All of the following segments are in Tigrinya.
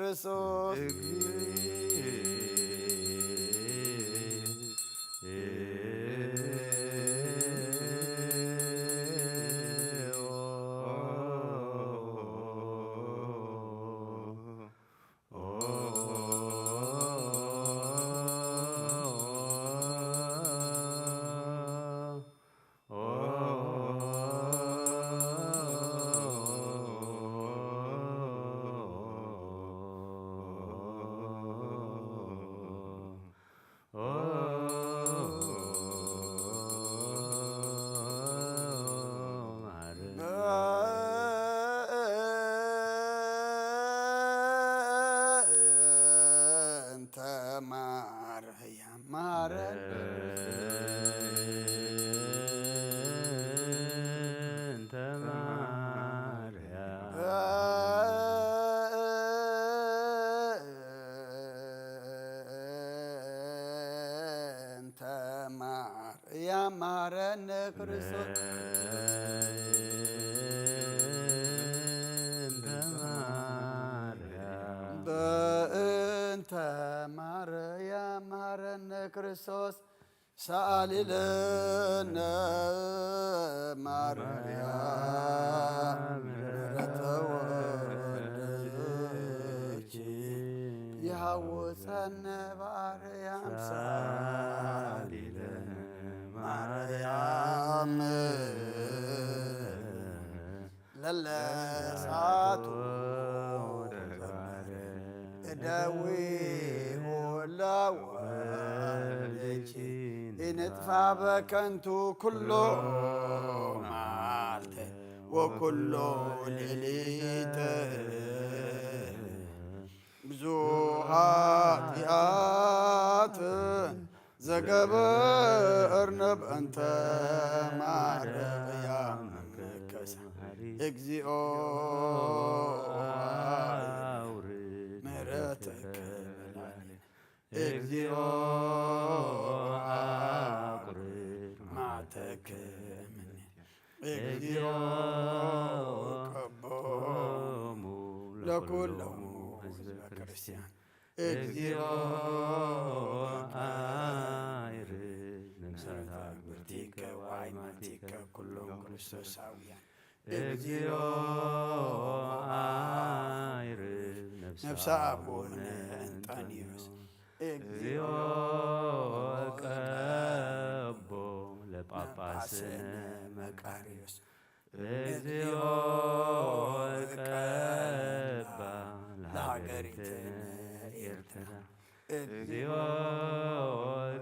ክርስቶስ። እንተ ማርያም ማረን። እንተ ማርያም እንተ ማርያም ማረን ክርስቶስ። እንተ ማርያም በእንተ ማርያም ማረን ክርስቶስ። ሰኣሊ ለነ ማርያም ምሕረተ ወልድኪ ይሃውፀነ በኣርያም። ሰኣሊ ለነ ማርያም ለለሳቱ እደዊሁ ለወልድኪ ኢንጥፋ በከንቱ ኩሎ መዓልተ ወኩሎ ሌሊተ። ብዙ ኃጢአት ዘገበርነ በእንተ ማርያም ከሳ። እግዚኦ አውርድ ምሕረትከ በላዕሌነ። እግዚኦ አቁርር መዓተከ እምኔነ። እግዚኦ ቀቦሙ ለኩሎሙ ህዝበ ክርስቲያን። እግዚኦ አይርድ ነፍሳተ አግብርቲከ ወአይማቲከ ኩሎም ክርስቶሳውያን። እግዚኦ አይርድ ነፍሰ አቡነ እንጠንዮስ። እግዚኦ ቀቦ ለጳጳስነ መቃርዮስ። እግዚኦ ቀባ ለሀገሪትነ ኤርትራ። እግዚኦ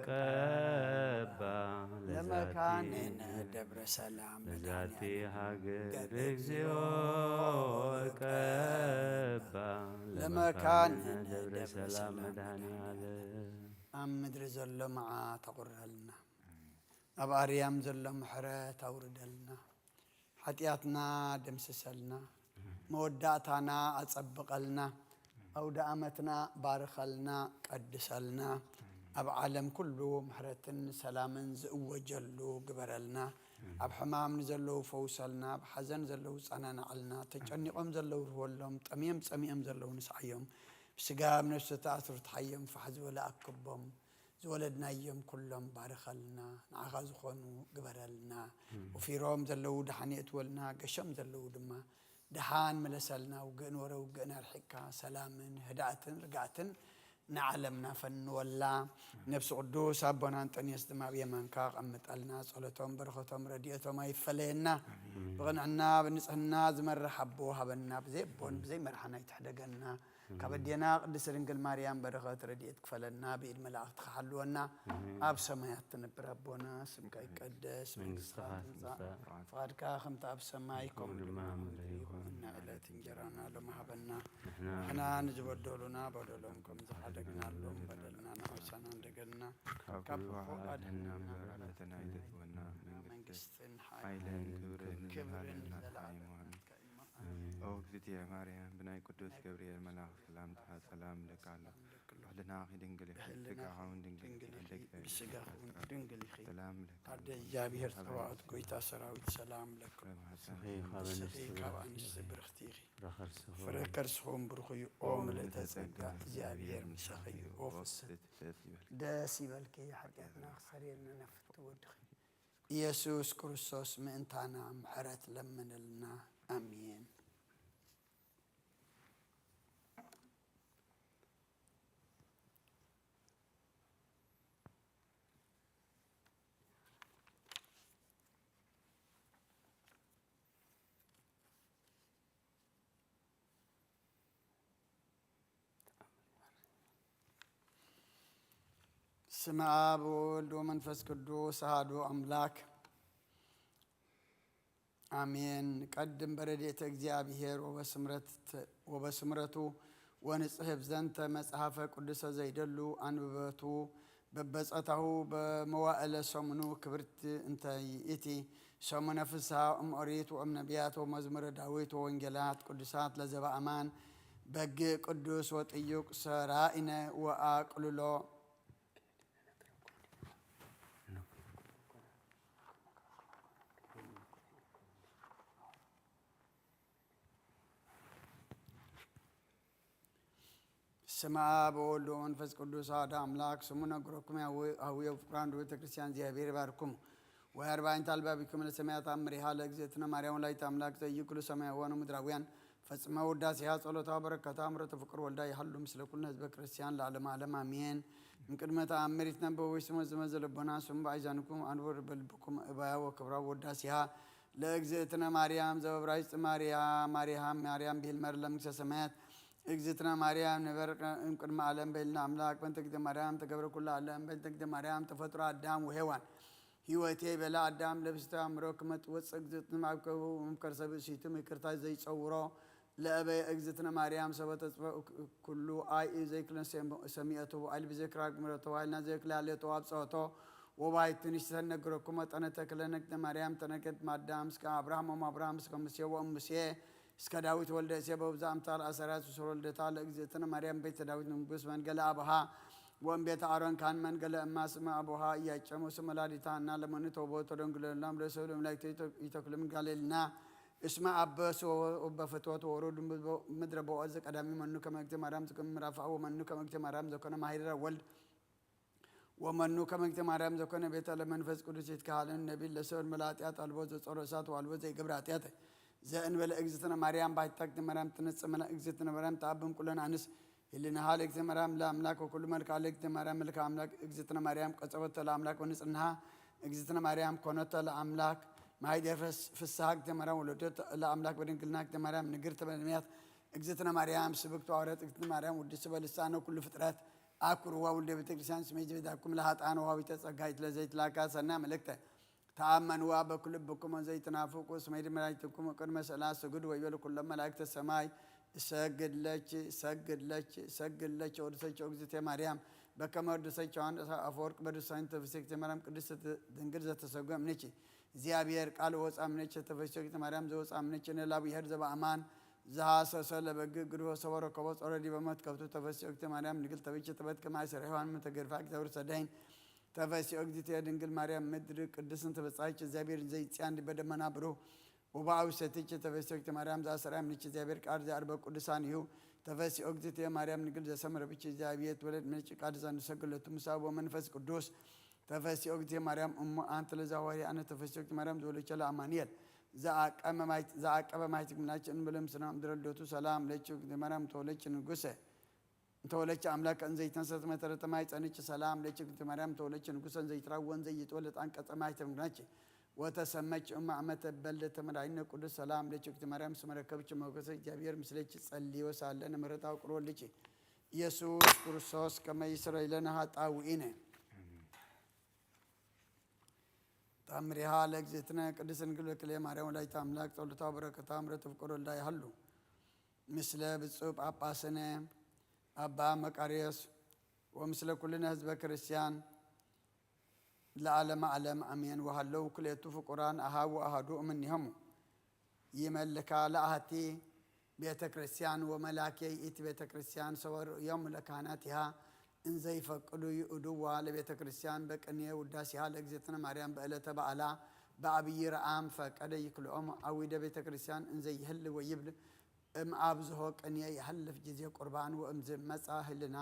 ቀባ ለመካንነ ደብረ ሰላም ለዛቲ ሃገር። እግዚኦ ቀባ ለመካንነ ደብረ ሰላም መድኃኔ ዓለም። ኣብ ምድሪ ዘሎ መዓት ኣቑርረልና። ኣብ ኣርያም ዘሎ ምሕረት ኣውርደልና። ሓጢኣትና ደምስሰልና። መወዳእታና ኣጸብቐልና። ኣውደ ኣመትና ባርኸልና፣ ቀድሰልና። ኣብ ዓለም ኩሉ ምሕረትን ሰላምን ዝእወጀሉ ግበረልና። ኣብ ሕማም ንዘለዉ ፈውሰልና፣ ኣብ ሓዘን ዘለዉ ጸናናዕልና፣ ተጨኒቖም ዘለዉ ርህወሎም፣ ጠምዮም ጸሚኦም ዘለዉ ንስዓዮም፣ ብስጋ ኣብ ነፍሲ ተኣስሩ ትሓዮም፣ ፋሕ ዝበለ ኣክቦም። ዝወለድናዮም ኩሎም ባርኸልና፣ ንዓኻ ዝኾኑ ግበረልና። ወፊሮም ዘለዉ ደሓን የእትወልና፣ ገሾም ዘለዉ ድማ ደሓን ምለሰልና። ውግእ ንወረ ውግእና ኣርሒቕካ፣ ሰላምን ህድኣትን ርግኣትን ንዓለምና ፈንወላ። ነብሲ ቅዱስ ኣቦና እንጠንዮስ ድማ ኣብ የማንካ ኣቐምጠልና። ጸሎቶም፣ በረኸቶም፣ ረድኤቶም ኣይፈለየና። ብቕንዕና ብንጽህና ዝመርሕ ኣቦ ሃበና። ብዘይ ኣቦን ብዘይ መርሓን ኣይትሕደገና። ካብ ኣዴና ቅድስት ድንግል ማርያም በረኸት ረድኤት ክፈለና፣ ብኢድ መላእኽትኻ ሓልወና። ኣብ ሰማያት ትነብር ኣቦና፣ ስምካ ይቀደስ፣ መንግስትኻ ትምጻእ፣ ፍቓድካ ከምቲ ኣብ ሰማይ ከምኡ ድማ ኣብ ምድሪ ይኹን። ንዕለት እንጀራና ሎሚ ሃበና። ንሕና ንዝበደሉና በደሎም ከም ዝሓደግናሎም በደልና ንዓውሳና እንደገና ካብ ክፉ ኣድሕነና እምበር፣ ፈተና ኣይተእትወና። መንግስትን ሓይልን ክብርን ክብርን ንዘለኣለም ዘለኣለም ናትካ እዩ። ኣሜን። ኦ እግዝእትየ ማርያም፣ ብናይ ቅዱስ ገብርኤል መልኣኽ ሰላምታ ሰላም እልኪ ኣሎ። ብሕልናኺ ድንግል ኢኺ፣ ብስጋኺ እውን ድንግል ኢኺ፣ ድንግል ኢኺ፣ ኣደይ ብስጋኺ እውን ድንግል ኢኺ። ሰላም እልኪ። ኣደይ እግዚኣብሔር ጸባኦት፣ ጎይታ ሰራዊት ሰላም ለኪ። ንስኺ ካብ ኣንስቲ ብርኽቲ ኢኺ፣ ፍረ ከርስኺ እውን ብሩኽ እዩ። ኦ ምልእተ ጸጋ፣ እግዚኣብሔር ምሳኺ እዩ። ኦ ፍስሕቲ ደስ ይበልኪ፣ ሓጢኣትና ክሰርየልና ናፍቲ ወድኺ ኢየሱስ ክርስቶስ ምእንታና ምሕረት ለምንልና። ኣሜን። ስመ አብ ወወልድ ወመንፈስ ቅዱስ አሐዱ አምላክ አሜን። ቀድም በረድኤተ እግዚአብሔር ወበስምረት-፣ ወበስምረቱ ወንጽሕፍ ዘንተ መጽሐፈ ቅዱሰ ዘይደሉ አንብበቱ በበጸታሁ በመዋዕለ ሰሙኑ ክብርት እንተ ይእቲ ሰሙነ ፍስሐ እም ኦሪት ወእም ነቢያት ወመዝሙረ ዳዊት ወወንጌላት ቅዱሳት ለዘበ አማን በግእ ቅዱስ ወጥዩቅ ሰራኢነ ወአቅልሎ። ስመ አብ ወወልድ ወመንፈስ ቅዱስ አሐዱ አምላክ። ስሙ ነግረኩም ያው-፣ አሁየ ፍቅራን ቤተ ክርስቲያን እግዚአብሔር ይባርኩም። ወይ አርባዕንተ አልባቢኩም ለሰማያት አምሪሃ ለእግዝእትነ ማርያም ወላዲተ አምላክ ዘዩ ኩሉ ሰማያውያን ወምድራውያን ፈጽመ ውዳሴሃ ጸሎታ በረከታ ምረተ ፍቅር ወልዳ ይሃሉ ምስለ ኩልነ ህዝበ ክርስቲያን ለዓለመ ዓለም አሜን። እምቅድመ ተአምር ይትነበብ ወይ ስመ ዝመዘ ልቦና ስሙ በአይዛንኩም አንብር በልብኩም እባያ ወክብራ ወዳሴሃ ለእግዝእትነ ማርያም ዘበብራይስጥ ማርያ ማርያም ማርያም ብሂል መር ለመንግስተ ሰማያት እግዝእትነ ማርያም ንበር እምቅድመ ዓለም በይልና አምላክ በእንተ እግዝእትነ ማርያም ተገብረ ኩሉ ዓለም በእንተ እግዝእትነ ማርያም ተፈጥሮ አዳም ወሔዋን ህይወቴ በለ አዳም ለብስተ አእምሮ ክመ ትወፅእ እግዝእትነ እም ከርሰ ብእሲቱ ምክርታ ዘይፀውሮ ለእበየ እግዝእትነ ማርያም ሰበ ተፅበ ኩሉ አይ ዘይክለን ሰሚዐቶ ወአይል ብዘክራ ግምረቶ ወአይልና ዘይክላሌቶ አብፀወቶ ወባይቱ ንሽተ ነግረኩም መጠነ ተክለ ነግደ ማርያም ተነገድ ማዳም እስከ አብርሃም ወም አብርሃም እስከ ሙሴ ወእም ሙሴ እስከ ዳዊት ወልደ እሴ በብዛ አምሳል አሰራት ሱሰሮ ልደታ ለእግዝእትነ ማርያም ቤተ ዳዊት ንጉስ መንገለ አብሃ ወእም ቤተ አሮን ካን መንገለ እማ ስመ አቡሃ እያጨሙ ስመ ላዲታ እና ለመኑ ተውቦ ተደንግለሎም ለሰብ ለመላእክት ይተክሉ ምጋሌልና እስመ አበሱ በፍትወት ወሩድ ምድረ ቦኦዝ ቀዳሚ መኑ ከመ እግዝእተ ማርያም ዝክም ምራፋ ወመኑ ከመ እግዝእተ ማርያም ዘኮነ ማሂረ ወልድ ወመኑ ከመ እግዝእተ ማርያም ዘኮነ ቤተ ለመንፈስ ቅዱስ ይትካሃልን ነቢል ለሰብን መላጥያት አልቦ ዘጾሮ እሳት ዋልቦ ዘይገብር ኃጢአት ዘእንበለ እግዝእትነ ማርያም ባሕታ እግዝእትነ ማርያም ትነጽእ መላ እግዝእትነ ማርያም ተአብም ኩለን አንስ ህልናሃ ለእግዝእትነ ማርያም ለአምላክ ወኩሉ መልክዓ ለእግዝእትነ ማርያም መልክዓ አምላክ እግዝእትነ ማርያም ቀጸበቶ ለአምላክ ወንጽንሃ እግዝእትነ ማርያም ኮነቶ ለአምላክ ማይደር ፍስ-፣ ፍስሃ እግዝእትነ ማርያም ወለደቶ ለአምላክ በድንግልና እግዝእትነ ማርያም ንግርት በነቢያት እግዝእትነ ማርያም ስብክት ዋውረት እግዝእትነ ማርያም ውድስ በልሳነ ኩሉ ፍጥረት አኩርዋ ውልደ ቤተ ክርስቲያን ስሜ ዝቤዛኩም ለሃጣን ወሃቢተ ጸጋ ይትለ ዘይትላካ ሰና መልእክተ ተአመንዋ በኩልብኩም ዘይትናፍቁ ስሜ ድመራይትኩም ቅድመ ስእላ ስግድ ወይበሉ ኩሎም መላእክተ ሰማይ እሰግድለች እሰግድለች እሰግድለች ወድሰች እግዝእተ ማርያም በከመ ወድሰች ዮሐንስ አፈወርቅ በድሳይን ተፍስክተ ማርያም ቅድስት ድንግል ዘተሰጎ እምነች እግዚአብሔር ቃል ወፃ እምነች ተፈስክተ ማርያም ዘወፃ እምነች ነላቡ ይሄድ ዘበአማን ዘሐሰሰ ለበግ ግድፎ ሰበ ረከቦ ጾረ ዲበ መትከፍቱ ተፈስኦ እግዝእተ ማርያም ድንግል ተበች ተበት ከማይ ሰሪሖን ምተገድፋ እግዚአብሔር ሰዳይን ተፈስኦ እግዝእትየ ድንግል ማርያም ምድር ቅድስን ተበጻይች እግዚአብሔር ዘይጽያን ዲበ ደመና ብሩህ ወበአዊ ሰትች ተፈስኦ እግዝእተ ማርያም ዘአሰራ ምንች እግዚአብሔር ቃል ዘአርበ ቅዱሳን እዩ። ተፈስኦ እግዝእትየ ማርያም ድንግል ዘሰመረ ብች እግዚአብሔር ትወለድ ምንጭ ቃል ዘንሰግለቱ ምሳ ወመንፈስ ቅዱስ ተፈስኦ እግዝእትየ ማርያም እሙ አንቲ ለዛዋሪ አነ ተፈስኦ እግዝእትየ ማርያም ዘወለቸ ለአማኑኤል ዘአቀበ ማይት-፣ ዘአቀበ ማይት ግምላች እንብለ ምስና ምድረ ልደቱ ሰላም ለኪ እግዝእተ ማርያም ተወለች ንጉሰ እንተወለች አምላክ እንዘይተንሰት መተረተ ማይ ጸንች ሰላም ለኪ እግዝእተ ማርያም ተወለች ንጉሰ እንዘይትራወን ዘይትወለድ አንቀጸ ማይተም ግናች ወተሰመች እማ አመተ በልደ ተመዳይነ ቅዱስ ሰላም ለኪ እግዝእተ ማርያም ስመረከብች ሞገሰ እግዚአብሔር ምስለች ጸልዮ ሳለ ንምሕረታ ቅሮ ልኪ ኢየሱስ ክርስቶስ ከመ ይስረይ ለነ ኃጣውኢነ። ተአምሪሃ ለእግዝእትነ ቅድስት ድንግል በክልኤ ማርያም ወላዲተ አምላክ ጸሎታ ወበረከታ ምሕረተ ፍቅር ወልዳ ይሃሉ ምስለ ብፁዕ ጳጳስነ አባ መቃርዮስ ወምስለ ኩልነ ህዝበ ክርስቲያን ለዓለመ ዓለም አሜን። ወሃለው ክልኤቱ ፍቁራን አሃው ወአሃዱ እምኔሆሙ ይመልካ ለአሐቲ ቤተ ክርስቲያን ወመላኬ ይእቲ ቤተ ክርስቲያን ሰወር እዮም ለካህናት ይሃ እንዘይፈቅዱ ይእድዋ ለቤተ ክርስቲያን በቅኔ ውዳሴሃ ለእግዝእትነ ማርያም በዕለተ በዓላ በአብይ ረአም ፈቀደ ይክልኦም አዊደ ቤተ ክርስቲያን እንዘይህል ወይብል እም ኣብዝሆ ቅኔ ይሐልፍ ጊዜ ቁርባን ወእምዝ መጻ ህልና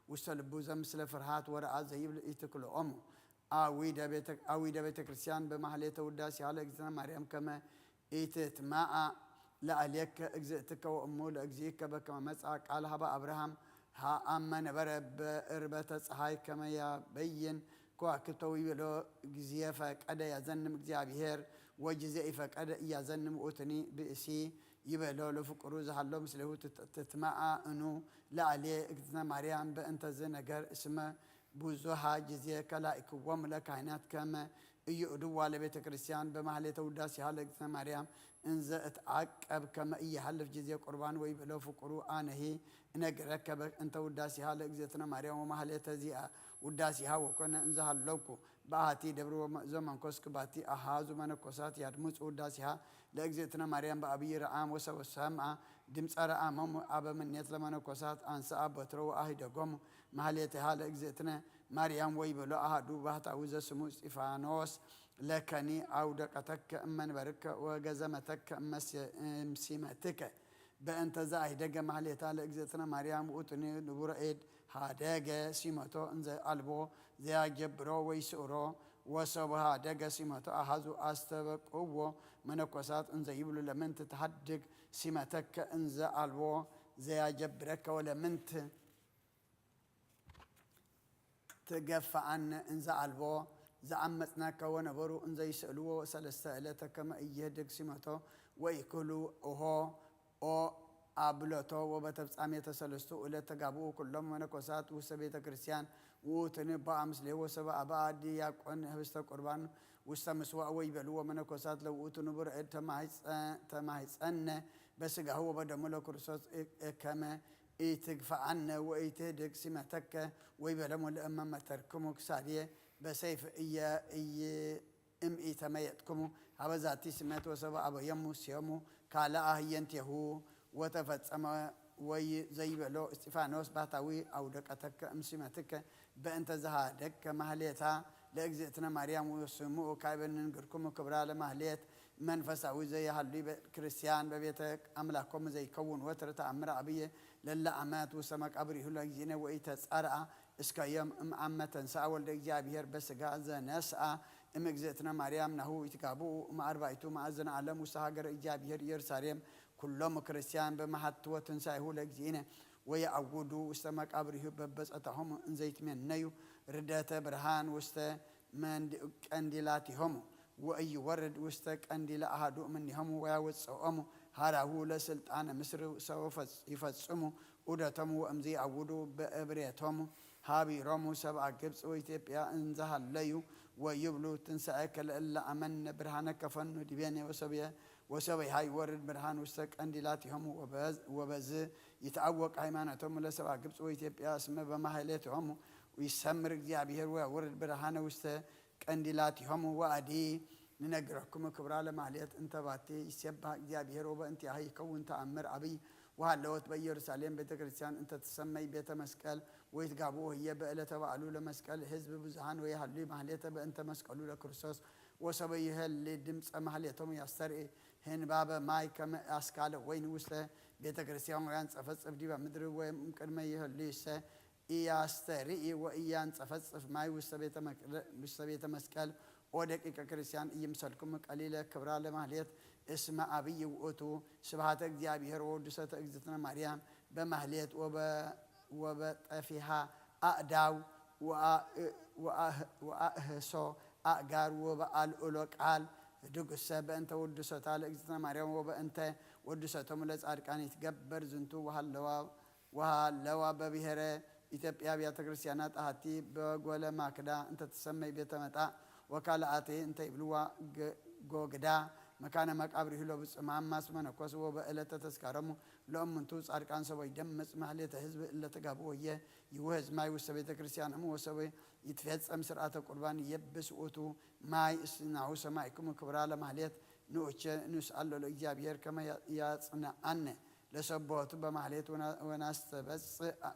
ውስተ ልቡ ዘምስለ ፍርሃት ወረአ ዘይብል ኢትክልኦሙ። አዊደ ቤተ ክርስቲያን በማህሌተ ውዳሴሃ ለእግዝእትነ ማርያም ከመ ኢትትማአ ለአሌከ እግዝእትከ ወእሙ ለእግዚእከ በከመ መጽአ ቃል ሀበ አብርሃም ሀአመ ነበረ በእርበተ ፀሐይ ከመ ያበይን ከዋክብተ ወይቤሎ ጊዜ ፈቀደ ያዘንም እግዚአብሔር ወጊዜ ኢፈቀደ እያዘንም ውእቱኒ ብእሲ ይቤሎ ለፍቁሩ ዝሃሎ ምስሌሁ ትትማአ እኑ ለአሌ እግዝእትነ ማርያም በእንተዝ ነገር እስመ ብዙሃ ጊዜ ከላኢክዎም ለካህናት ከመ ኢይእድዋ ለቤተ ክርስቲያን በማህሌተ ውዳሴሃ ለእግዝእትነ ማርያም እንዘ እትዓቀብ ከመ ኢይሃልፍ ጊዜ ቁርባን ወይቤሎ ፍቁሩ አነሂ እነግረከ በእንተ ውዳሴሃ ለእግዝእትነ ማርያም ወማህሌተ ዚአ ውዳሴሃ ወኮነ እንዘ ሃለውኩ በአሐቲ ደብር ዘመንኮስኩ ባቲ አሃዙ መነኮሳት ያድምፁ ውዳሴሃ ለእግዝእትነ ማርያም በአብይ ረአም ወሰበ ሰምአ ድምፀ ረአሞሙ አበ ምኔት ለመነኮሳት አንሰአ በትሮ ወአሂደጎሙ ማህሌትሃ ለእግዝእትነ ማርያም ወይቤሎ አሐዱ ባህታዊ ዘስሙ እስጢፋኖስ ለከኒ አውደቀተከ እመንበርከ ወገዘመተከ እምሲመትከ በእንተ ዘአሂደገ ማህሌታ ለእግዝእትነ ማርያም ውእቱኒ ንቡረ እድ ሀደገ ሲመቶ እንዘ አልቦ ዘያጀብሮ ወይስእሮ ወሰቡ ሀደገ ሲመቶ አሃዙ አስተበቅዎ መነኮሳት እንዘ ይብሉ ለምንት ተሀድግ ሲመተከ እንዘ አልቦ ዘያጀብረከ ወለምንት ትገፍአነ እንዘ አልቦ ዘአመጽናከ ወነበሩ እንዘ ይስእልዎ ሰለስተ ዕለተ ከመ ኢይህድግ ሲመቶ ወኢኩሉ ኦሆ ኦ አብለቶ ወበተፍጻሜተ ሰለስቱ ዕለት ተጋብኡ ኩሎም መነኮሳት ውስተ ቤተ ክርስቲያን ውእቱኒ ቦአ ምስሌሁ ወሰብአ አብአ ዲያቆን ህብስተ ቁርባን ውስተ ምስዋዕ ወይቤልዎ መነኮሳት ለውእቱ ንቡረ እድ ተማህጸነ በስጋሁ ወበደሙ ለክርስቶስ ከመ ኢትግፍአነ ወኢትህድግ ሲመተከ ወይቤሎሙ ለእመ መተርክሙ ክሳድየ በሰይፍ እየ እምኢተመየጥክሙ ሀበ ዛቲ ሲመት ወሰብአ አበዮሙ ሴሙ ካልአ ህየንቴሁ ወተፈጸመ ወይ ዘይበሎ እስጢፋኖስ ባሕታዊ አውደቀተከ እምሲመትከ በእንተ ዘሃደግከ ማህሌታ ለእግዝእትነ ማርያም ወስምዑ ካይበ ንንግርክሙ ክብራ ለማህሌት መንፈሳዊ ዘይሃሉ ክርስቲያን በቤተ አምላኮም ዘይከውን ወትር ተአምር አብየ ለለ አመት ውስተ መቃብር ይሁለ ጊዜነ ወኢተጸርአ እስከ ዮም እምአመ ተንስአ ወልደ እግዚኣብሔር በስጋ ዘነስአ እምእግዝእትነ ማርያም ናሁ ይትጋብኡ እምአርባይቱ ማእዝነ ዓለም ውስተ ሃገረ እግዚኣብሔር ኢየሩሳሌም ኩሎም ክርስቲያን በመሃትወ ትንሳኤሁ ለእግዚእነ ወየአውዱ ውስተ መቃብሪሁ በበጸታሆሙ እንዘይትሜነዩ ርደተ ብርሃን ውስተ ቀንዲላቲሆሙ ወእይወርድ ውስተ ቀንዲለ አሃዱ እምኔሆሙ ወያወፅኦሙ ሀራሁ ለስልጣነ ምስር ሰው ይፈጽሙ ዑደቶሙ ወእምዚ አውዱ በእብሬቶሙ ሀቢሮሙ ሰብአ ግብፅ ወኢትዮጵያ እንዘሃለዩ ወይብሉ ትንሳኤከ ለእለ አመነ ብርሃነ ከፈኑ ዲቤነ ወሰብየ ወሰበይሃ ይወርድ ብርሃን ውስተ ቀንዲላቲሆሙ ወበዝ ይትአወቅ ሃይማኖቶሙ ለሰብአ ግብፅ ወኢትዮጵያ እስመ በማህሌቶሙ ይሰምር እግዚኣብሔር ወያወርድ ብርሃነ ውስተ ቀንዲላቲሆሙ ወአዲ ንነግረክሙ ክብራ ለማህሌት እንተ ባቲ ይሴባህ እግዚኣብሔር ወበእንቲአሃ ይከውን ተአምር አብይ ወሃለወት በኢየሩሳሌም ቤተ ክርስቲያን እንተ ትሰመይ ቤተ መስቀል ወይትጋብኡ ህየ በእለተ በዓሉ ለመስቀል ህዝብ ብዙሃን ወይሃሉ ማህሌተ በእንተ መስቀሉ ለክርስቶስ ወሰበ ይህሊ ድምፀ ማህሌቶም ያስተርኢ ህንባበ ማይ ከመ አስካለ ወይን ውስተ ቤተ ክርስቲያን ወያንጸፈጽፍ ዲበ ምድሪ ወይም ቅድመ ይህሉ ይሰ ኢያስተርኢ ወኢያንጸፈጽፍ ማይ ውስተ ቤተ መስቀል ኦ ደቂቀ ክርስቲያን እይምሰልኩም ቀሊለ ክብራ ለማህሌት እስመ አብይ ውእቱ ስብሃተ እግዚኣብሔር ወወድሰተ እግዝእትነ ማርያም በማህሌት ወበጠፊሃ አእዳው ወአእህሶ አእጋር ወበአልእሎ ቃል ድጉሰ በእንተ ወድሶታ ለእግዝእትነ ማርያም ወበእንተ ወድሰቶም ለጻድቃን ይትገበር ዝንቱ ወሃለዋ ወሃለዋ በብሔረ ኢትዮጵያ አብያተ ክርስቲያናት አሐቲ በጎለ ማክዳ እንተ ትሰመይ ቤተ መጣእ ወካልአቴ እንተ ይብልዋ ጎግዳ መካነ መቃብር ይህሎ ብጽማም ማስ መነኮስ ወበእለተ ተስካረሙ ለእሙንቱ ጻድቃን ሰቦይ ደምጽ ማህሌተ ህዝብ እለ ተጋብኦየ ይውህዝ ማይ ውስተ ቤተ ክርስቲያንሙ ወሰቦይ ይትፌጸም ስርዓተ ቁርባን የብስ ውእቱ ማይ እስናሁ ሰማይክሙ ክብራ ለማህሌት ንኡቸ ንስአሎ ለእግዚአብሔር ከመ ያጽንዓነ ለሰቦቱ በማህሌት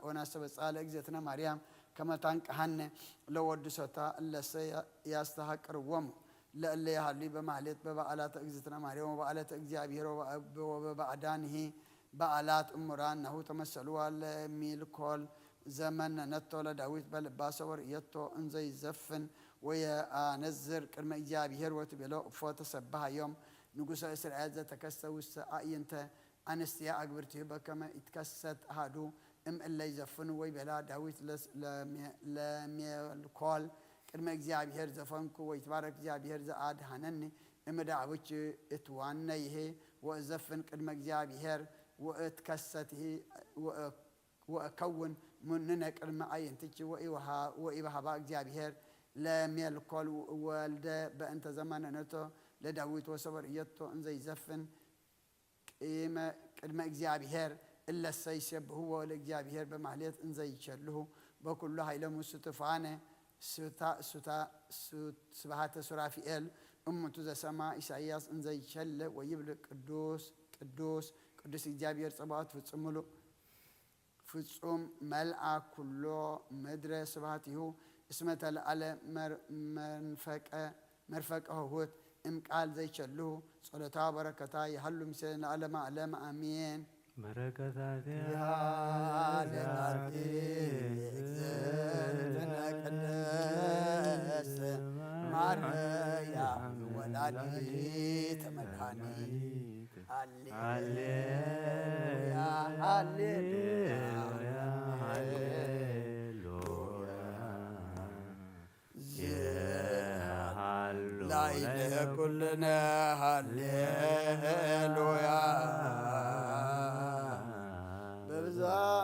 ወናስተበጽእ ለእግዝእትነ ማርያም ከመ ታንቅሃነ ለወድሶታ እለሰ ያስተሃቅርዎሙ ለእለ ይሃሉ በማህሌት በበዓላተ እግዝእትነ ማርያም ወበዓላተ እግዚኣብሔር ወበበዓዳንሂ በዓላት እሙራን ናሁ ተመሰልዋ ለሚልኮል ዘመነነቶ ለዳዊት በልባ ሰወርእየቶ እንዘይዘፍን ወየአነዝር ቅድመ እግዚኣብሔር ወትቤሎ እፎ ተሰብሃዮም ንጉሰ እስራኤል ዘተከስተ ውስተ አዕይንተ ኣንስትያ ኣግብርቲሁ በከመ ኢትከሰት አሐዱ እምእለ ይዘፍኑ ወይቤላ ዳዊት ለስ-፣ ለሜ-፣ ለሜልኮል ቅድመ እግዚኣብሔር ዘፈንኩ ወይትባረክ እግዚኣብሔር ዘአድኃነኒ እምእደ አቡኪ እትዋነይሂ ወእዘፍን ቅድመ እግዚኣብሔር ወእትከሰትሂ ወእ-፣ ወእከውን ሙንነ ቅድመ አዕይንትኪ ወኢወሃ-፣ ወኢበሃባ እግዚኣብሔር ለሜልኮል ወልደ በእንተ ዘመነነቶ ለዳዊት ወሰወርእየቶ እንዘይዘፍን ቅመ-፣ ቅድመ እግዚኣብሔር እለሰ ይሴብሕዎ ለእግዚኣብሔር በማህሌት እንዘ ይቸልሁ በኩሉ ኃይሎሙ ሱቱፋነ ሱታ-፣ ሱታ-፣ ሱ-፣ ስብሐተ ሱራፊኤል እሙንቱ ዘሰማ ኢሳይያስ እንዘ ይቸልእ ወይብል ቅዱስ ቅዱስ ቅዱስ እግዚኣብሔር ጸባኦት ፍጹም ምሉእ ፍጹም መልአ ኩሎ ምድረ ስብሐቲሁ እስመ ተለዓለ መር-፣ መንፈቀ መርፈቀ ኆኆት እምቃል ዘይቸልሁ ጸሎታ በረከታ ይሃሉ ምስሌነ ለዓለመ ዓለም አሜን። በረከታቲሃ ይሃለናቲ እግዝእትነ ቅድስት ማርያም ወላዲተ መድኃኒት። ሃሌሉያ፣ ሃሌሉያ፣ ሃሌሉያ። ላዕለ ኩልነ ሃሌሉያ። በብዛ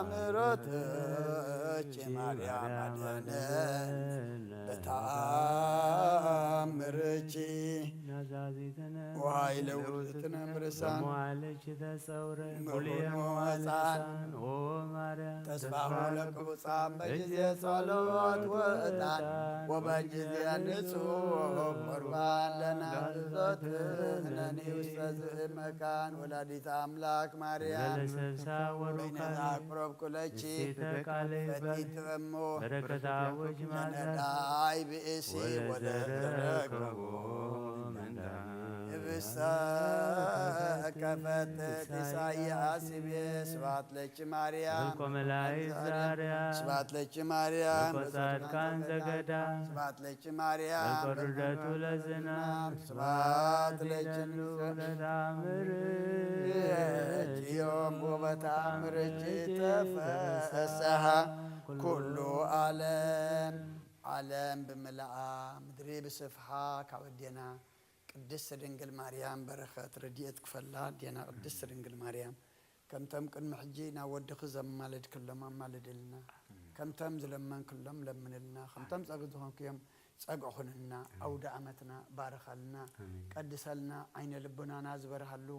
ምሕረትኪ ማርያም አድነን በተአምርኪ። ናዛዚትነ ወኃይለ ውእትነ እምርሳን በመዋዕልኪ ተጸውረ ምሁር ኩልየ መዋዕለ መዋዕለ ሕፃን። ሕፃን። ኦ ማርያም ተስፋ ተስፋ ለክቡጻን በጊዜ ጸሎት ወዕጣን ወበጊዜ ንጹሕ ቁርባን ለናብዞትነኒ ውስተ ዝህ መካን። ወላዲተ አምላክ ማርያም ለለሰብሳ ወሩካን በይነዛ አቅረብኩለኪ እስቴተ ቃለ ይባል ፈቲት እሞ በረከታ ወጅ ማዛት ለነዳይ ብእሲ ወለዘረከቦ ወለዘረከቦ ምንዳ ህብስተ ከፈትት ኢሳይያስ ይቤ ስብሐት ለኪ ማርያም። እልኮ መላእክት ዛርያ ስብሐት ለኪ ማርያም። እልኮ ጻድቃን ዘገዳ ስብሐት ለኪ ማርያም። እልኮ ርደቱ ለዝናም ስብሐት ለኪ ለታምር ዮም ወበታምርኪ ተፈሰሐ ኩሉ ዓለም። ዓለም ብምልኣ ምድሪ ብስፍሓ ካብ ኣዴና ቅድስት ድንግል ማርያም በረኸት ረድኤት ክፈላ። ኣዴና ቅድስት ድንግል ማርያም፣ ከምቶም ቅድሚ ሕጂ ናብ ወድኺ ዘማለድክሎም ኣማልድልና። ኣሜን። ከምቶም ዝለመንክሎም ለምንልና። ከምቶም ኣሜን። ጸግዒ ዝኾንክዮም ጸግዒ ኩንልና። ኣሜን። ኣውደ ዓመትና ባርኸልና፣ ኣሜን። ቀድሰልና፣ ዓይነ ልቡናና ዝበርሃሉ፣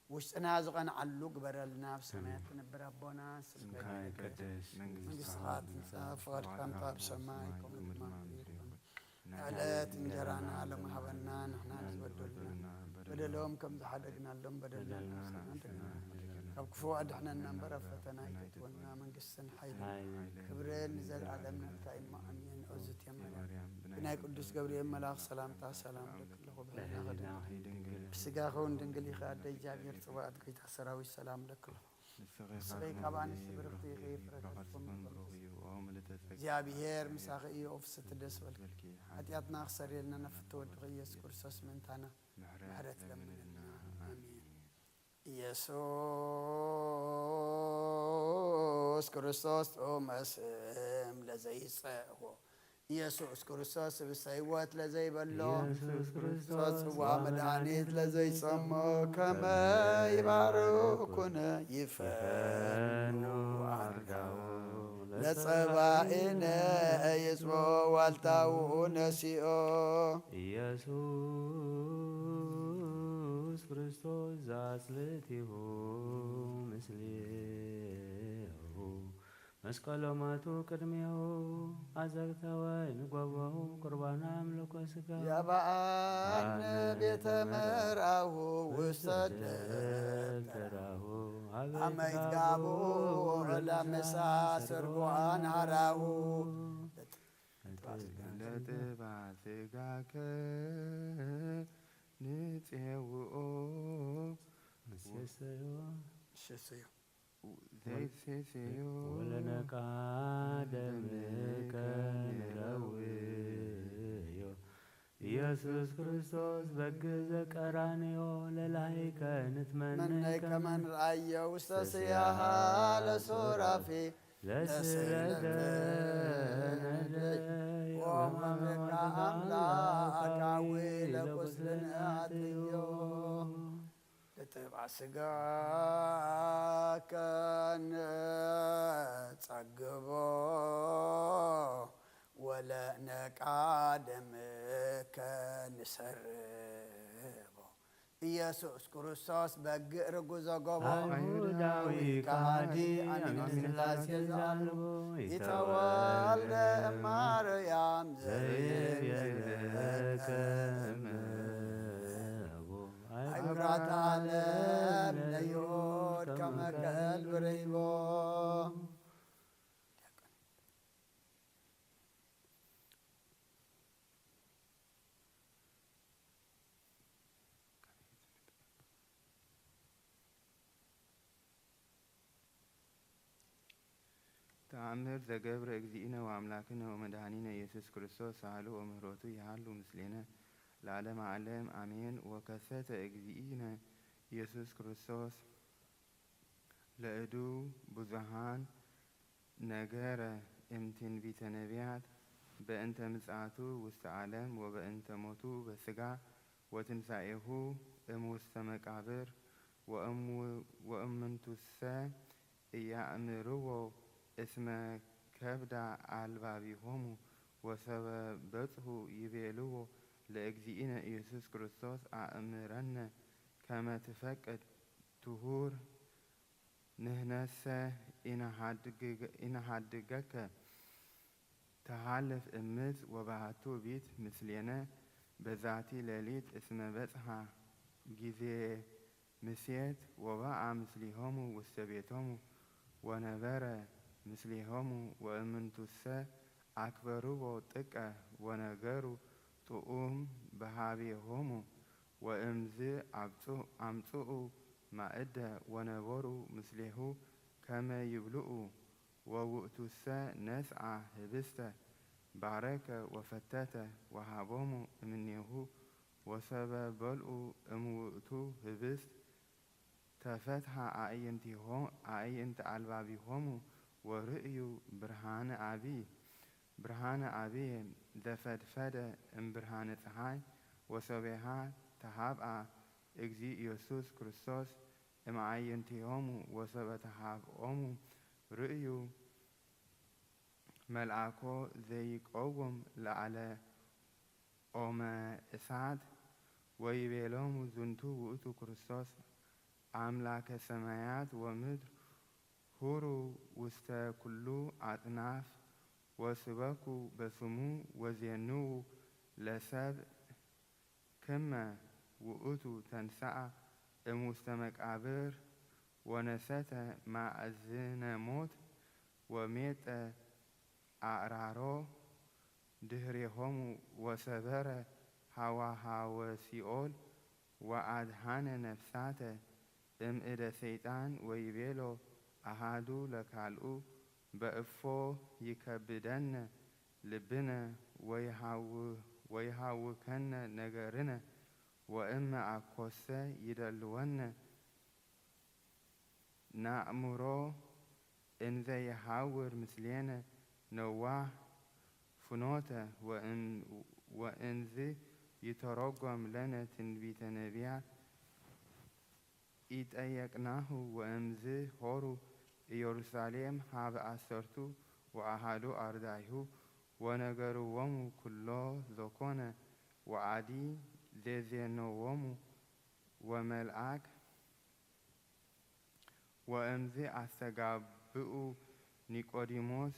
ውሽጥና ዝቐንዓሉ ግበረልና። ኣብ ሰማያት እሜን። ትነብር ኣቦና፣ ስምካ ስምካ ይትቀደስ፣ ይትቀደስ፣ መንግስትኻ መንግስትኻ ትምጻእ፣ ትምጻእ፣ ፍቓድካ ፍቓድካ ትምጻእ፣ ኣብ ሰማይ ሰማይ ከምኡ ከምኡ ድማ ድማ ኣብ ምድሪ ምድሪ ይኹን። ይኹን። ዕለት ዕለት እንጀራና እንጀራና ሎም ሎም ሃበና፣ ሃበና፣ ንሕና ንሕና ዝበደሉና ዝበደሉና በደሎም በደሎም ከም ዝሓደግናሎም በደልና በደልና ንሕና ንሕና ንሕና ንሕና ካብ ክፉእ ኣድሕነና እምበር፣ ኣብ ፈተና ኣይተእትወና። መንግስትን ሓይልን ሓይልን ክብርን ክብርን ንዘለኣለም ናትካ እዩ እሞ፣ ኣሜን። ኦዝት እየ ማርያም፣ ብናይ ቅዱስ ገብርኤል መልኣኽ ሰላምታ ሰላም እለኪ ኣለኹ፣ ብህልናኺ ድንግል፣ ብስጋኺ እውን ድንግል ኢኺ፣ ኣደ እግዚኣብሔር ጽባኦት፣ ጌታ ሰራዊት ሰላም እለኪ ኣለኹ። ንስኺ ካብ ኣንስቲ ብርኽቲ ኢኺ፣ ፍረ ከርሥኺ እውን ብሩኽ እዩ። ኦ ምልዕተ ጸጋ፣ እግዚኣብሔር ምሳኺ እዩ፣ ኦ ፍስሕቲ ደስ በልኪ። ሓጢኣትና ክሰርየልና ነፍቲ ወድኺ ኢየሱስ ክርስቶስ ምእንታና ምሕረት ለምንልና። ኣሜን። ኢየሱስ ክርስቶስ ጥዑመ ስም ለዘይጸእዎ፣ ኢየሱስ ክርስቶስ ህብስተ ሕይወት ለዘይበሎ፣ ኢየሱስ ክርስቶስ ጽዋ መድኃኒት ለዘይጸሞ፣ ከመ ይባርኩነ ይፈኑ አርጋው ለጸባኢነ ይጽቦ ዋልታው ነሲኦ። ኢየሱስ ክርስቶስ ዘአጽልእቲሁ ምስሌሁ መስቀሎማቱ ቅድሜሁ አዘግተወ ንጎቦሁ ቁርባነ አምልኮ ሥጋ ያባአነ ቤተ መርአሁ ውስተ ደብተራሁ ኣመ ይትጋብኡ ለምሳ ስርጉኣን ሃራሁ። ለጥባ ስጋከ ንጼውኦ ንሴሰዮ ዘይሴስዮ ወለነቃ ደምከ ንረውዮ። ኢየሱስ ክርስቶስ በግ ዘቀራንዮ ለላይከ ንትመነይ መነይ ከመን ረኣዮ ውስተ ስያሃ ለሱራፊ ለስለተ ነደይ ወመምካ ኣምላክ ኣዊ ለቁስልን ኣትዮ። ለጥባ ስጋከ ንጸግቦ ወለነቃ ደምከ ንሰርቦ። ኢየሱስ ክርስቶስ በግእ ርጉዞ ጎቦ ኣይሁዳዊ ከሃዲ ኣሚን ስላሴ ዘኣልቦ ይተወልደ እማርያም ዘይብየለከ እመቦ ኣይሁራት ዓለም ለይሁድ ከመከል ብርሂቦ። ተኣምር ዘገብረ እግዚእነ ወኣምላክነ ወመድኃኒነ ኢየሱስ ክርስቶስ ሳህሉ ወምህረቱ ይሃሉ ምስሌነ ለዓለመ ዓለም ኣሜን። ወከሰተ እግዚእነ ኢየሱስ ክርስቶስ ለእዱ ብዙሃን ነገረ እምትንቢተ ነቢያት በእንተ ምጽኣቱ ውስተ ዓለም ወበእንተ ሞቱ በስጋ ወትንሳኤሁ እምውስተ መቃብር ወእምንቱሰ ኢያእምርዎ እስመ ከብዳ አልባቢሆሙ ወሰበ በጽሑ ይቤልዎ ለእግዚእነ ኢየሱስ ክርስቶስ አእምረነ ከመ ትፈቅድ ትሁር ንሕነሰ ኢነሃድገከ ተሃልፍ እምፅ ወባህቱ ቢት ምስሌነ በዛቲ ሌሊት እስመ በጽሐ ጊዜ ምሴት ወበአ ምስሊሆሙ ውስተ ቤቶሙ ወነበረ ምስሊሆሙ ወእምንቱሰ አክበርዎ ጥቀ ወነገሩ ጥኡም በሃቤሆሙ ወእምዝ አምጽኡ ማእደ ወነበሩ ምስሌሁ ከመ ይብልኡ ወውእቱሰ ነስአ ህብስተ ባረከ ወፈተተ ወሃቦሙ እምኔሁ ወሰበ በልኡ እምውእቱ ህብስት ተፈትሐ አእይንቲሆ- አእይንተ አልባቢሆሙ ወርእዩ ብርሃነ አብይ ብርሃነ አብየ ዘፈድፈደ እምብርሃነ ፀሓይ ወሶቤሃ ተሃብአ እግዚእ ኢየሱስ ክርስቶስ እምአይንቲሆሙ ወሰበ ተሃብኦሙ ርእዩ መልአኮ ዘይቀውም ለዓለ ኦመ እሳት ወይቤሎሙ ዝንቱ ውእቱ ክርስቶስ አምላከ ሰማያት ወምድር ሁሩ ውስተ ኩሉ አጽናፍ ወስበኩ በስሙ ወዜንዉ ለሰብ ክመ ውእቱ ተንሥአ እምውስተ መቃብር ወነሰተ ማእዝነ ሞት ወሜጠ አዕራሮ ድህሬሆሙ ወሰበረ ሃዋሃወ ሲኦል ወአድኃነ ነፍሳተ እምእደ ሰይጣን ወይቤሎ አሃዱ ለካልኡ በእፎ ይከብደነ ልብነ ወይሃውከነ ነገርነ ወእመ አኮሰ ይደልወነ ናእምሮ እንዘ የሐውር ምስሌነ ነዋህ ፍኖተ ወእንዝ ይተረጎም ለነ ትንቢተ ነቢያት ኢጠየቅናሁ ወእምዝ ሆሩ ኢየሩሳሌም ሀበ አሰርቱ ወአሃዱ አርዳይሁ ወነገርዎሙ ኩሎ ዘኮነ ወአዲ ዜዜነዎሙ ወመልአክ ወእምዝ አስተጋብኡ ኒቆዲሞስ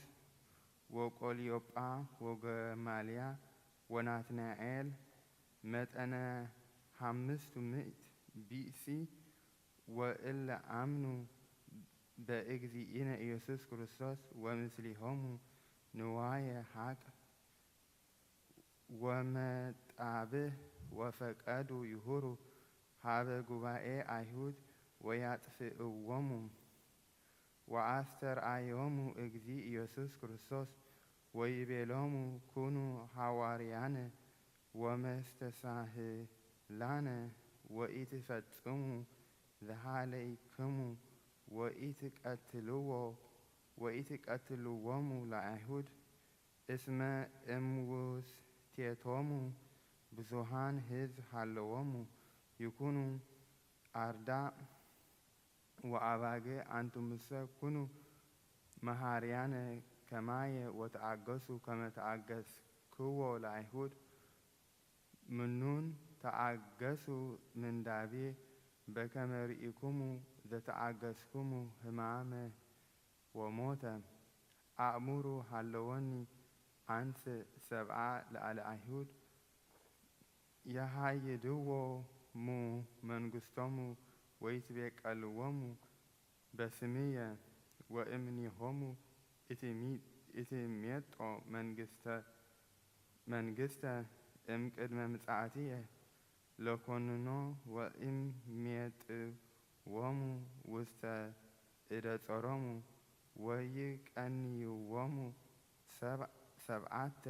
ወቆልዮጳ ወገማልያ ወናትናኤል መጠነ ሐምስቱ ምእት ቢእሲ ወእለ አምኑ በእግዚእነ ኢየሱስ ክርስቶስ ወምስሊሆሙ ንዋየ ሐቅ ወመጣብህ ወፈቀዱ ይሁሩ ሀበ ጉባኤ አይሁድ ወያጥፍእዎሙ። ወአስተርአዮሙ እግዚእ ኢየሱስ ክርስቶስ ወይቤሎሙ ኩኑ ሐዋርያነ ወመስተሳህላነ ወኢትፈጽሙ ዘሃለይክሙ ወኢትቀትልዎ ወኢትቀትልዎሙ ለአይሁድ እስመ እምውስቴቶሙ ብዙሃን ህዝብ ሃለዎሙ ይኩኑ አርዳእ ወአባግዕ። አንትሙሰ ኩኑ መሃርያነ ከማየ ወተአገሱ ከመ ተአገስክዎ ለአይሁድ ምኑን ተአገሱ ምንዳቤ በከመ ርኢኩሙ ዘተአገስኩሙ ህማመ ወሞተ። አእምሩ ሃለወኒ አንስ ሰብአ ለአለ አይሁድ የሃይድዎሙ መንግስቶሙ ወይትቤቀልዎሙ በስምየ ወእምኔሆሙ ኢትሜጦ መንግስተ መንግስተ እምቅድመ ምጽአትየ ለኮንኖ ወእሜጥዎሙ ውስተ እደ ጾሮሙ ወይቀንይዎሙ ሰብዓተ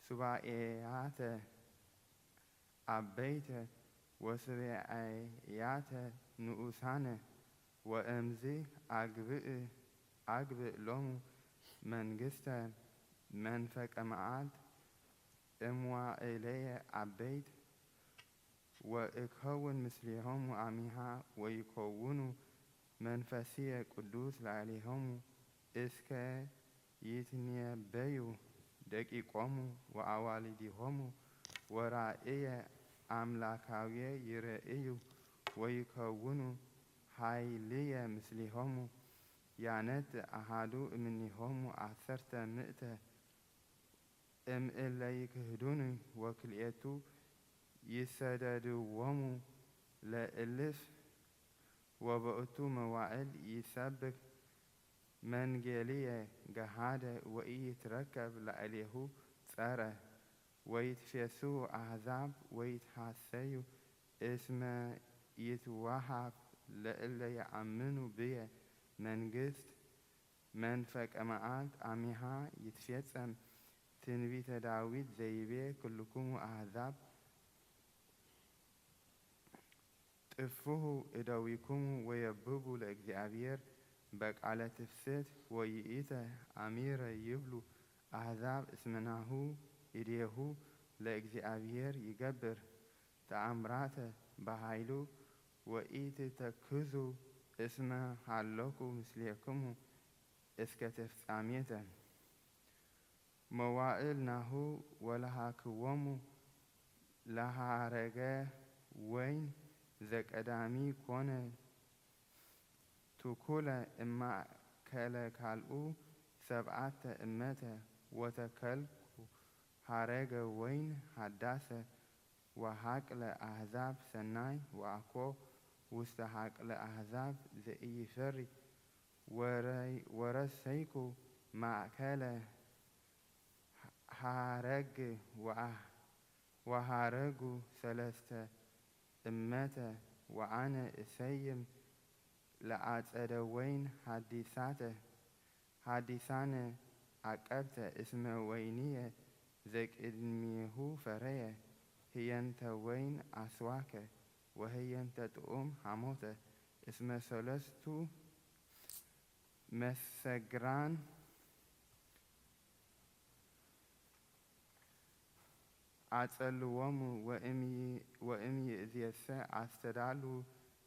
ሱባኤያተ አበይተ ወሱባኤያተ ንኡሳነ ወእምዝ አግብእ አግብእ ሎሙ መንግስተ መንፈቀ መዓልት እምዋእለየ አበይት ወእከውን ምስሌሆሙ አሚሃ ወይከውኑ መንፈስየ ቅዱስ ላዕሌሆሙ እስከ ይትነበዩ ደቂቆሙ ወአዋልዲሆሙ ወራእየ አምላካውየ ይረእዩ ወይከውኑ ኃይልየ ምስሌሆሙ ያነጥ አሃዱ እምኔሆሙ አሰርተ ምእተ እምእለ ይክህዱኒ ወክልኤቱ ይሰደድዎሙ ለእልፍ ወበእቱ መዋእል ይሰብክ መንጌልየ ገሃደ ወኢይትረከብ ላዕሌሁ ጸረ ወይትፌስሁ አሕዛብ ወይትሐሰዩ እስመ ይትወሃብ ለእለ የአምኑ ብየ መንግስት መንፈቀ መዓልት አሚሃ ይትፌጸም ትንቢተ ዳዊት ዘይቤ ክልኩሙ አሕዛብ ጥፍሁ እደዊኩሙ ወየብቡ ለእግዚአብሔር በቃለ ትፍስሕት ወይኢተ አሚረ ይብሉ አሕዛብ እስመ ናሁ እዴሁ ለእግዚአብሔር ይገብር ተአምራተ በኃይሉ ወኢትተክዙ እስመ ሀለኩ ምስሌክሙ እስከ ተፍጻሜተ መዋእል ናሁ ወለሃክዎሙ ለሃረገ ወይን ዘቀዳሚ ኮነ ትኩለ እማእከለ ካልኡ ሰብዓተ እመተ ወተከልኩ ሃረገ ወይን ሃዳሰ ወሃቅለ አሕዛብ ሰናይ ወአኮ ውስተ ሃቅለ አሕዛብ ዘኢይፈሪ ወረሰይኩ ማእከለ ሀረግ ወሃረጉ ሰለስተ እመተ ወአነ እሰይም ለአጸደ ወይን ሐዲሳተ ሐዲሳነ አቀብተ እስመ ወይንየ ዘቅድሜሁ ፈረየ ህየንተ ወይን አስዋከ ወህየንተ ጥዑም ሐሞተ እስመ ሰለስቱ መሰግራን አጸልዎሙ ወእምይእዜሰ አስተዳሉ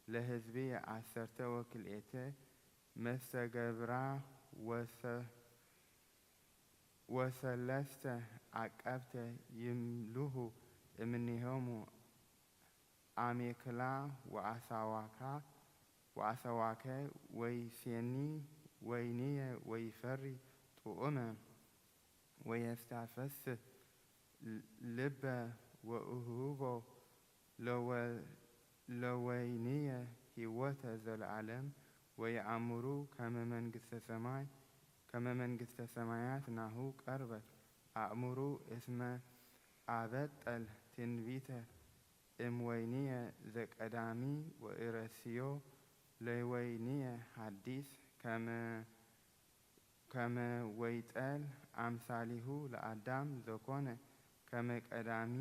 ለሕዝብየ ዐሰርተ ወክልኤተ መስተገብራ ወሰለስተ ዐቀብተ ይምልሁ እምኔሆሙ አሜክላ ወአሳዋካ ወአሳዋከ ወይሴኒ ወይንየ ወይፈሪ ጥዑመ ወየስታፈስህ ልበ ወእሁቦ ለወይንየ ህይወተ ዘለዓለም ወየአምሩ ከመ መንግስተ ሰማይ ከመ መንግስተ ሰማያት ናሁ ቀርበት። አእምሩ እስመ አበጠል ትንቢተ እምወይንየ ዘቀዳሚ ወኢረስዮ ለወይንየ ሐዲስ ከመ ከመ ወይጠል አምሳሊሁ ለአዳም ዘኮነ ከመ ቀዳሚ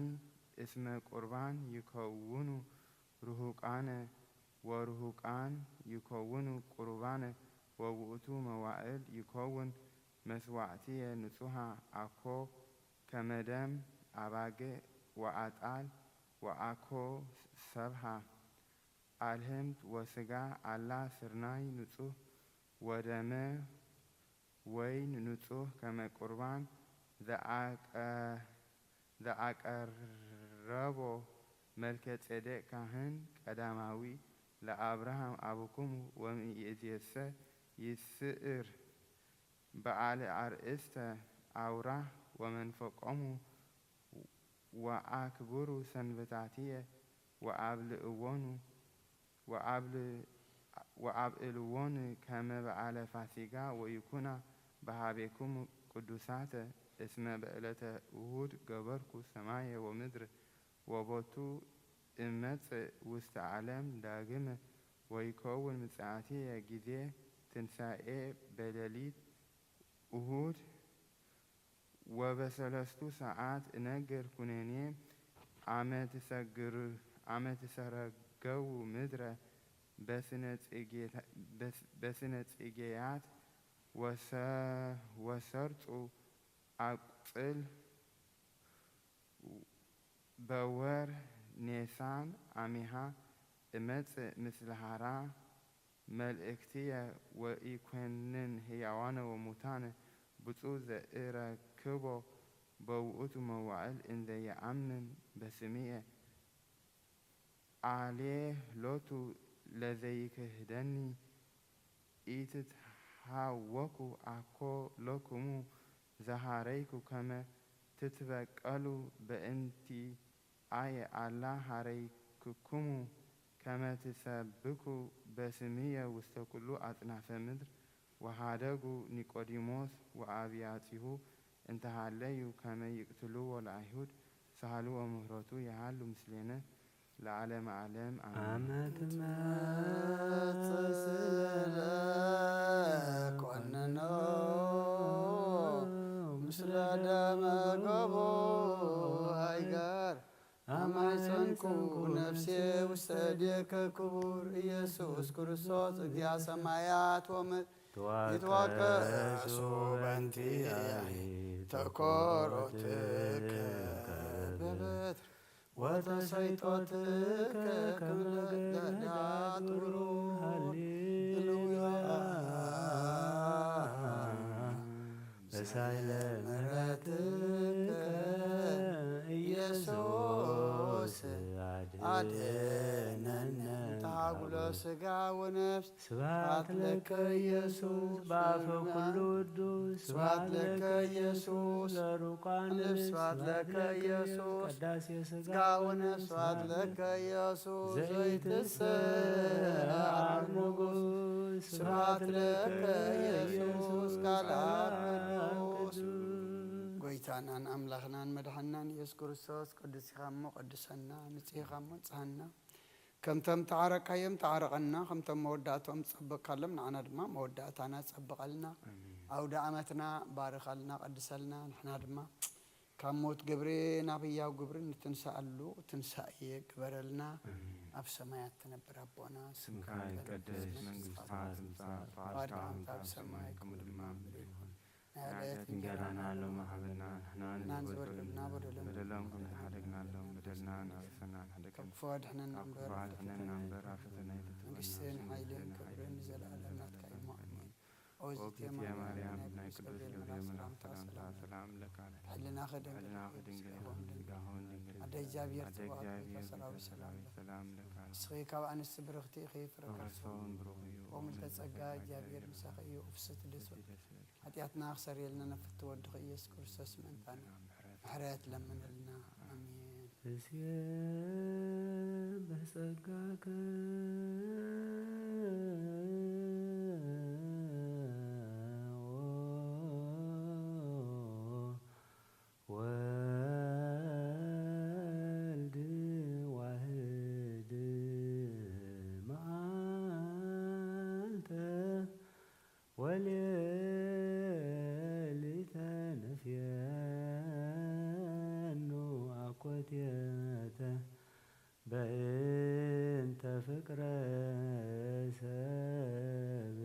እስመ ቁርባን ይከውኑ ርሁቃነ ወርሁቃን ይከውኑ ቁሩባነ ወውእቱ መዋእል ይከውን መስዋዕትየ ንጹሃ አኮ ከመ ደም አባግዕ ወአጣል ወአኮ ሰብሃ አልህምት ወስጋ አላ ስርናይ ንጹህ ወደመ ወይን ንጹህ ከመ ቁርባን ዘአቀ- ዘአቀረቦ መልከ ጼዴቅ ካህን ቀዳማዊ ለአብርሃም አቡክሙ ወምይእዜሰ ይስእር በዓለ አርእስተ አውራህ ወመንፈቆሙ ወአክብሩ ሰንበታትየ ወአብልዕዎኑ ወአብልዕዎን ከመ በዓለ ፋሲጋ ወይኩና በሃቤክሙ ቅዱሳተ እስመ በዕለተ እሁድ ገበርኩ ሰማየ ወምድር ወቦቱ እመጽእ ውስተ ዓለም ዳግመ ወይከውን ምጽአትየ ጊዜ ትንሳኤ በሌሊት እሁድ ወበሰለስቱ ሰዓት እነግር ኩነኔ አመ ትሰግር- አመ ትሰረገው ምድረ በስነ ጽጌታ- በስ- በስነ ጽጌያት ወሰ- ወሰርጹ አቁጽል በወር ኔሳን አሚሃ እመጽእ ምስለ ሐራ መልእክትየ ወኢኮንን ህያዋነ ወሙታነ ብፁዕ ዘእረክቦ በውእቱ መዋእል እንዘ የአምን በስምየ አሌ ሎቱ ለዘይክህደኒ ኢትትሃወኩ አኮ ሎክሙ ዘሃረይኩ ከመ ትትበቀሉ በእንቲ አየ አላ ሃረይክኩሙ ከመ ትሰብኩ በስምየ ውስተ ኩሉ አጽናፈ ምድር። ወሃደጉ ኒቆዲሞስ ወአብያጺሁ እንተ ሃለዩ ከመ ይቅትልዎ ለአይሁድ ሳህሉ ወምህረቱ የሃሉ ምስሌነ ለዓለመ ዓለም አሜን። አመ ትመጽእ ስለ ኮንኖ ምስለ ደመ ገቦ አይገር አማይፀንኩ ነፍሴ ውስተ እዴከ ክቡር ኢየሱስ ክርስቶስ እግዚአ ሰማያት ወምድር ይትዋቀሱ በንቲ ተኮሮትከ በበትር ወተሰይጦትከ ከመ ለዳት ብሩር። ሃሌሉያ። በሳይለ ምሕረትከ ኢየሱስ አድነነ። ታጉሎ ስጋ ወነፍስ ስብሐት ለከ ኢየሱስ በአፈ ኩሉ ቅዱስ ስብሐት ለከ ኢየሱስ ለሩቃን ስብሐት ለከ ኢየሱስ ቀዳሴ ስጋ ወነፍስ ስብሐት ለከ ኢየሱስ ዘይትሰዓር ሞገስ ስብሐት ለከ ኢየሱስ ቃል አብ ቅዱስ። ጎይታናን ኣምላኽናን መድሓናን ኢየሱስ ክርስቶስ ቅዱስ ኢኻ እሞ ቀድሰና፣ ንጹህ ኢኻ እሞ ንጽሃና። ከምቶም ተዓረቅካዮም ተዓረቀና፣ ከምቶም መወዳእቶም ዝጸበቅካሎም ንዓና ድማ መወዳእታና ጸብቀልና። ኣሜን። ኣውደ ዓመትና ባርኸልና፣ ቀድሰልና። ንሕና ድማ ካብ ሞት ግብሪ ናብ ህያው ግብሪ ንትንሳኣሉ ትንሳኤ ግበረልና። ኣሜን። ኣብ ሰማያት ትነብር ኣቦና፣ ስምካ ስምካ ይቀደስ፣ ይቀደስ፣ መንግስትካ ትምጻእ፣ ፍቃድካ ፍቃድካ ከምቲ ኣብ ሰማይ ከምኡ ድማ ኣብ ምድሪ ይኹን። ናይ ዕለት ዕለት እንጀራና ሎሚ ሃበና፣ ንሕና ንሕናን ዝበደሉና ዝበደሉና በደሎም በደሎም ከም ዝሓደግናሎም በደልና ንኣበሰና ንሕደገን። ካብ ክፉ ኣድሕነና ካብ እምበር ክፉ ኣድሕነና እምበር ኣብ ፈተና ኣይተእትወና። መንግስትን ሓይልን ክብርን ንዘለኣለም ናትካ እዩ እሞ፣ ኣሜን። ኦ እግዝእትየ ማርያም፣ ናይ ቅዱስ ገብርኤል መልኣክ ሰላምታ ሰላም እብለኪ። ብሕልናኺ ድንግል ብሕልናኺ ኢኺ፣ ድንግል ኢኺ፣ ብስጋኺ እውን ድንግል ኢኺ። ኣደ እግዚኣብሔር ኣደ ጽባኦት፣ እግዚኣብሔር ጌታ ሰራዊት ሰላም እብለኪ። ንስኺ ካብ ኣንስቲ ብርኽቲ ኢኺ፣ ፍረ ከርሲ እውን ብሩኽ እዩ። ኦ ምልዕተ ጸጋ እግዚኣብሔር ምሳኺ እዩ። ኦ ፍስሕቲ ደስ በልኪ። ሓጢኣትና ክሰርየልና ነፍቲ ወድኺ ኢየሱስ ክርስቶስ ምእንታና ምሕረት ለምንልና። ኣሜን። እስየ ብጸጋከ የተ በእንተ ፍቅረ ሰብ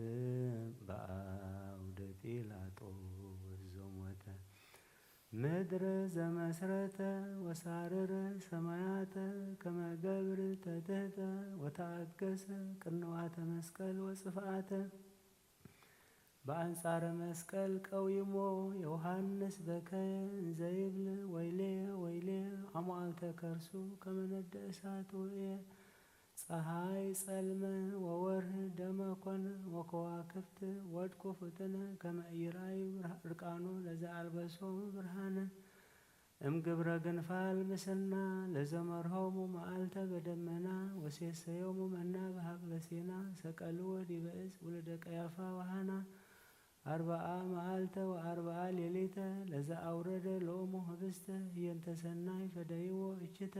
በአውደ ጲላጦስ ዘሞተ። ምድር ዘመስረተ ወሳርር ሰማያተ ከመ ገብር ተትህተ ወተአገሰ ቅንዋተ መስቀል ወጽፍአተ። በአንጻረ መስቀል ቀዊሞ ዮሐንስ በከየ እንዘይብል ወይሌ ወይሌ አሙአብተ ከርሱ ከመ ነደ እሳት ውእየ። ፀሐይ ጸልመ ወወርህ ደመ ኮነ ወከዋክብት ወድቁ ፍጥነ ከመ ኢራዩ እርቃኑ ለዘአልበሶ ብርሃነ። እምግብረ ግንፋል ምስና ለዘመርሆሙ መዓልተ በደመና ወሴሰዮሙ መና በሀቅለ ሴና ሰቀልዎ ዲበ እፅ ውሉደ ቀያፋ ወሃና። አርብዓ መዓልተ ወአርብዓ ሌሊተ ለዘአውረደ ሎሙ ህብስተ ህየንተ ሰናይ ፈደይዎ እችተ።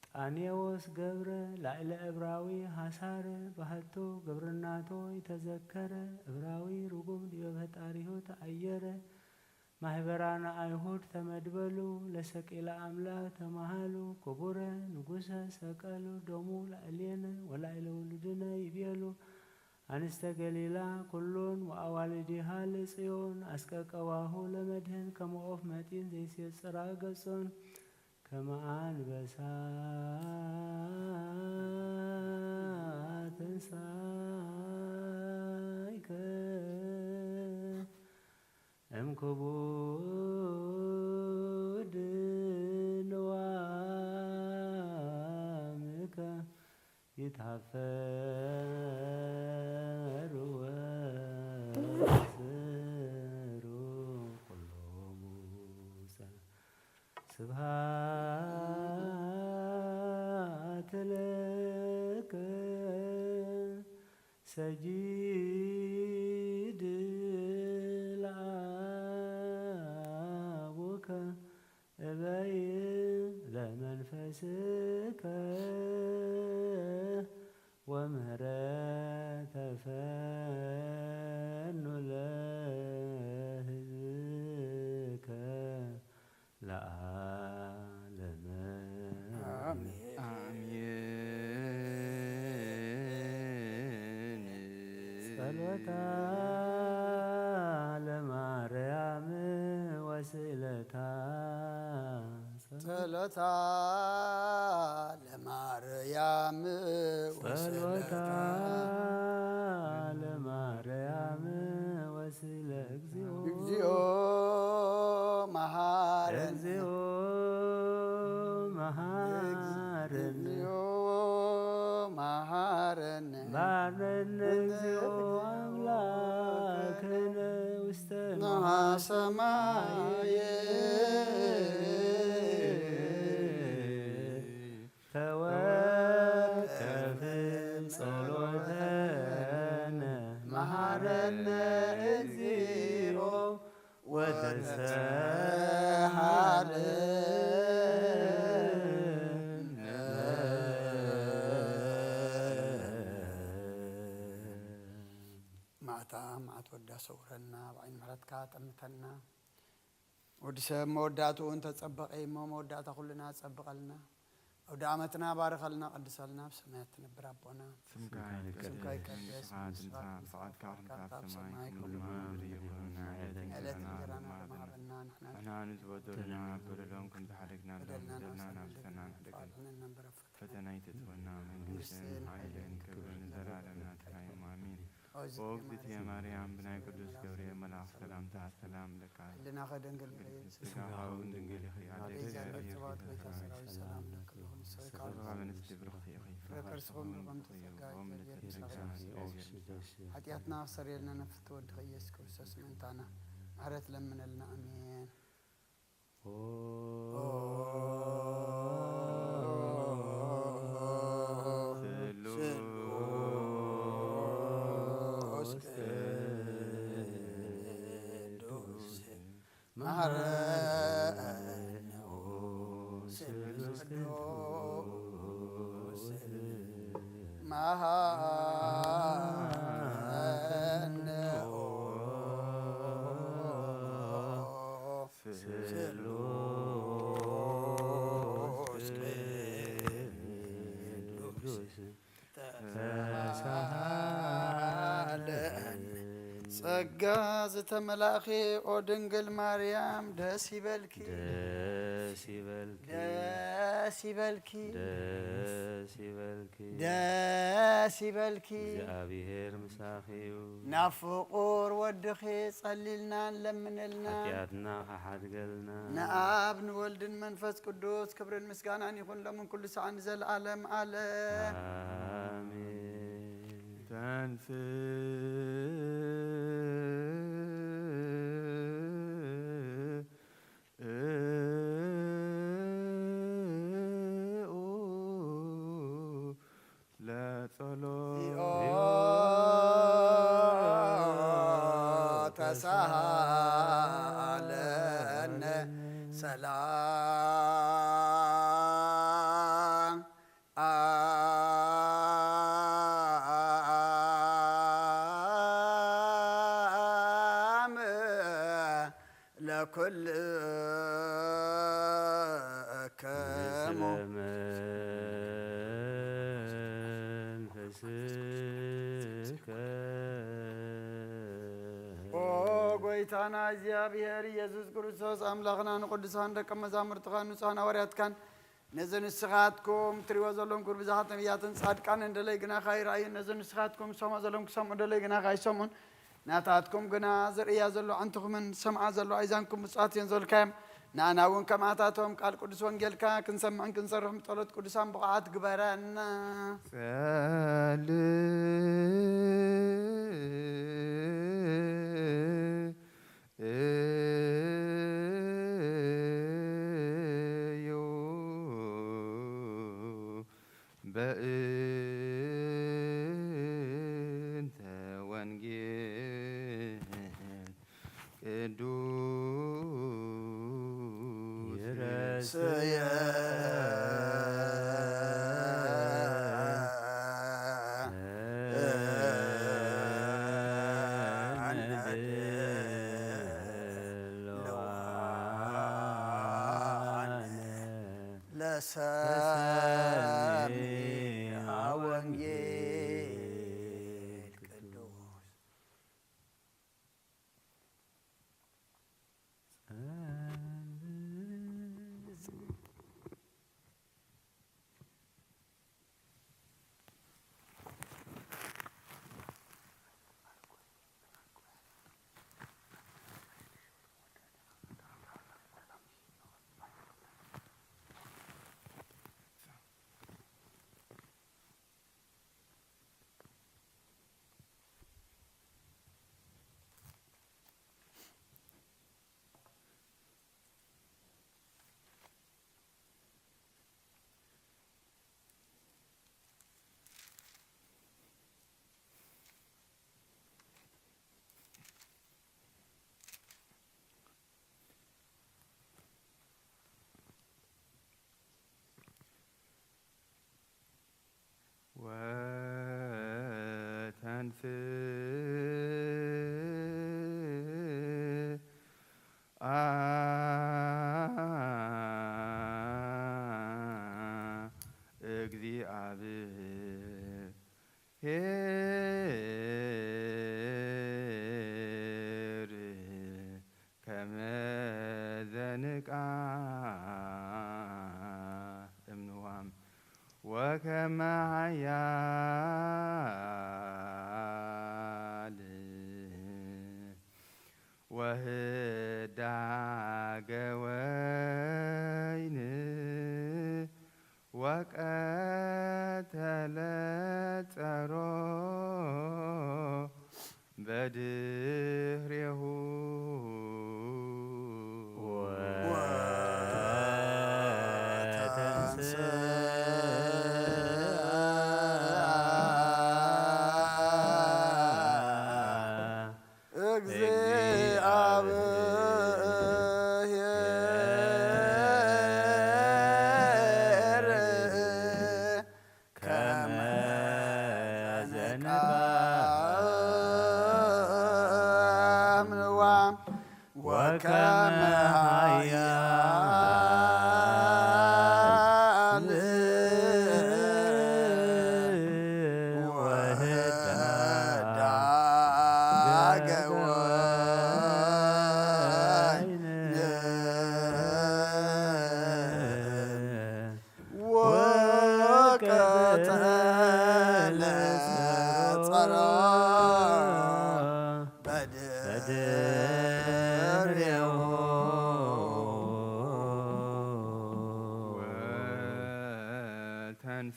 ጣኔዎስ ገብረ ላዕለ እብራዊ ሐሳረ ባህቱ ግብርናቶ ይተዘከረ። እብራዊ ርጉም ዲበ ፈጣሪሁ ተአየረ። ማህበራነ አይሁድ ተመድበሉ ለሰቂለ አምላክ ተማሃሉ። ክቡረ ንጉሰ ሰቀሉ ደሙ ላዕሌነ ወላዕለ ውሉድነ ይቤሉ። አንስተ ገሊላ ኩሉን ወአዋልዲሃ ለጽዮን አስቀቀዋሁ ለመድህን ከመ ኦፍ መጢን ዘይሴጽራ ገጾን። ከመ አንበሳ ተንሳይከ እምክቡድ ንዋምከ ይትሃፈሩ ወስሩ ኩሎሙ። ስብሐት ለከ ሰጊድ ለአቡከ እበይ ለመንፈስከ ወምህረተ ፈኑ ለህዝብከ ለዓለመ አሜን። አሜን። ጸሎታ ለማርያም ወስእለታ። ጸሎታ ለማርያም ጸሎታ ወስእለታ። ለማርያም ወስለ እግዚኦ። እግዚኦ መሐረነ። እግዚኦ መሐረነ። እግዚኦ መሐረነ። ባረነ እግዚኦ አምላክነ ውስተ ንዋ ሰማየ። ተወከፍ ጸሎተነ መሐረነ እግዚኦ ወተሰሃለነ። መዓታ መዓት ወዳ ሰውረና፣ ብዓይኒ ምሕረትካ ጠምተና። ወዲ ሰብ መወዳእትኡ እንተጸበቐ እሞ መወዳእታ ኩልና ጸብቐልና። ኣውደ ዓመትና ባርኸልና፣ ቀድሰልና፣ ኣብ ሰማያት ትነብር ኣቦና። ስምካ ይትቀደስ፣ ስምካ ይቀደስ፣ መንግስትኻ ትምጻእ፣ ፍቓድካ ከም ኣብ ሰማይ ከምኡ ድማ ኣብ ምድሪ ይኹን። ናይ ዕለት ዕለት እንጀራና እንጀራና ሃበና፣ ንሕና ንሕና ንዝበደሉና በደሎም ከም ዝሓለግና በደልና በደልና ናብ ናብ ፈተና ፈተና ንሕደገን። ፈተና ኣይተእትወና፣ መንግስትን መንግስትን ሓይልን ክብርን ዘለዓለም ናትካ እዩ። ኣሜን። ኦ እግዝእትየ ማርያም፣ ብናይ ቅዱስ ገብርኤል መልኣኽ ሰላምታ ሰላም እብለካ። ህልናኸ ድንግል እዩ፣ ስጋኻ እውን ድንግል እዩ። ኣደይ ቤዛ እግዚኣብሔር ጸባኦት፣ ጎይታ ሰራዊት ሰላም እብለኪ ኣለኹ። ንስኺ ካብ ካብ ኣንስቲ ብርኽቲ ኢኺ፣ ፍረ ከርስኺ እውን ብሩኽ እዩ። ጸጋ ኦ ምልዕቲ እግዚኣብሔር ጸጋ፣ ጸጋ፣ ጸጋ። ሓጢኣትና ክሰርየልና ነፍስ እቲ ወድኺ ኢየሱስ ክርስቶስ ምእንታና ምሕረት ለምነልና። ኣሜን። ስሉስ ቅዱስ መሐረነ ስሉስ ቅዱስ መሐረነ ስሉስ ጸጋ ዝተመላእኺ ኦ ድንግል ማርያም ደስ ይበልኪ። ደስ ይበልኪ። ደስ ይበልኪ። ደስ ይበልኪ። ደስ ይበልኪ። እግዚኣብሔር ምሳኺ እዩ። ናብ ፍቑር ወድኺ ጸሊልና ንለምነልና። ሓጢኣትና ኸሓድገልና። ንኣብ ንወልድን መንፈስ ቅዱስ ክብርን ምስጋናን ይኹን ሎምን ኩሉ ሰዓን ንዘለዓለም ዓለም። ኣሜን። ተንሥእ ለጸሎት። ተሳሃለነ ሰላም አም ለኩልክሙ። መንፈስከ። ኦ ጎይታና እግዚኣብሔር ኢየሱስ ክርስቶስ፣ ኣምላኽና፣ ንቅዱሳን ደቀ መዛሙርትኻን ንጹሃን ሃዋርያትካን፣ ነዚ ንስኻትኩም ትሪእዎ ዘለኹም ክብሪ ብዙሓት ነቢያትን ጻድቃንን ደለይ ግናኻ ይረኣዩ። ነዚ ንስኻትኩም ትሰምዑ ዘለኹም ክሰምዑ ደለይ ግናኻ ኣይሰምዑን። ናታትኩም ግና ዝርእያ ዘሎ ኣዕንትኹምን ዝሰምዓ ዘሎ ኣእዛንኩም ብፁዓት እየን ዝበልካዮም፣ ንኣና እውን ከምኣታቶም ቃል ቅዱስ ወንጌልካ ክንሰምዕን ክንሰርሕን ብጸሎት ቅዱሳን ብቑዓት ግበረና። ጸልዩ በእንተ ወንጌል ቅዱስ ይረስየ። ለሰሚዐ ወንጌል ቅዱስ። ወተንሥአ እግዚአብሔር ከመ ዘንቃ እምንዋም ወከመ ኃያል ወህዳገ ወይን ወቀተለ ጸሮ በድሬሁ ወተንሥአ እግዚአብሔር ከመ ዘንቃ እምንዋም ወከመ ኃያል ወህዳገ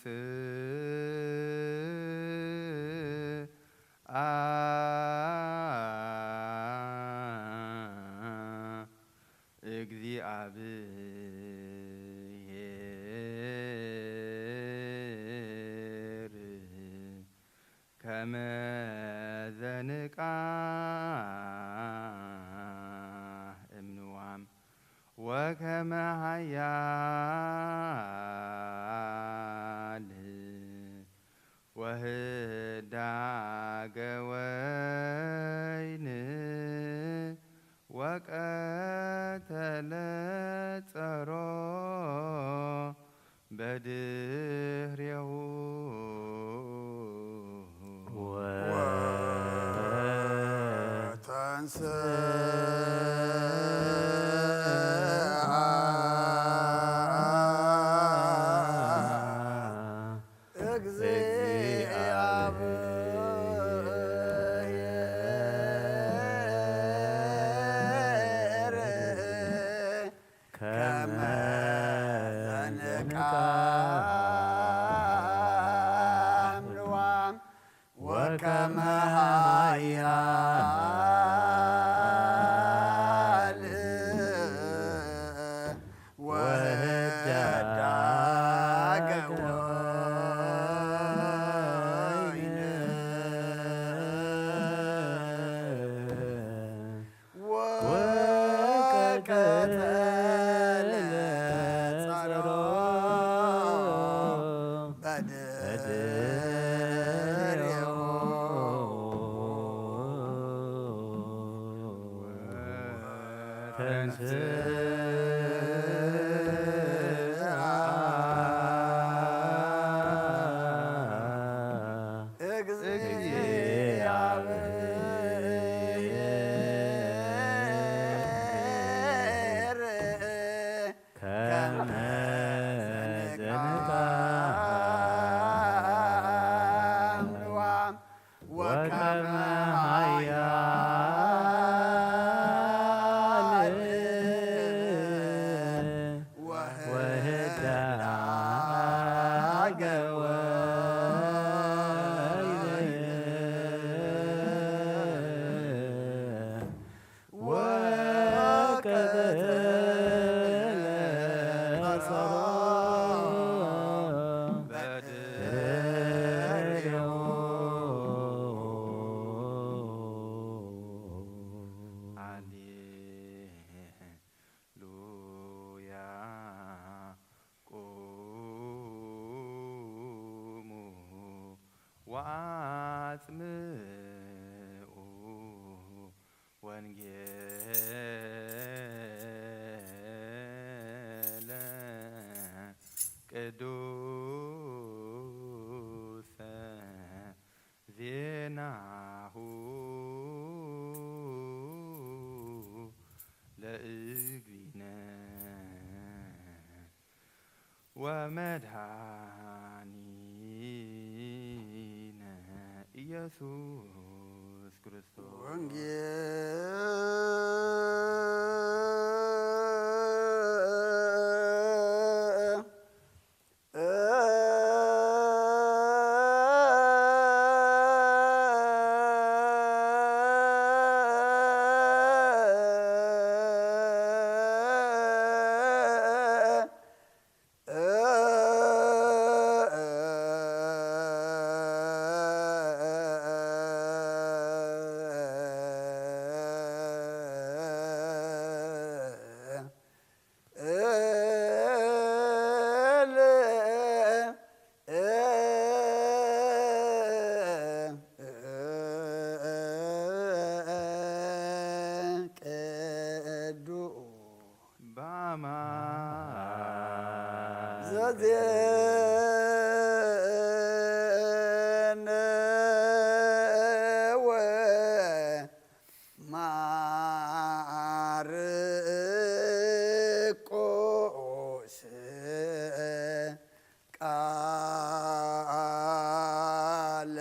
ተንስአ እግዚአብሔር ከመ ዘንቃህ እምንዋም ወከመ ኃያል ወህዳገ ወይን ወቀተለ ጸሮ በድህሬሁ። ከመ ዘንቃህ እምንዋም ወከመ ኃያል ወህዳገ ወይን ወቀተለ ጸሮ በድሬሁ። ተንስአ እግዚአብሔር ከመ ዘንቃህ እምንዋም ወከመ ኃያል ወህዳገ ወይን ወቀተለ ጸሮ በድሬሁ። ሃሌሉያ። ቁሙ ወአጽምዑ ወንጌለ ቅዱሰ ዜናሁ ለእግዚእነ ወመድኃኒነ ኢየሱስ ክርስቶስ። ወንጌል ቅዱስ በአማን ዘዜነ ወማርቆስ ቃለ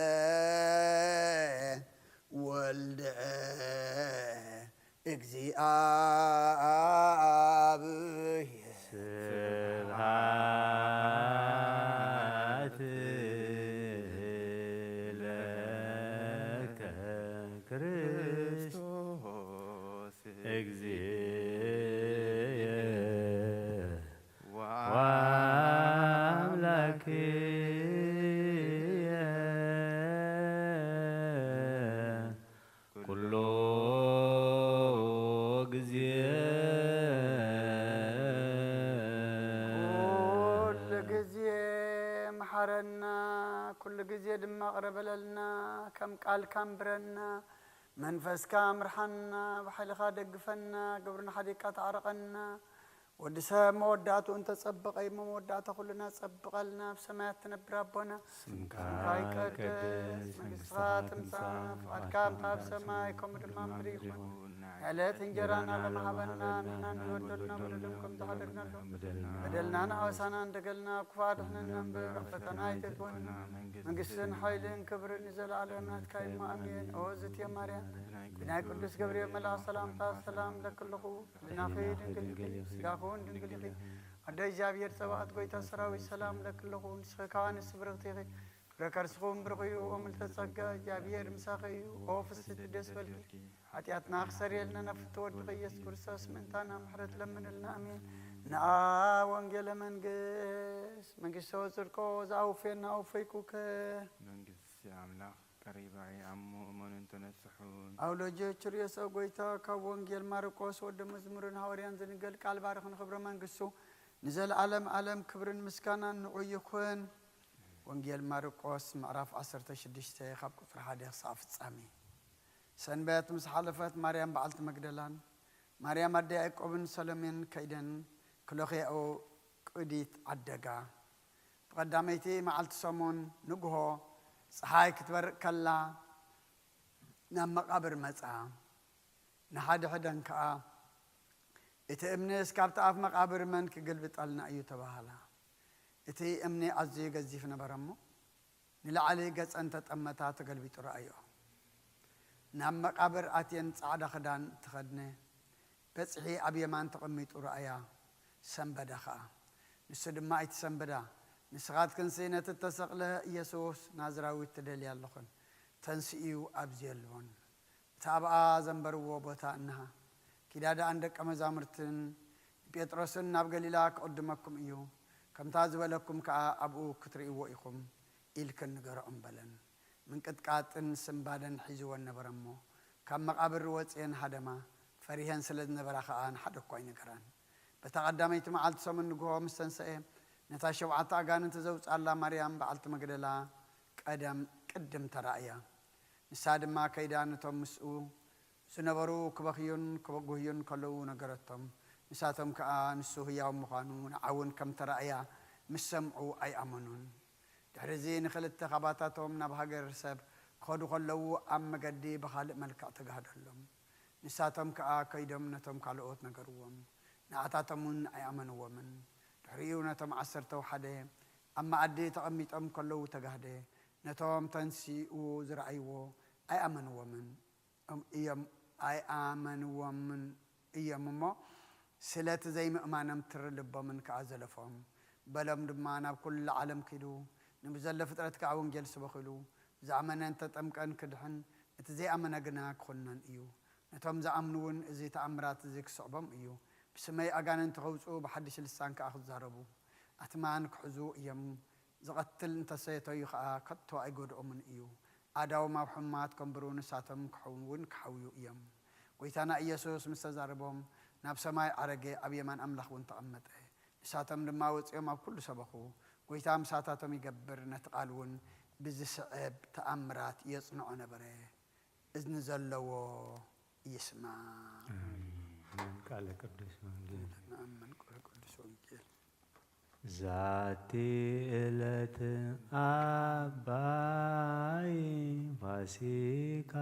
ወልደ እግዚአብሔር። ስብሐት ድማ ቅረ በለልና፣ ከም ቃልካ ኣንብረና፣ መንፈስካ ኣምርሓና፣ ብሓይልኻ ደግፈና፣ ግብርና ሓዲግካ ተዓረቐና። ወዲ ሰብ መወዳእትኡ እንተጸበቐ እሞ መወዳእታ ኩልና ጸብቐልና። ኣብ ሰማያት ትነብር ኣቦና፣ ስምካ ስምካ ይቀደስ፣ ይቀደስ፣ መንግስትኻ መንግስትኻ ትምጻእ፣ ትምጻእ፣ ፍቓድካ ፍቓድካ ከምታ ኣብ ከምታ ኣብ ሰማይ ሰማይ ከምኡ ድማ ከምኡ ኣብ ምድሪ ይኹን። ይኹን። ዕለት ዕለት እንጀራና እንጀራና ሎሚ ሃበና፣ ሃበና፣ ንሕና ንበደልና ንበደልና በደሎም ከም ከም ዝሓደግናሎም፣ ዝሓደግናሎም፣ በደልና በደልና ንኣበሳና ንሓበሳና እንደገልና፣ ክፉኣት ኣድሕነና እምበር፣ ናብ ፈተና ኣይተእትወና፣ ኣይተእትወና፣ መንግስትን መንግስትን ሓይልን ክብርን ንዘለኣለም ናትካ እዩ። ኣሜን። ኦ ዝትየ ማርያም፣ ብናይ ቅዱስ ገብርኤል መልኣኽ ሰላምታ ሰላም ለክልኹ፣ ህሊናኺ ድንግል ኢኺ፣ ስጋኺ እውን ድንግል ኢኺ። ኣደ እግዚኣብሔር ጸባኦት፣ ጎይታ ሰራዊት፣ ሰላም ለክልኹ፣ ንስኺ ከኣ ንስብርኽቲ ኢኺ። ፍረ ከርስኹም ብሩኽ እዩ፣ ኦ ምልዕተ ጸጋ፣ እግዚኣብሔር ምሳኺ እዩ። ኦ ፍስሕቲ ደስ በልኪ፣ ሓጢኣትና ክሰርየልና ናብ ፍትወ ወድኺ ኢየሱስ ክርስቶስ ምእንታና ምሕረት ለምንልና። ኣሜን። ንኣ ወንጌለ መንግስት፣ መንግስቶ ጽድቆ ዝኣውፌና ኣውፈይኩከ። መንግስቲ ኣምላኽ ቀሪባ እያ እሞ እመኑን ተነስሑን። ኣውሎጆ ችርዮስ፣ ኦ ጎይታ፣ ካብ ወንጌል ማርቆስ ወዲ መዝሙርን ሃዋርያን ዝንገል ቃል ባርኽን ክብረ መንግስቱ ንዘለኣለም ኣለም ክብርን ምስጋናን ንዑ ይኹን። ወንጌል ማርቆስ ምዕራፍ ዓሰርተ ሽዱሽተ ካብ ቁጽሪ ሓደ ክሳብ ፍጻሜ። ሰንበት ምስ ሓለፈት ማርያም በዓልቲ መግደላን ማርያም ኣደ ያዕቆብን ሰሎሜን ከይደን ክለኽያኦ ቅዲት ዓደጋ። ብቐዳመይቲ መዓልቲ ሰሙን ንግሆ ጸሓይ ክትበርቕ ከላ ናብ መቓብር መጻ። ንሓድሕደን ከኣ፣ "እቲ እምንስ ካብቲ ኣፍ መቓብር መን ክግልብጠልና እዩ?" ተባህላ። እቲ እምኒ ኣዝዩ ገዚፍ ነበረ እሞ፣ ንላዕሊ ገጸን ተጠመታ ተገልቢጡ ረኣዮ። ናብ መቓብር ኣትየን ጻዕዳ ክዳን ተኸድነ፣ በጽሒ ኣብ የማን ተቐሚጡ ረኣያ፣ ሰንበዳ ኸኣ። ንሱ ድማ ኣይትሰንብዳ፣ ንስኻትክንሲ ነቲ እተሰቕለ ኢየሱስ ናዝራዊ ትደልያ ኣለኽን፣ ተንሲኡ ኣብዚ የልቦን። እቲ ኣብኣ ዘንበርዎ ቦታ እንሃ። ኪዳ ደኣ ንደቀ መዛሙርትን ንጴጥሮስን ናብ ገሊላ ክቕድመኩም እዩ፣ ከምታ ዝበለኩም ከኣ ኣብኡ ክትርእይዎ ኢኹም ኢልክን ንገርኦም በለን። ምንቅጥቃጥን ስንባደን ሒዝወን ነበረ እሞ፣ ካብ መቓብር ወጽየን ሃደማ፣ ፈሪሀን ስለ ዝነበራ ከኣ ንሓደ እኳ ኣይነገራን። በታ ቀዳመይቲ መዓልቲ ሰሙን ንግሆ ምስ ተንሰኤ፣ ነታ ሸውዓተ ኣጋንንቲ ዘውጽኣላ ማርያም በዓልቲ መግደላ ቀደም ቅድም ተራእያ። ንሳ ድማ ከይዳ ነቶም ምስኡ ዝነበሩ ክበኽዩን ክጉህዩን ከለዉ ነገረቶም። ንሳቶም ከኣ ንሱ ህያው ምዃኑ ንዓ እውን ከም ተራእያ ምስ ሰምዑ ኣይኣመኑን። ድሕሪ እዚ ንኽልተ ካባታቶም ናብ ሃገር ሰብ ክኸዱ ከለዉ ኣብ መገዲ ብኻልእ መልክዕ ተጋህደሎም። ንሳቶም ከኣ ከይዶም ነቶም ካልኦት ነገርዎም። ንዓታቶም እውን ኣይኣመንዎምን። ድሕሪኡ ነቶም ዓሰርተው ሓደ ኣብ መኣዲ ተቐሚጦም ከለዉ ተጋህደ። ነቶም ተንሲኡ ዝረኣይዎ ኣይኣመንዎምን እም-፣ እዮም፣ ኣይኣመንዎምን እዮም እሞ፣ ስለቲ ዘይምእማኖም ትሪ ልቦምን ከኣ ዘለፎም። በሎም ድማ፣ "ናብ ኩሉ ዓለም ኪዱ፣ ንብዘሎ ፍጥረት ከኣ ወንጌል ስበኹ" ኢሉ። ዝኣመነን ተጠምቀን ክድሕን፣ እቲ ዘይኣመነ ግና ክኹነን እዩ። ነቶም ዝኣምኑ እውን እዚ ተኣምራት እዚ ክስዕቦም እዩ። ብስመይ ኣጋንንቲ ከውጽኡ፣ ብሓድሽ ልሳን ከኣ ክዛረቡ፣ ኣትማን ክሕዙ እዮም። ዝቐትል እንተሰተዩ ኸኣ ከቶ ኣይጎድኦምን እዩ። ኣእዳዎም ኣብ ሕሙማት ከንብሩ፣ ንሳቶም ክሕው-፣ እውን ክሓውዩ እዮም። ጐይታና ኢየሱስ ምስ ተዛረቦም፣ ናብ ሰማይ ዓረገ፣ ኣብ የማን ኣምላኽ እውን ተቐመጠ። ንሳቶም ድማ ወጺኦም ኣብ ኩሉ ሰበኹ። ጐይታ ምሳታቶም ይገብር፣ ነቲ ቃል እውን ብዝስዕብ ተኣምራት የጽንዖ ነበረ። እዝኒ ዘለዎ ይስማዕ። ኣሜን። ቃለ ቅዱስ ወንጌል። ንኣምን ቅዱስ ወንጌል። ዛቲ ዕለት ዓባይ ፋሲካ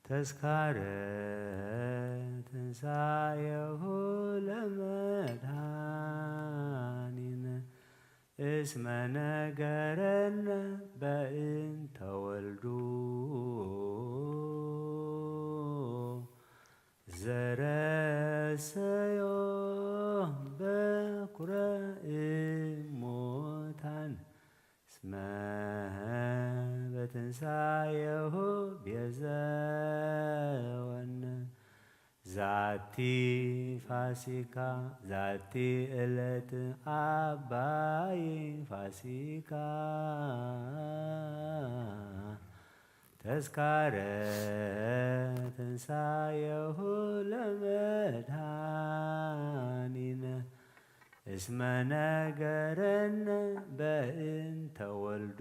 ተስካረ ትንሳኤሁ ለመድኃኒነ እስመ ነገረነ በእንተ ወልዱ ዘረሰዮ በኩረ እሙታን እስመ በትንሳኤሁ ቤዘወነ። ዛቲ ፋሲካ፣ ዛቲ ዕለት ዓባይ ፋሲካ ተስካረ ትንሳኤሁ ለመድኃኒነ እስመ ነገረነ በእንተ ወልዱ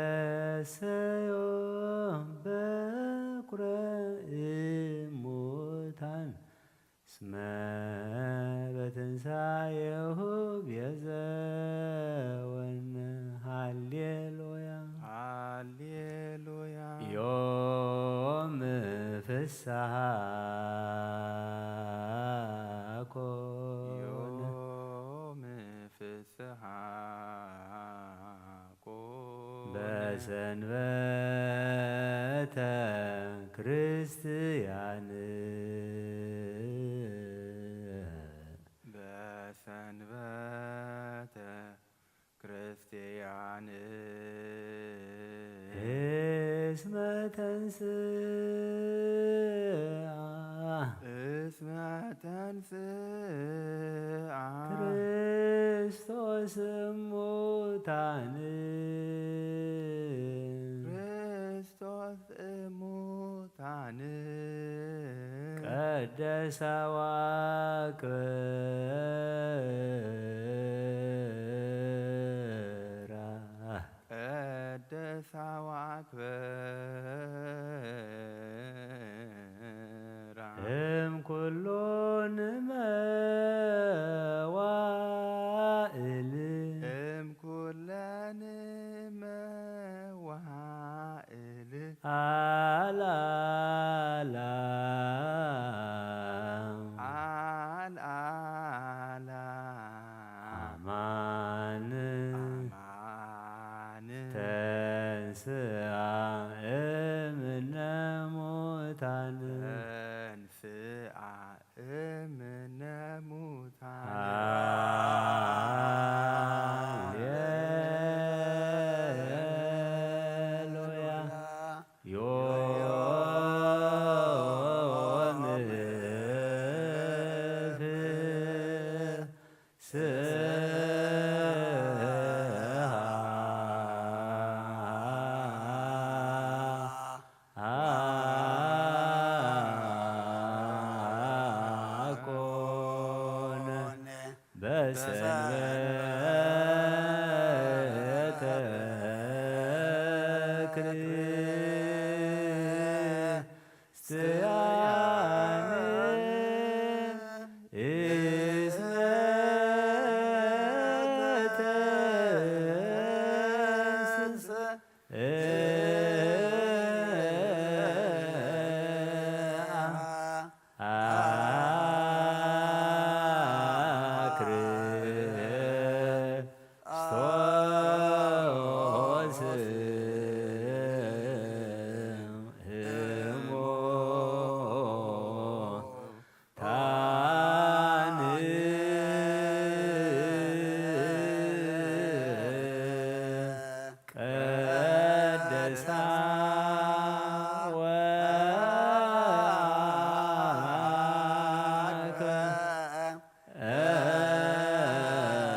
ዘረሰዮ በኩረ እሙታን እስመ በትንሳኤሁ ቤዘወነ። ሃሌሉያ። ሃሌሉያ። ዮም ፍስሐ ኮነ። ዮም ፍስሐ ኮነ። በሰንበተ ክርስቲያን። በሰንበተ ክርስቲያን። እስመ ተንስአ። እስመ ተንስአ። ክርስቶስ እሙታን። ክርስቶስ እሙታን። ቀደሳ ወአክብራ። ቀደሳ ወአክብራ። እም ኩሎን መዋእል። እም ኩለን መዋእል። አልዓላ። አልዓላ። አማን። አማን። ተንስአ እምነ ሙታን። ተንስአ እምነ ሙታን። ሃሌሉያ። ዮም ፍስሐ ኮነ። በሰንበተ ክርስቲያን እስመ ተንስ ቀደሳ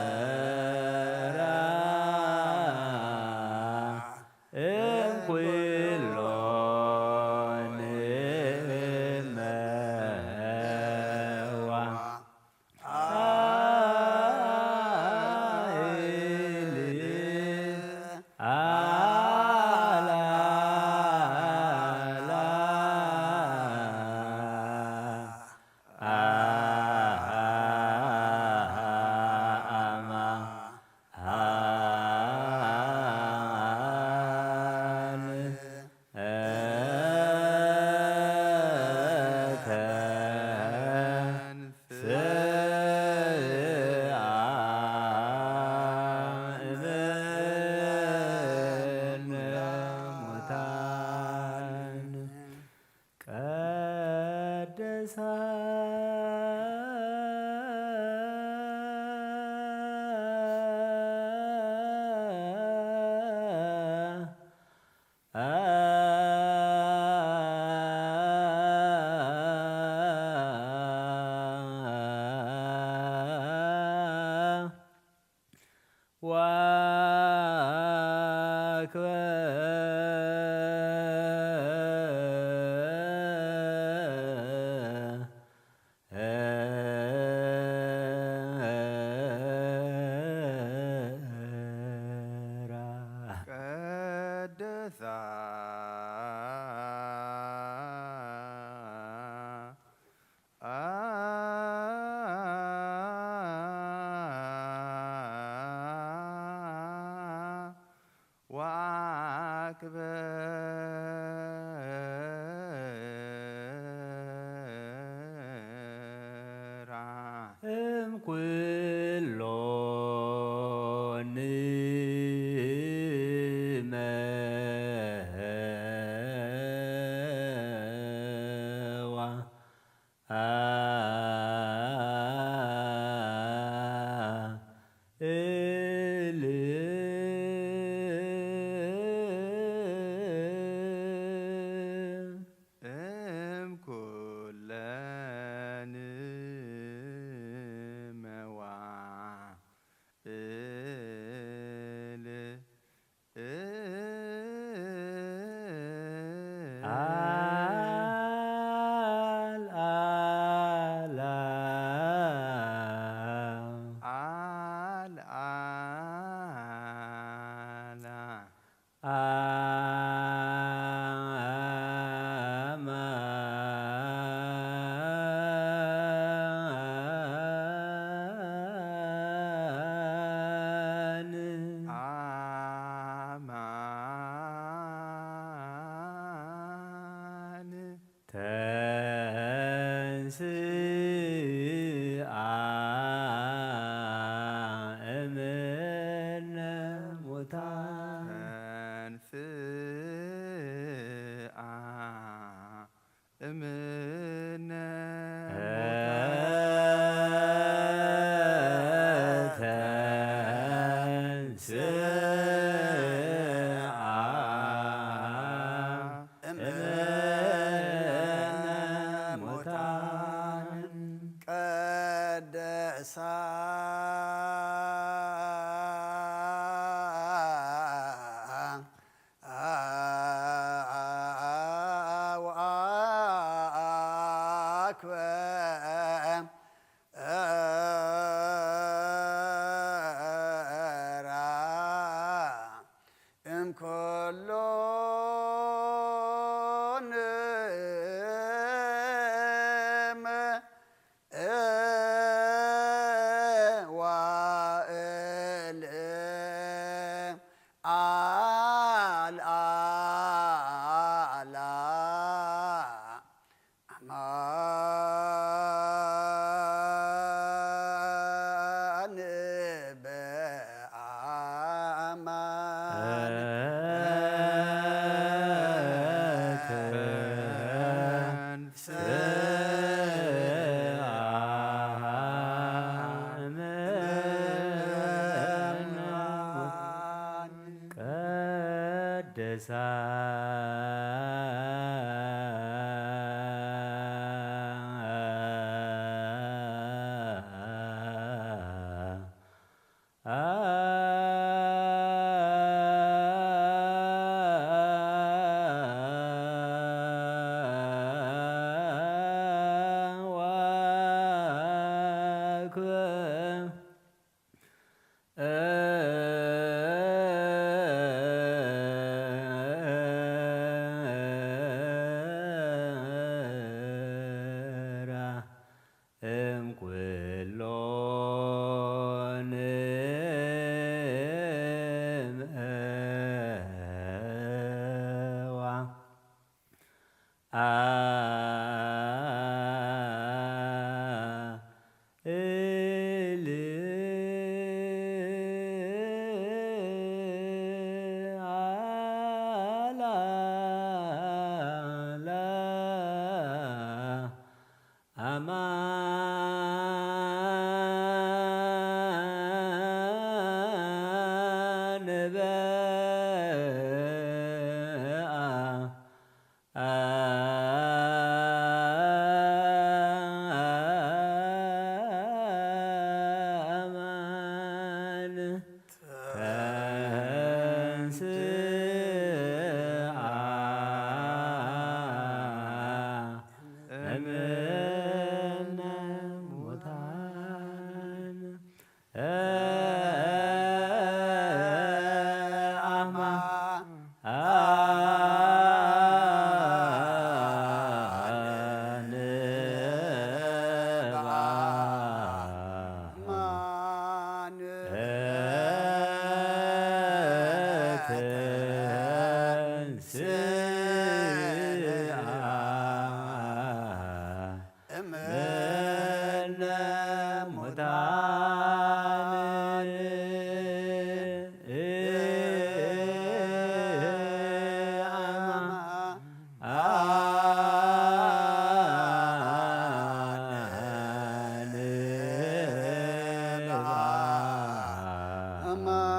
ወአክብራ እምኩሎን መዋ ኃይል አላላ አማ አን ተንሥአ እምነ ሙታን። ቀደሳ ወአክብራ ዛ ወአክብራ እምኩሎን መዋ እል እም ኩለን መዋእል አልዓላ አልዓላ አማን አማን ተንስአ እምነ ሙታን ተንስአ እምነ ተንስአ እምነ ሙታን ቀደሳ ወአክብራ እምኩሎን መዋእል አልዓላ አማን በአማን ተንሥአ እምነ ሙታን ቀደሳ ኣንብባ ማን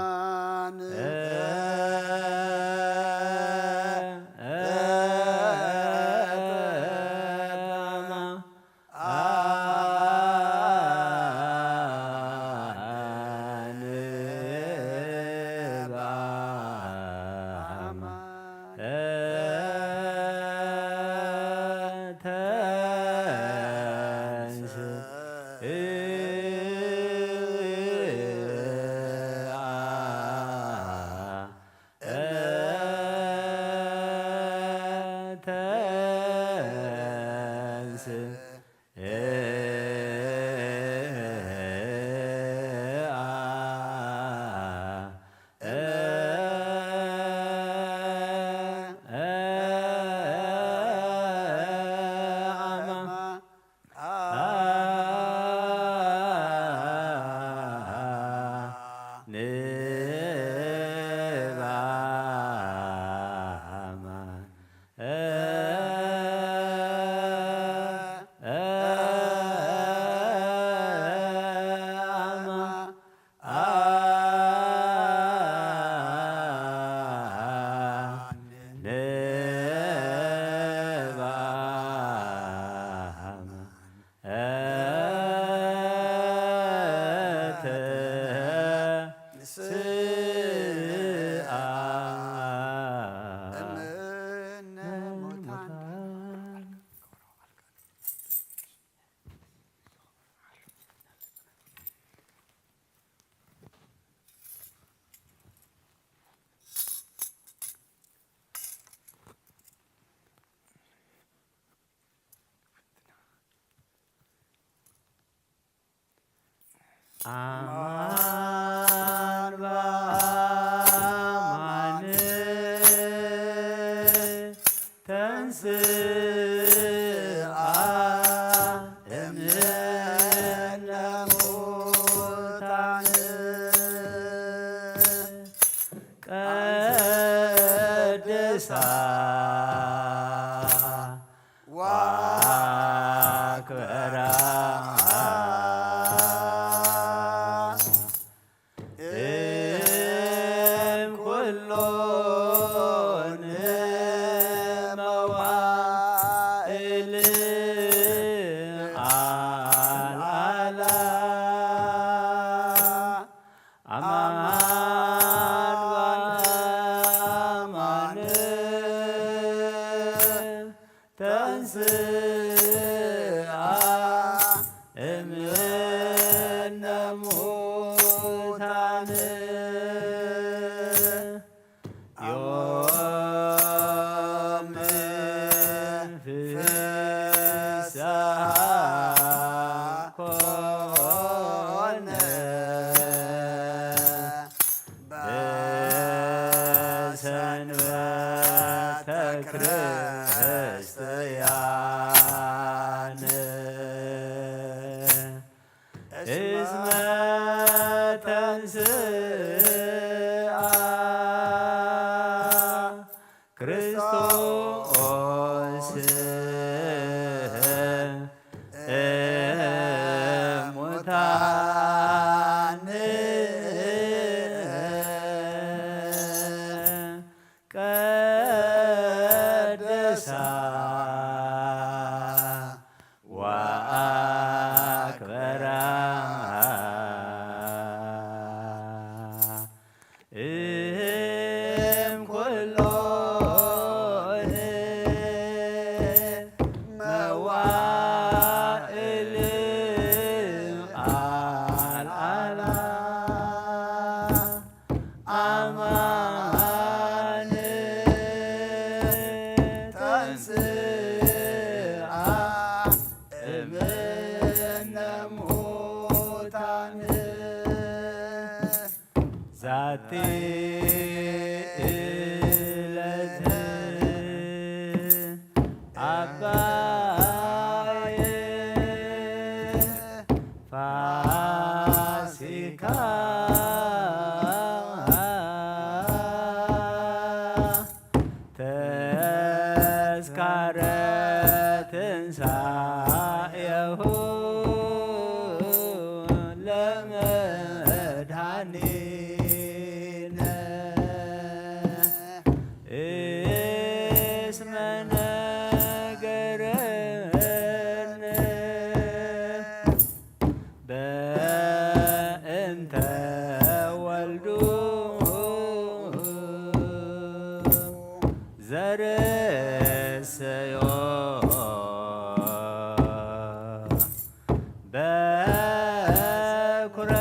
ተንስኣ እምነ ሙታን ኣማን በኣማን ተንስኣ እምነ ሙታን ቀድሳ ወኣክበራ እም ኩሎን መዋእል ኣልዓላ ኣማን በኣማን ተንስኣ እምነ ሙታን ዮም ፍስሓ ኮነ። በሰንበተ ክርስትያን እስመ ተንስኣ ክርስቶስ እሙታን ቀደሳ ወኣክበራ እም ኩሎን መዋእል ኣልዓላ ኣማን ተስካረ ትንሳኤሁ ለመድኃኒነ እስመ ነገረነ በእንተ ወልዱ ዘርእሰዮ በኩረ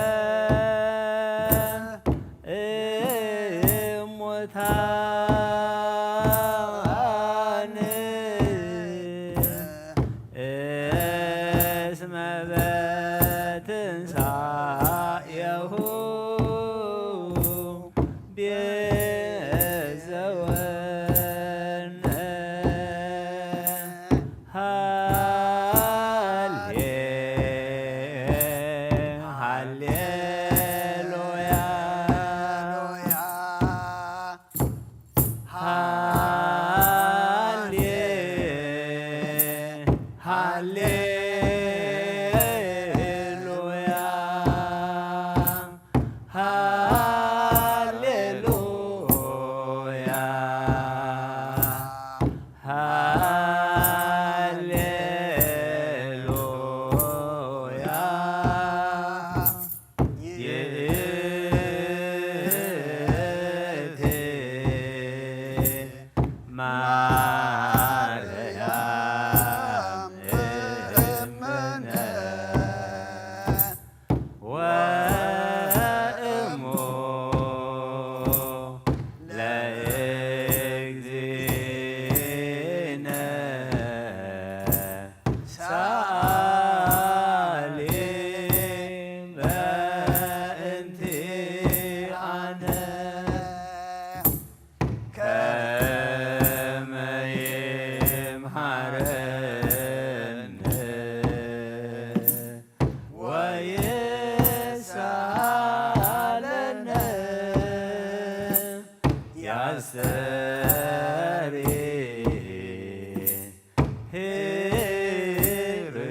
እሙታን እስመ በትንሳኤሁ ቤዘወነ። ሃሌ-፣ ሃሌሉያ። ሃሌ-፣ ሃሌሉያ። ሃሌሉያ። ሃሌሉያ። ይእቲ ማርያም እምነ ወእሙ ለእግዚእነ ሰአሊ በእንቲአነ ከመ ይምሃረነ ወይሳለነ ያስተሪ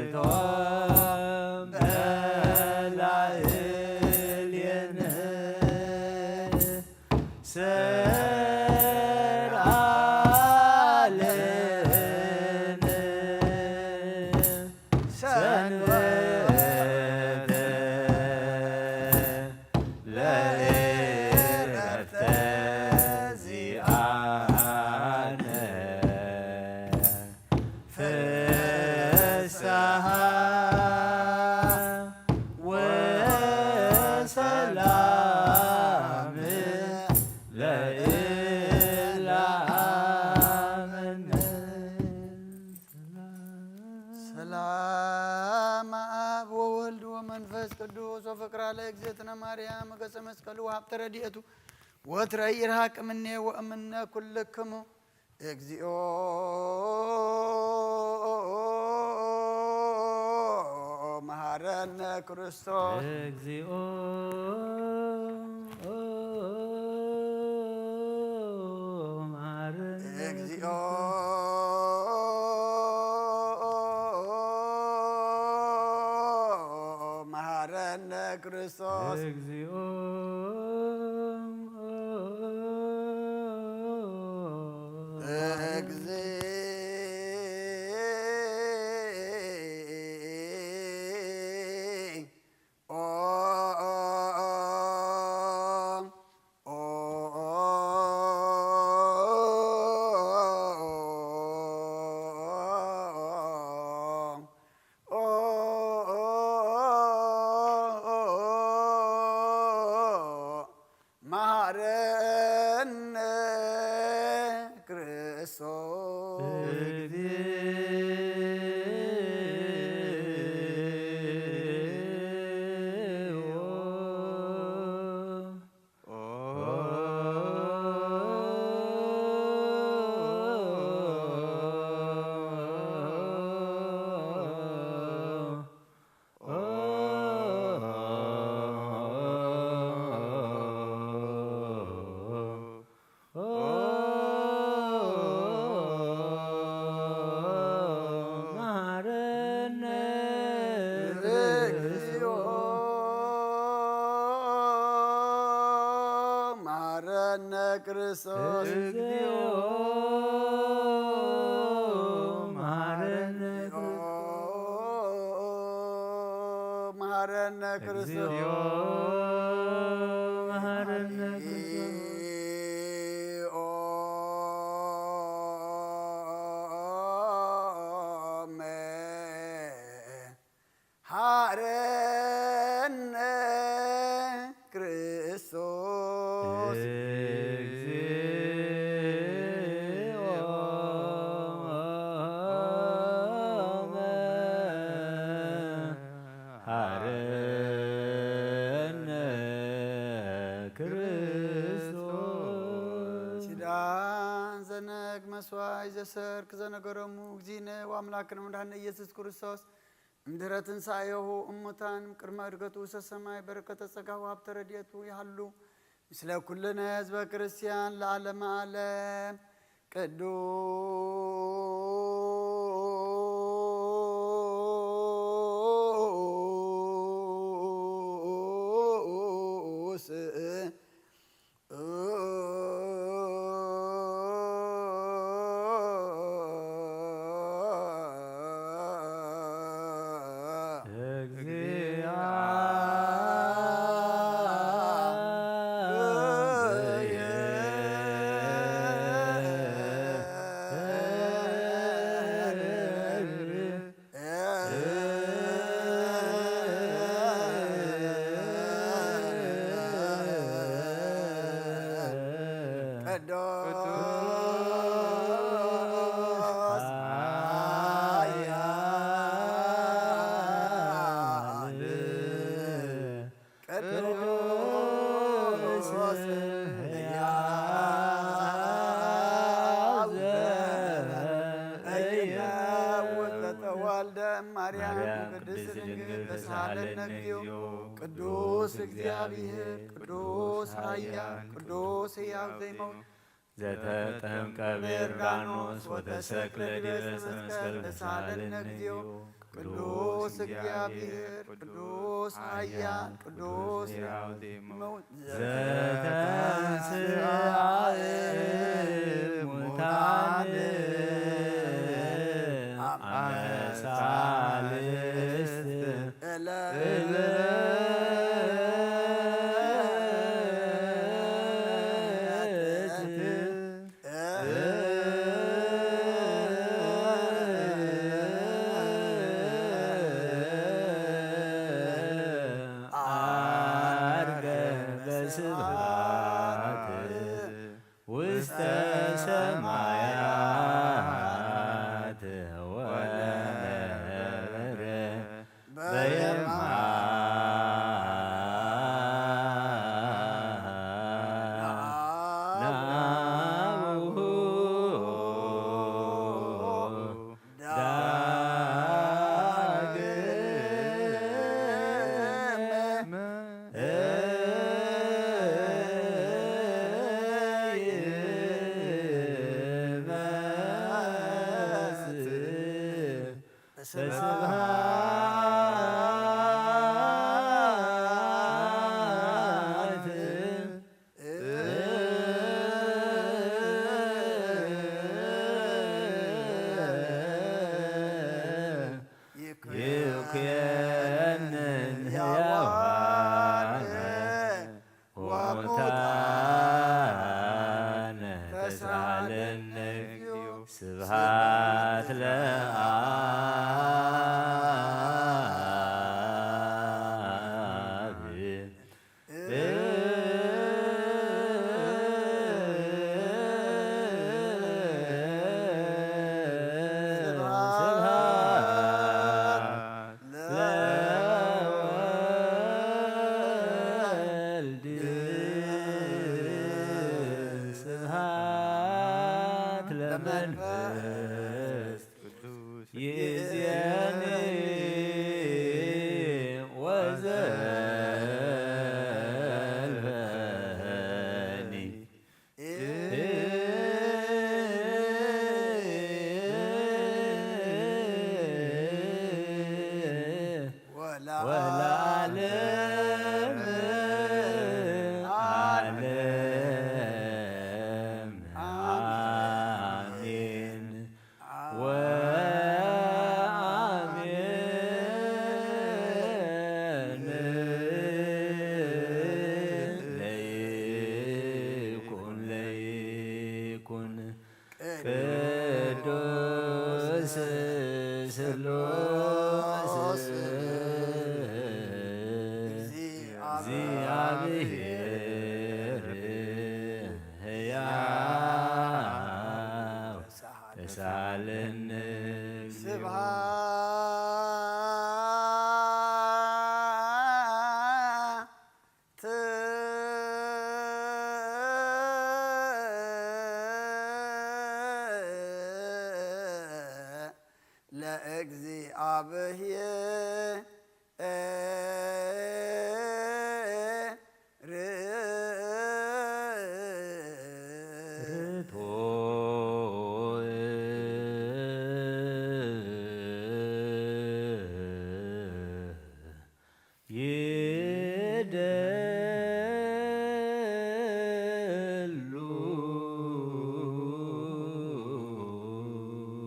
ሂርቶም በላዕሌነ ሰርዓለነ ሰንበተ ለእረፍተ ዚአነ ፍስሓ ወሰላም ለእለ አመነ። ሰላም አብ ወወልድ ወመንፈስ ቅዱስ ወፍቅራ ለእግዝእትነ ማርያም ገጸ መስቀሉ ሀብተ ረድኤቱ ወትረ ይርሃቅ እምኔ ወእምነ ኩልክሙ። እግዚኦ መሐረነ ክርስቶስ። እግዚኦ መሐረነ እግዚኦ መሐረነ ክርስቶስ። እግዚኦ መሐረነ ክርስቶስ። ክርስቶስ። እግዚኦ መሐረነ ክርስቶስ። መሐረነ ክርስቶስ። እግዚኦ መሐረነ ክርስቶስ። መሐረነ ክርስቶስ። እግዚኦ መሐረነ ክርስቶስ። ኪዳን ዘነግ መስዋይ ዘሰርክ ዘነገረሙ እግዚእነ ወአምላክነ ወመድኃኒነ ኢየሱስ ክርስቶስ፣ እምድረ ትንሣኤሁ እሙታን ቅድመ ዕርገቱ ውስተ ሰማይ በረከተ ጸጋሁ ሀብተ ረድኤቱ ይሃሉ ምስለ ኩልነ ህዝበ ክርስቲያን ለዓለመ ዓለም። ቅዱስ ቅዱስ ኃያል ቅዱስ ሕያው ዘተወልደ እማርያም ቅድስት ድንግል ተሳሃለነ እግዚኦ። ቅዱስ እግዚአብሔር ቅዱስ ኃያል ቅዱስ ሕያው ዘይመውት ዘተጠምቀ በዮርዳኖስ ወተሰቅለ ዲበ ዕፀ መስቀል ተሳሃለነ እግዚኦ። ቅዱስ እግዚአብሔር ቅዱስ ኃያል ቅዱስ ሕያው ዘይመውት ዘተንሥአ እሙታን አመ ሣልስት ዐርገ በስብሐት ውስተ ሰማያት ወነበረ በየማነ አቡሁ ዳግመ ይመጽእ በስብሐት ይኩነን ሕያዋን ወሙታነ ተሳሃለነ እግዚኦ። ስብሐት ለአብ ስብሐት ለወልድ ስብሐት ለመንፈስ ቅዱስ ይእዜኒ ወዘልፈኒ። ወለዓለመ ዓለም። ቅዱስ ስሉስ እግዚአብሔር ሕያው ተሳለነ። ስብሐት ለእግዚአብሔር። ይደሉ።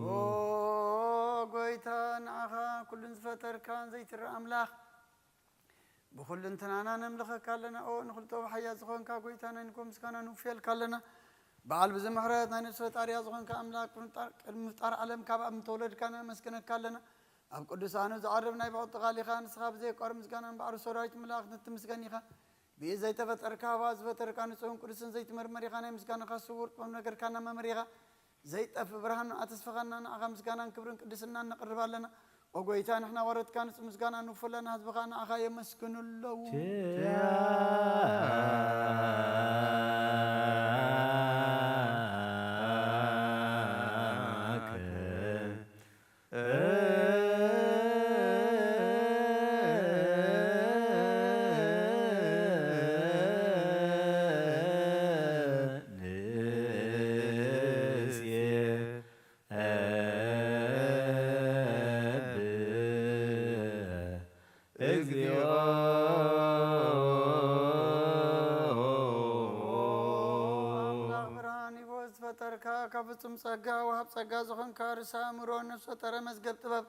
ኦ ጎይታ፣ ንዓኻ ኩሉን ዝፈጠርካን ዘይትረእ ኣምላኽ፣ ብኹልንትናና ነምልኸካ ኣለና። ኦ ንኹሉ ጥበብ ሓያል ዝኾንካ ጎይታ፣ ናይ ንግሆ ምስጋና ንውፍየልካ ኣለና። በዓል ብዙሕ ምሕረት፣ ናይ ነፍሲ ፈጣሪያ ዝኾንካ ኣምላኽ፣ ቅድሚ ምፍጣር ዓለም ካብ ኣብ ምተወለድካ ነመስግነካ ኣለና። ኣብ ቅዱሳኑ ዝዓርብ ናይ ብቕጥቃል ኢኻ። ንስኻ ብዘየቋርብ ምስጋና እምበኣር፣ ሰራዊት መላእኽቲ ትምስገን ኢኻ። ብኢድ ዘይተፈጠርካ፣ ሃዋ ዝፈጠርካ፣ ንጹህን ቅዱስን ዘይትመርመር ኢኻ። ናይ ምስጋናኻ ስውር ጥበብ ነገርካና መመሪኻ። ዘይጠፍእ ብርሃን ንዓ ተስፋኻና፣ ንዓኻ ምስጋናን ክብርን ቅድስናን ነቕርብ ኣለና። ኦ ጎይታ፣ ንሕና ወረትካ ንጹህ ምስጋና ንውፉ ኣለና፣ ህዝብኻ ንዓኻ የመስግኑ ኣለዉ። እግዚኦ። ኣምላኽ ብርሃን ሂቦ ዝፈጠርካ፣ ካብ ፍጹም ጸጋ ወሃብ ጸጋ ዝኾንካ፣ ርእሰ ኣእምሮ፣ ነፍስ ፈጠረ፣ መዝገብ ጥበብ፣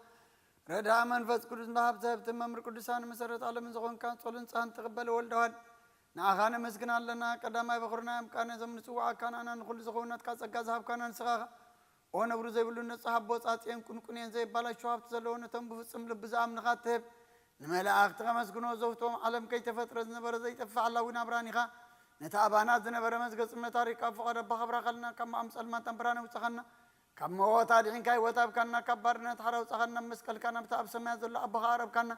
ረድኣ መንፈስ ቅዱስ፣ መሃብቲ ሃብቲ፣ መምህር ቅዱሳን፣ መሰረት ዓለምን ዝኾንካ፣ ጾልን ጻን ትቕበል ወልደዋል፣ ንዓኻ ነመስግን ኣለና። ቀዳማይ በኹርና እምቃነ ዞም ንጽውዓካ ንኣና ንኹሉ ዝኸውን ናትካ ጸጋ ዝሃብካና ንስኻ ኢኻ። ኦ ነብሩ ዘይብሉ ነጻ ሃቦ ጻጽየን ቁንቁንየን ዘይባላሾ ሃብቲ ዘለዎ ነቶም ብፍጹም ልቢ ዝኣምንኻ እትህብ፣ ንመላእኽቲ ከመስግኖ ዘውትዎም ዓለም ከይተፈጥረ ዝነበረ ዘይጠፍእ ሃላዊ ናብራን ኢኻ። ነቲ ኣባና ዝነበረ መዝገጽ እምነት ኣሪካ ፍቓድ ኣባኻ ኣብራኸልና፣ ካብ መኣም ጸልማት ኣንብራን ኣውጻኻና፣ ካብ ሞት ኣድሒንካ ህይወት ሃብካና፣ ካብ ባርነት ሓራ ኣውጻኻና፣ መስቀልካ ናብቲ ኣብ ሰማያት ዘሎ ኣቦኻ ኣቕረብካና።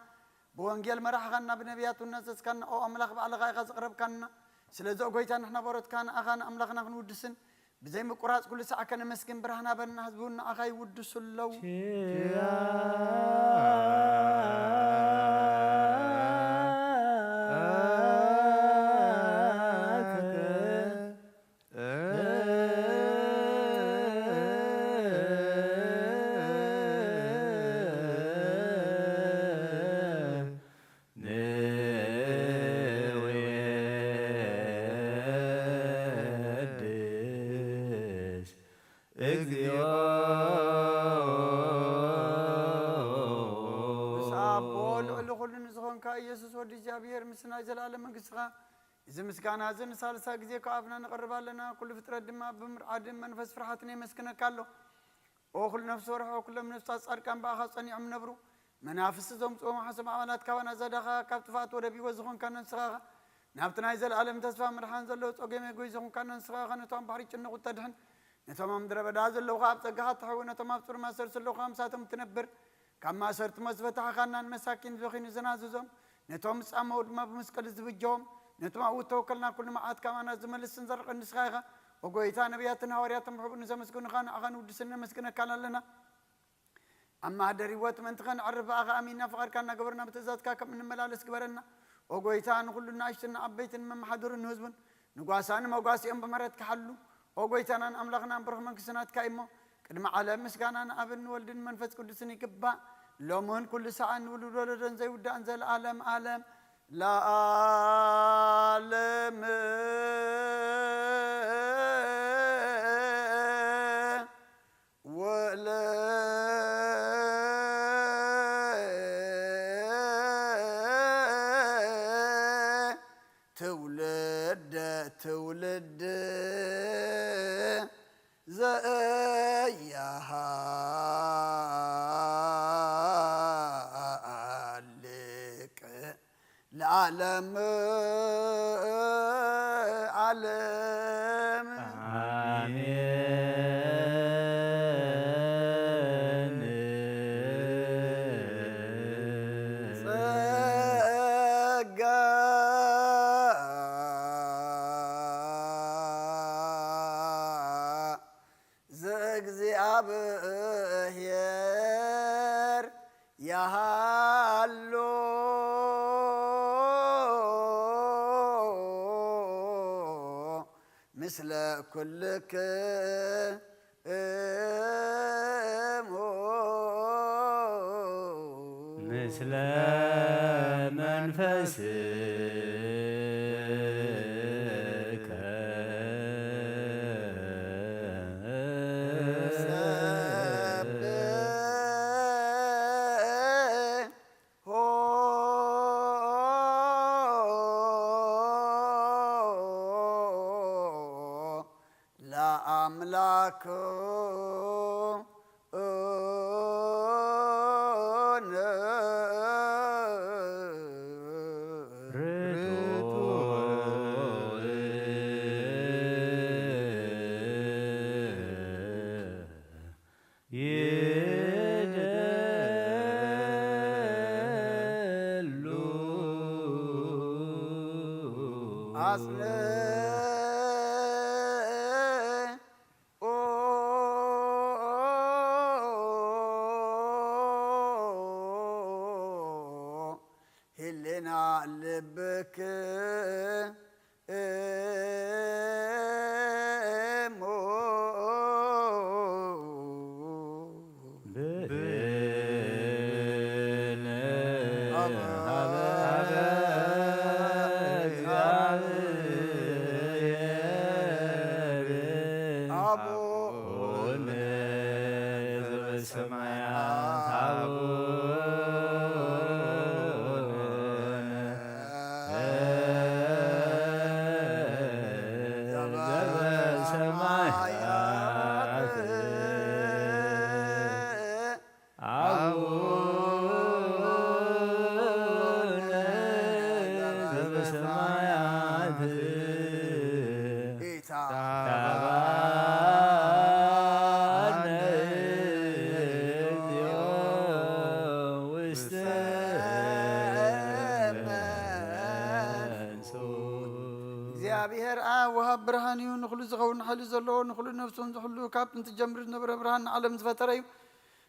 ብወንጌል መራሕኻና፣ ብነቢያት እውን ኣዘዝካና። ኦ ኣምላኽ፣ ባዕልኻ ኢኻ ዘቕረብካና። ስለዚ ኦ ጎይታ፣ ንሕና በሮትካ ንኣኻ ንኣምላኽና ክንውድስን ብዘይ ምቁራጽ ኩሉ ሳዕ ከነመስግን ብርሃን ሃበና። ህዝቢ እውን ንኣኻ ይውድሱ ኣለዉ። ንወድስ እግዚኦ። ምስ ኣቦ ልዕሊ ኩሉ ንዝኾንካ ኢየሱስ ወዲ እግዚኣብሔር፣ ምስ ናይ ዘለኣለም መንግስትኻ፣ እዚ ምስጋና እዚ ንሳልሳይ ግዜ ካብ ኣፍና ነቕርብ ኣለና። ኩሉ ፍጥረት ድማ ብምርዓድን መንፈስ ፍርሃትን የመስግነካ ኣሎ። ኦ ኩሉ ነፍሲ ወርሖ፣ ኩሎም ነፍሳት ጻድቃን ብኣኻ ጸኒዖም ነብሩ። መናፍስቲ ዘምጽኦም ሓሶም ኣባላት ካባና ዘዳኻ፣ ካብ ጥፍኣት ወደብ ህይወት ዝኾንካና ንስኻ ኢኻ። ናብቲ ናይ ዘለኣለም ተስፋ ምድሓን ዘለዎ ጸገም የጎይ ዝኾንካና ንስኻ ኢኻ። ነቶም ባሕሪ ጭንቑ እተድሕን፣ ነቶም ኣብ ምድረ በዳ ዘለዉ ኸኣ ኣብ ጸጋኻ እተሕዊ፣ ነቶም ኣብ ጽሩይ ማእሰርቲ ዘለዉ ኸኣ ምሳቶም እትነብር፣ ካብ ማእሰርቲ ሞት ዝፈታሕኻና፣ ንመሳኪን ዝበኽዩ ዝናዝዞም፣ ነቶም ዝጻመዉ ድማ ብመስቀል ዝብጀዎም፣ ነቶም ኣብኡ እተወከልና ኩሉ መዓት ካባና ዝመልስን ዘርቕን ንስኻ ኢኻ። ኦ ጎይታ፣ ነቢያትን ሃዋርያትን ብሕቡእ ንዘመስግኑኻ ንዓኻ ንውድስን ነመስግነካን ኣለና። ኣብ ማህደር ህይወት ምእንቲ ኸነዕርፍ ብኣኻ ኣሚንና ፍቓድካ እናገበርና ብትእዛዝካ ከም እንመላለስ ግበረና። ኦ ጎይታ፣ ንኹሉ ንኣሽቱን ንዓበይትን መመሓድሩን ንህዝቡን ንጓሳን መጓሲኦም ብምሕረትካ ሓሉ። ኦ ጎይታናን ኣምላኽናን ብሩኽ መንግስቲ ናትካ እዩ እሞ፣ ቅድሚ ዓለም ምስጋና ንኣብን ንወልድን መንፈስ ቅዱስን ይግባእ፣ ሎምን ኩሉ ሰዓን ንውሉድ ወለዶን ዘይውዳእን ዘለኣለም ኣለም ለኣለም። ወለ ትውልደ ትውልድ ዘያሃልቅ ለዓለም ዓለም። ኣሜን። ጸጋ ዘእግዚኣብሔር ያሃሎ ምስለ ኩልክሙ። ምስለ መንፈስከ ሰብሖ ለአምላክ ርቱዕ ይደሉ አጽንዕ ህሌና ልብክ እሞ ብእነ ሀበ እግዚአብሔር አቡነ ዘበሰማያት አቡነ ዘበሰማያት አቡነ ዘበሰማያት ጌታ ተባረክ እግዚኦ ውስተ መንሱ። እግዚኣብሔር ኣብ ወሃብ ብርሃን እዩ፣ ንኹሉ ዝኸውን ሓይሊ ዘለዎ፣ ንኹሉ ነፍሱን ዝሕሉ፣ ካብ ጥንቲ ጀምሩ ዝነበረ ብርሃን ንዓለም ዝፈጠረ እዩ።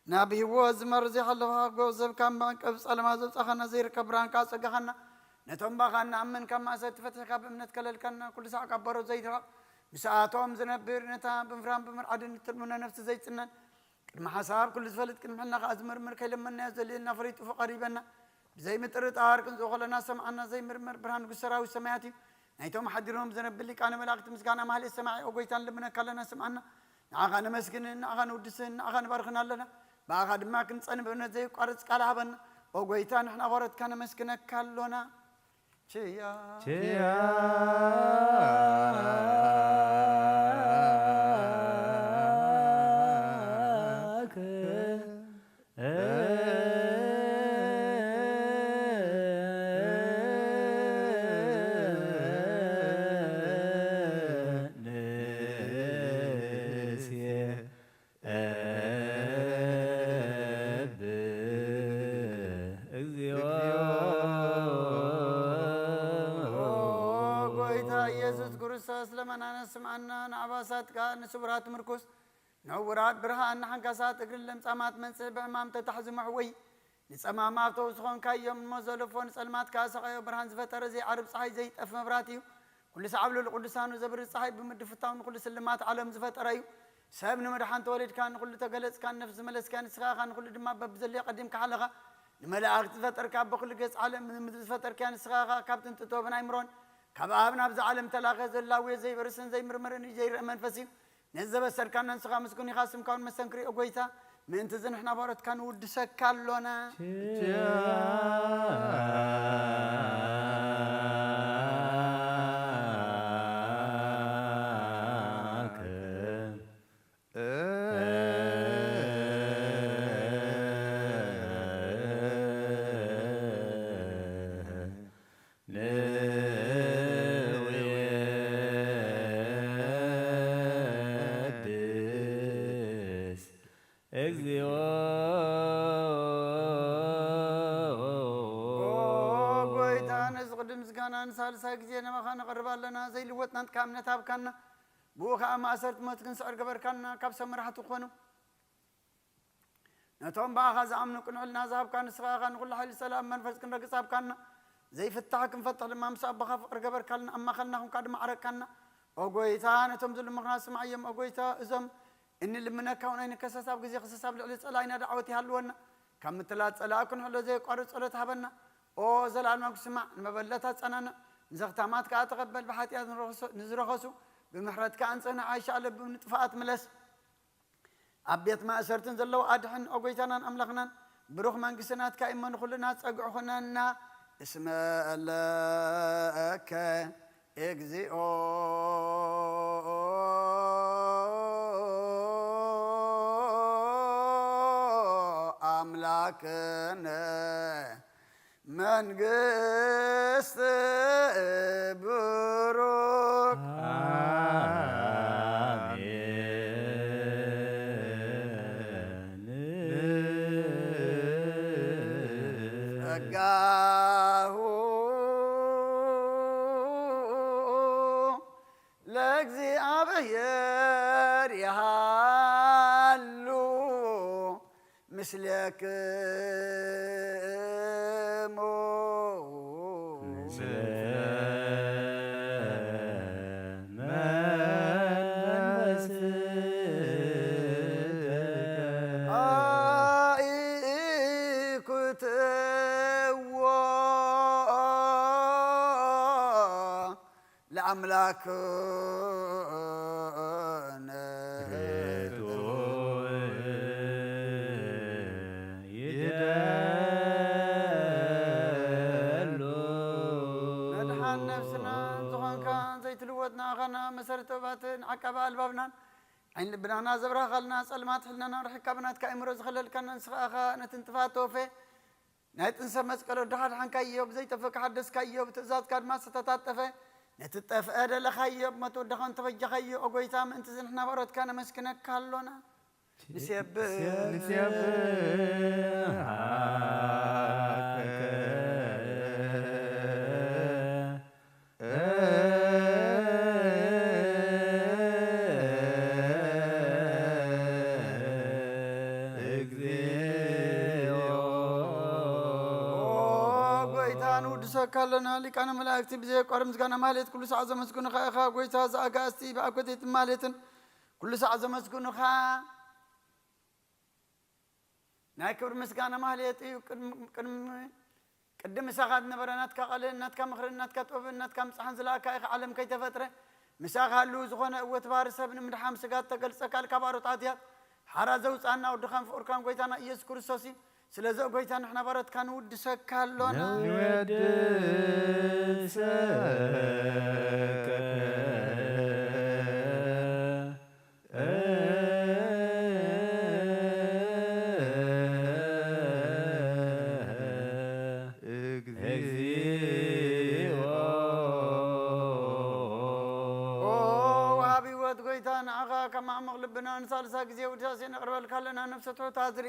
ናብ ህይወት ዝመር ዘይሓለፋ ጎዘብ ካብ ማዕቀብ ጸለማ ዘውጻኻና፣ ዘይርከብ ብርሃን ካብ ጸጋኻና፣ ነቶም ባኻ ንኣምን ካብ ማእሰርቲ ፈቲሕካ ብእምነት ከለልካና፣ ኩሉ ሳዕ ካብ ባሮት ዘይትርሕቕ፣ ምስኣቶም ዝነብር፣ ነታ ብምፍራን ብምርዓድን እትልምኖ ነፍሲ ዘይጽነን፣ ቅድሚ ሓሳብ ኩሉ ዝፈልጥ፣ ቅድሚ ሕልና ከኣ ዝምርምር፣ ከይለመንናዮ ዘድልየና ፈሊጡ ፍቓዱ ይበና። ብዘይ ምጥርጣር ክንጽኡ ከለና ሰምዓና፣ ዘይምርመር ብርሃን ንጉስ ሰራዊት ሰማያት እዩ። ናይቶም ሓዲሮም ዘነብል ሊቃነ መላእክት ምስጋና ማህሌት ሰማዒ፣ ኦ ጎይታ፣ ንልምነካ ኣለና፣ ስምዓና። ንዓኻ ነመስግንን ንዓኻ ንውድስን ንዓኻ ንባርኽን ኣለና። ብኣኻ ድማ ክንጸን ብእምነት ዘይቋረጽ ቃል ሃበና። ኦ ጎይታ፣ ንሕና ባሮትካ ነመስግነካ ኣሎና። ችያ ችያክ ንሴ እብ እግዚኦ። ጎይታ ኢየሱስ ክርስቶስ ለመናነ ስምዓና፣ ንዓባሳትካ ንስቡራት ምርኩስ፣ ንዕውራት ብርሃን፣ ንሓንካሳት እግርን ለምጻማት መንጽህ፣ ብሕማም ተታሕዙ መሕወይ፣ ንጸማማት ፈውሲ ኾንካዮም። እሞ ዘለፎ ንጸልማት ከኣ ሰቓዮ ብርሃን ዝፈጠረ፣ ዘይዓርብ ጸሓይ ዘይጠፍ መብራት እዩ። ኩሉ ሰዓብ ልዕሊ ቅዱሳኑ ዘብርህ ጸሓይ ብምድፍታው ንኹሉ ስልማት ዓለም ዝፈጠረ እዩ። ሰብ ንምድሓን ተወሊድካ፣ ንኹሉ ተገለጽካ፣ ንነፍሲ ዝመለስካ ንስኻ ኢኻ፣ ንኹሉ ድማ በብዘድልዮ ቀዲምካ ሓለኻ። ንመላእኽቲ ዝፈጠርካ፣ በኹሉ ገጽ ዓለም ንምድሪ ዝፈጠርካ ንስኻ ኢኻ። ካብ ጥንቲ ጥበብን ኣይምሮን፣ ካብ ኣብ ናብዛ ዓለም ተላኸ፣ ዘላውዮ ዘይበርስን ዘይምርምርን እዩ፣ ዘይረአ መንፈስ እዩ። ነዚ ዘበሰርካና ንስኻ ምስጉን ኢኻ፣ ስምካ እውን መስተንክር እዩ፣ ኦ ጎይታ። ምእንቲ እዚ ንሕና ባሮትካ ንውድሰካ ኣሎና። ችያክ ንወድስ እግዚኦ። ኦ ጎይታ፣ ነዚ ቅዱስ ምስጋና ንሳልሳይ ግዜ ናባኻ ነቕርብ ኣለና። ዘይልወጥ ናትካ እምነት ሃብካና። ብኡ ኸኣ ማእሰርቲ ሞት ክንስዕር ገበርካና። ካብ ሰብ መራሕቲ ክኾኑ ነቶም ብኣኻ ዝኣምኑ ቅኑዕ ሕልና ዝሃብካ ንስኻ ኢኻ። ንኹሉ ሓይሊ ሰላም መንፈስ ክንረግጽ ሃብካና። ዘይፍታሕ ክንፈትሕ ድማ ምስ ኣቦኻ ፍቕሪ ገበርካልና። ኣብ ማእኸልና ኹንካ ድማ ዓረቅካና። ኦ ጎይታ፣ ነቶም ዝልምኑኻ ስምዓዮም። ኦ ጎይታ፣ እዞም እንልምነካ እውን ኣይንከሰስ። ኣብ ግዜ ክሰስ ኣብ ልዕሊ ጸላኢና ዳዕወት ይሃልወና። ካብ ምትላል ጸላኢ ክንሕሎ ዘየቋርጽ ጸሎት ሃበና። ኦ ዘላለማዊ ስማዕ፣ ንመበለት ኣጸናንዕ፣ ንዘኽታማት ከኣ ተቐበል። ብሓጢኣት ንረኸሱ- ንዝረኸሱ ብምሕረትካ ኣንጽህና። ኣይሻ ለብም ንጥፍኣት ምለስ። ኣብ ቤት ማእሰርትን ዘለዉ ኣድሕን። ኦ ጎይታናን ኣምላኽናን፣ ብሩኽ መንግስቲ ናትካ እሞ ንኹልና ጸግዒ ኹነና። እስመ ለከ እግዚኦ ኣምላክነ መንግስት ብሩክ። ጸጋሁ ለእግዚኣብሔር ይሃሉ ምስሌክሙ። ለኣምላክነ። መድሓን ነፍስና ዝኾንካ ዘይትልወጥ ንኣኻና መሰረት ጥበባትን ዓቃቢ ኣልባብናን ዓይን ልብናና ዘብራህኻልና ጸልማት ሕልናና ርሒካ ብናትካ ኣእምሮ ዝኸለልካና ንስኻ ኢኻ ነቲ ንጥፋት ተወፌ ናይ ጥንሰ መስቀል ወዲ ሓድሓንካዮ፣ ብዘይጠፍእ ሓደስካዮ፣ ብትእዛዝካ ድማ ዝተታጠፈ፣ ነቲ ጠፍአ ደለኻዮ፣ ብሞት ወድኻ እንተበጃኻዮ፣ ኦ ጎይታ፣ ምእንቲ እዚ ንሕና ባሮትካ ነመስግነካ ኣሎና። ንሴብሕ ንሴብሐከ። እግዚኦ። ኦ ጎይታ፣ ንውድሰካ ኣለና። ሊቃነ መላእክቲ ብዘየቋርጥ ምስጋና ማህሌት ኩሉ ሳዕ ዘመስግኑኻ ኢኻ። ጎይታ፣ እዚ ኣጋእዝቲ ብኣኮቴት ማህሌትን ኩሉ ሳዕ ዘመስግኑኻ። ናይ ክብሪ ምስጋና ማህሌት እዩ። ቅድሚ፣ ቅድሚ፣ ቅድሚ ምሳኻ ዝነበረ ናትካ ቃልን ናትካ ምኽርን ናትካ ጥበብን ናትካ ምጽሓን ዝለኣካ ኢኻ። ዓለም ከይተፈጥረ ምሳኻ ህልው ዝኾነ፣ እወ፣ እቲ ባህሪ ሰብ ንምድሓን ስጋ እተገልጸ ቃል ካብ ኣሮት ኣትያት ሓራ ዘውጽኣና ወድኻን ፍቑርካን ጎይታና ኢየሱስ ክርስቶስ እዩ። ስለዚ ኦ ጎይታ ንሕና ባሮትካ ንውድሰካ ኣሎና። ንወድሰከ። እግዚኦ። ኦ ወሃቢ ህይወት ጎይታ፣ ንዓኻ ካብ ማዕሙቕ ልብና ንሳልሳ ግዜ ውዳሴ ነቕርበልካ ኣለና። ነፍሰ ትሑት ኣዝሪ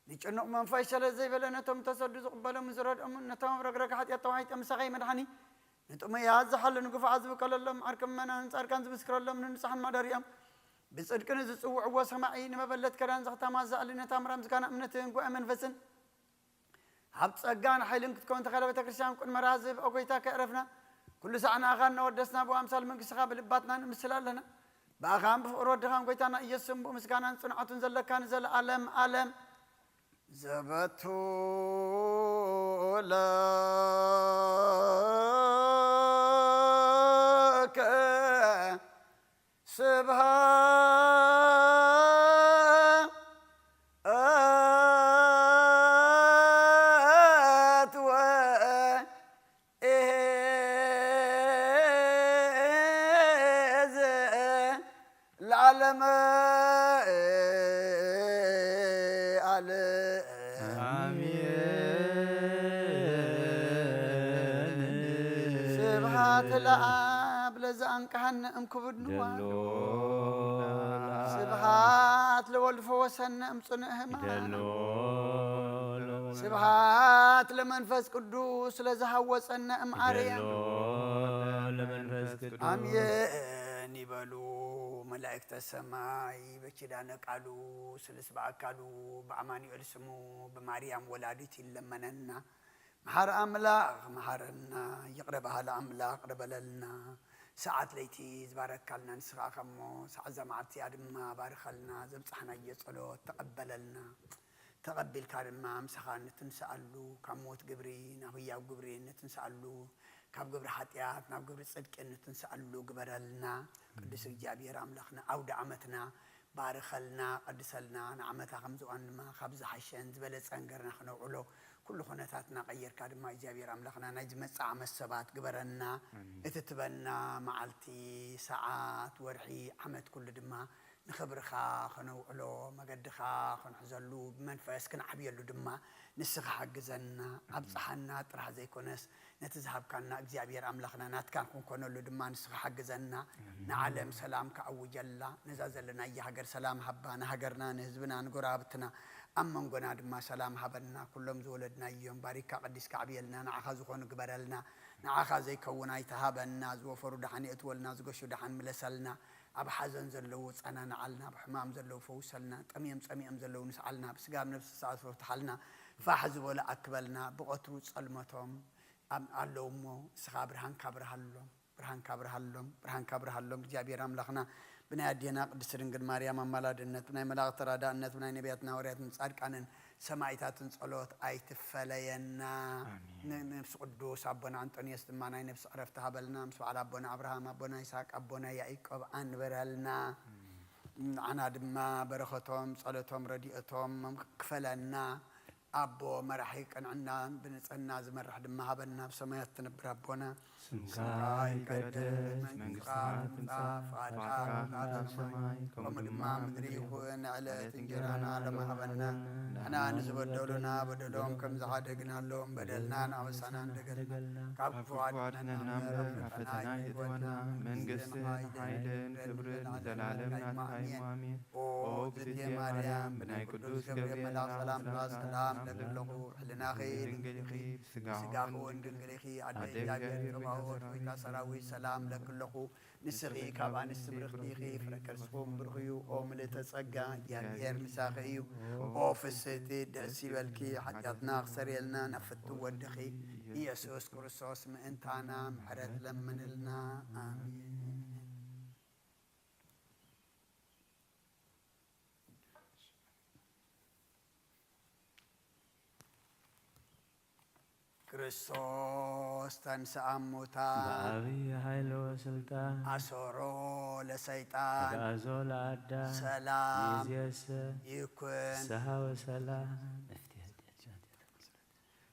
ንጭኑቕ መንፈስ ሸለል ዘይበለ ነቶም ተሰዱ ዝቕበሎም ዝረድኦምን ነቶም ኣብ ረግረግ ሓጢኣት ተዋሒጦም ምሳኻ ይመድሓኒ ንጥሙያት ዝሓሉ ንግፉዓት ዝብቀለሎም ዓርኪ ምእመናንን ጻድቃን ዝምስክረሎም ንንጹሓን ማደሪኦም ብጽድቂ ንዝጽውዕዎ ሰማዒ ንመበለት ከዳን ዘኽታማ ዝኣሊ ነታ ምራም ዝካና እምነትን ጉባኤ መንፈስን ኣብ ጸጋን ሓይልን ክትከውን ተኸለ ቤተ ክርስቲያን ቅድመ ራዝብ ኦ ጎይታ ከዕረፍና ኩሉ ሳዕ ንኣኻ እናወደስና ብኣምሳል መንግስትኻ ብልባትና ንምስል ኣለና። ብኣኻን ብፍቕሪ ወድኻን ጎይታና ኢየሱስን ብኡ ምስጋናን ጽንዓቱን ዘለካ ንዘለኣለም ኣለም። ዘበቱ ለከ ስብሐት ወ- ኢሄ ዘ- ለዓለመ ስብሐት ለአብ ለዘአንቅሐነ እምክቡድ ንዋል። ስብሐት ለወልድ ፈወሰነ እምጽኑዕ ሕማም። ስብሐት ለመንፈስ ቅዱስ ለዘሃወፀነ እምአርያም። ለመንፈስ ቅዱስ። አሜን ይበሉ መላእክተ ሰማይ። በኪዳነ ቃሉ ስልስ በአካሉ በአማኑኤል ስሙ በማርያም ወላዲት ይለመነና። መሓሪ ኣምላኽ መሓረና፣ ይቕረ በሃሊ ኣምላኽ ይቕረ በለልና። ሰዓት ለይቲ ዝባረካልና ንስኻ እኻ እሞ፣ ሰዓት እዛ መዓልቲ እዚኣ ድማ ባርኸልና፣ ዘብጻሕናዮ ጸሎት ተቐበለልና። ተቐቢልካ ድማ ምሳኻ ንትንስኣሉ፣ ካብ ሞት ግብሪ ናብ ህያው ግብሪ ንትንስኣሉ፣ ካብ ግብሪ ሓጢኣት ናብ ግብሪ ጽድቂ ንትንስኣሉ ግበረልና። ቅዱስ እግዚኣብሔር ኣምላኽና፣ ኣውደ ዓመትና ባርኸልና፣ ቀድሰልና፣ ንዓመታ ከም ዝዋን ድማ ካብ ዝሓሸን ዝበለጸን ገርና ክነውዕሎ፣ ኩሉ ኩነታትና ቀይርካ ድማ እግዚኣብሔር ኣምላኽና ናይ ዝመጽእ ዓመት ሰባት ግበረና። ኣሜን። እቲ ትበና መዓልቲ፣ ሰዓት፣ ወርሒ፣ ዓመት ኩሉ ድማ ንኽብርኻ ከነውዕሎ፣ መገድኻ ክንሕዘሉ፣ ብመንፈስ ክንዓብየሉ ድማ ንስኻ ሓግዘና። ኣብጽሓና ጥራሕ ዘይኮነስ፣ ነቲ ዝሃብካና እግዚኣብሔር ኣምላኽና ናትካን ክንኮነሉ ድማ ንስኻ ሓግዘና። ኣሜን። ንዓለም ሰላም ከኣውጀላ፣ ነዛ ዘለናያ ሃገር ሰላም ሃባ፣ ንሃገርና፣ ንህዝብና፣ ንጎረባብትና፣ ኣብ መንጎና ድማ ሰላም ሃበና። ኩሎም ዝወለድናዮም ባሪካ ቀዲስካ ኣዕብየልና፣ ንዓኻ ዝኾኑ ግበረልና። ንዓኻ ዘይከውን ኣይትሃበና። ዝወፈሩ ደሓን የእትወልና፣ ዝገሹ ደሓን ምለሰልና። ኣብ ሓዘን ዘለዉ ጸናንዓልና፣ ኣብ ሕማም ዘለዉ ፈውሰልና፣ ጠምዮም ጸሚኦም ዘለዉ ንስዓልና፣ ብስጋ ኣብ ነፍሲ ዝተኣስሩ ፍትሓልና፣ ፋሕ ዝበሉ ኣክበልና። ብቐትሩ ጸልመቶም ኣብ-፣ ኣለዉ እሞ፣ ንስኻ ብርሃንካ ኣብርሃሎም፣ ብርሃንካ ኣብርሃሎም፣ ብርሃንካ ኣብርሃሎም። እግዚኣብሔር ኣምላኽና ብናይ ኣዴና ቅድስት ድንግል ማርያም ኣማላድነት፣ ብናይ መላእኽቲ ተራዳእነት፣ ብናይ ነቢያትን ሃዋርያትን ጻድቃንን ሰማዕታትን ጸሎት ኣይትፈለየና። ኣሜን። ን-፣ ነፍሲ ቅዱስ ኣቦና ኣንጦንዮስ ድማ ናይ ነፍሲ ዕረፍቲ ሃበልና፣ ምስ በዓል ኣቦና ኣብርሃም፣ ኣቦና ይስሐቅ፣ ኣቦና ያዕቆብ ኣንብረልና። ኣሜን። ንዓና ድማ በረኸቶም፣ ጸሎቶም፣ ረድኤቶም ክፈለና። ኣቦ መራሒ ቅንዕና ብንጽህና ዝመርሕ ድማ ሃበና። ኣብ ሰማያት ትነብር ኣቦና፣ ስምካ ይቀደስ፣ መንግስትኻ ትምጻእ፣ ፍቓድካ ከም ኣብ ሰማይ ከምኡ ድማ ምድሪ ይኹን። ዕለት እንጀራና ሎሚ ሃበና። ንሕና ንዝበደሉና በደሎም ከም ዝሓደግናሎም በደልናን ኣበሳናን ደገልና፣ ካብ ክፉ ኣድሕነና እምበር፣ ናብ ፈተና ኣይእትወና። መንግስትን ሓይልን ክብርን ንዘለዓለም ናትካ እዩ። ኣሜን። ኦ እግዝእትየ ማርያም፣ ብናይ ቅዱስ ገብርኤል መልኣኽ ሰላምታ ሰላም እብለኪ ኣለኹ። ሕልናኺ ድንግል ኢኺ፣ ስጋኺ እውን ድንግል ኢኺ። ኣደ እግዚኣብሔር ጸባኦት፣ ጎይታ ሰራዊት፣ ሰላም እብለኪ ኣለኹ። ንስኺ ካብ ኣንስቲ ብርኽቲ ኢኺ፣ ፍረ ከርስኺ እውን ብሩኽ እዩ። ኦ ምልእተ ጸጋ፣ እግዚኣብሔር ምሳኺ እዩ። ኦ ፍስሕቲ፣ ደስ ይበልኪ፣ ሓጢኣትና ክሰርየልና ናብ ፍቱው ወድኺ ኢየሱስ ክርስቶስ ምእንታና ምሕረት ለምንልና። ኣሜን። ክርስቶስ ተንሥአ እሙታን። በአብይ ኃይል ወስልጣን። አሰሮ ለሰይጣን። አግዓዞ ለአዳም። ሰላም። ይእዜሰ። ይኩን። ፍስሐ ወሰላም።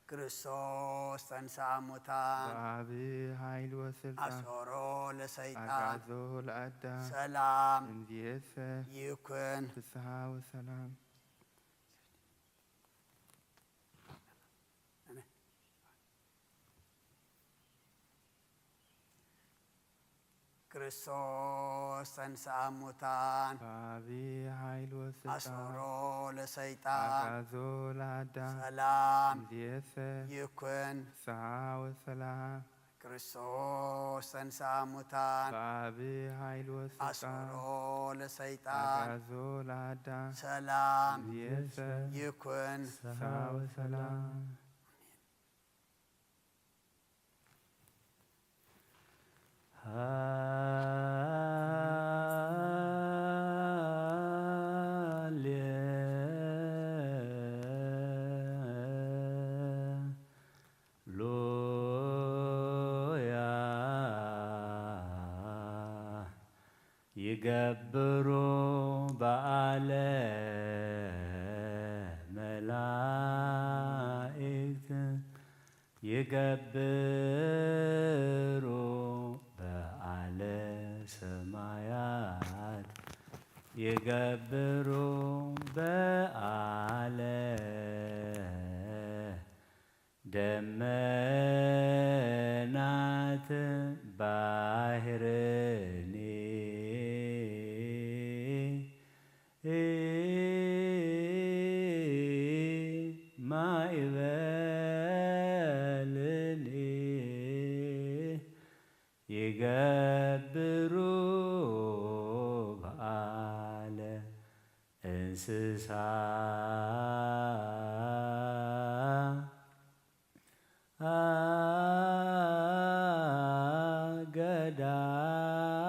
ክርስቶስ ተንሥአ እሙታን። በአብይ ኃይል ወስልጣን። አሰሮ ለሰይጣን። አግዓዞ ለአዳም። ሰላም። እምይእዜሰ። ይኩን። ፍስሐ ወሰላም። ክርስቶስ ተንሥአ እሙታን። በአብይ ኃይል ወስልጣን። አሰሮ ለሰይጣን። አግዓዞ ለአዳም። ሰላም። እምይእዜሰ። ይኩን። ፍስሐ ወሰላም። ክርስቶስ ተንሥአ እሙታን። በአብይ ኃይል ወስልጣን። አሰሮ ለሰይጣን። አግዓዞ ለአዳም። ሰላም። እምይእዜሰ። ይኩን። ፍስሐ ወሰላም። ሃሌ ሉያ ይገብሩ በዓለ መላእክት ይገብሩ በዓለ ሰማያት ይገብሩ በዓለ ደመናት እንስሳ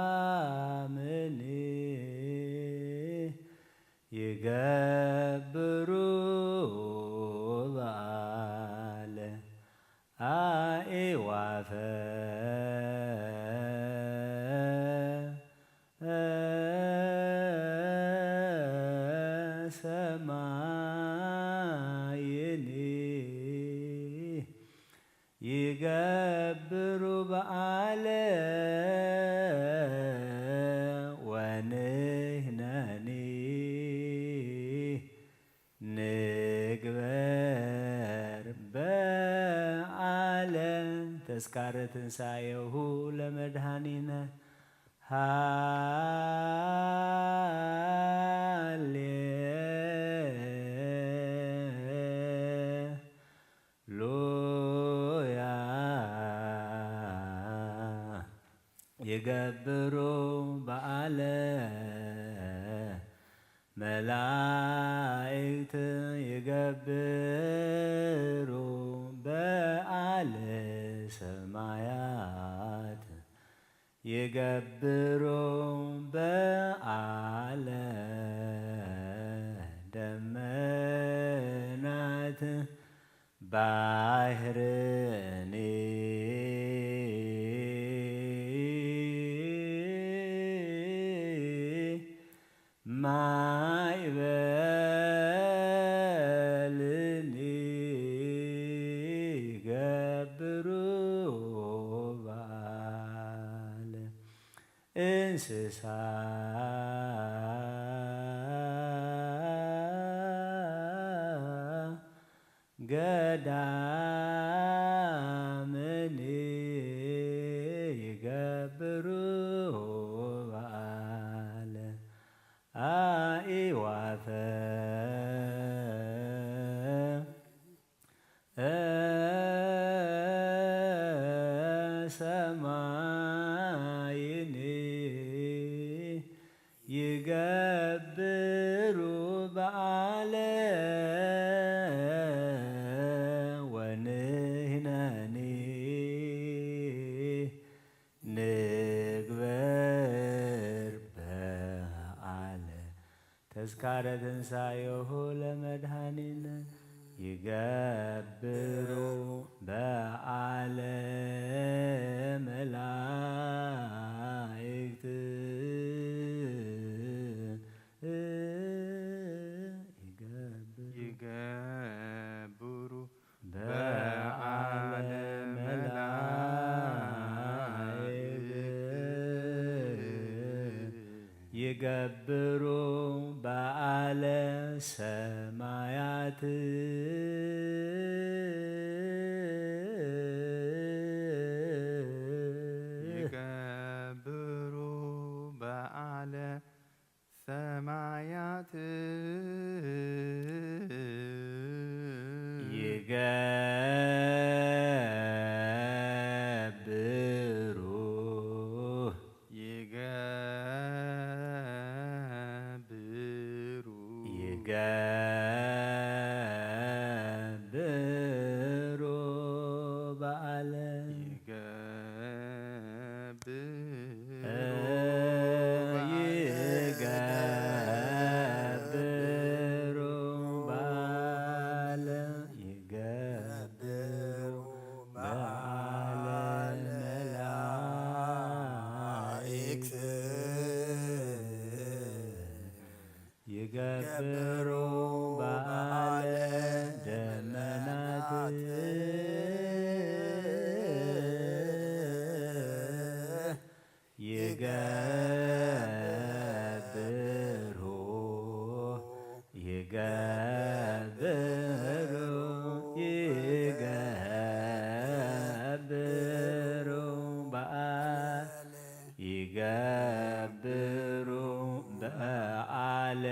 ገዳምን ይገብሩ በዓል ኣእዋፈ ሰማይኒ ይገብሩ በዓለ ወንሕነኒ ንግበር በዓለ ተስካረ ትንሳኤሁ ለመድኃኒነ። ሃሌሉያ ይገብሩ በዓለ መላእክት ይገብሩ በዓለ ሰማያት ይገብሩ በዓለ ደመናት ባሕርኒ ማዕበልኒ ይገብሩ በዓል እንስሳ ገዳምን ይገብሩ በዓል ኣእዋፈ ሰማይኒ ይገብሩ በዓለ ወንሕነኒ ንግበር በዓለ ተስካረ ትንሳኤሁ ለመድኃኒነ ይገብሩ በዓለ መላእክት ይገብሩ ይገብሩ በዓለ በዓለ መላእክት ይገብሩ በዓለ ሰማያት ይገብሩ በዓለ ሰማያት ይገብሩ ይገብሩ ይገብሩ በዓለ ይገብሩ ይገብሩ በዓለ ይገብሩ በዓለ መላእክት ይገብሩ በዓለ ደመናት ይገብሩ ይገብሩ ይገብሩ በዓለ ይገብሩ በዓለ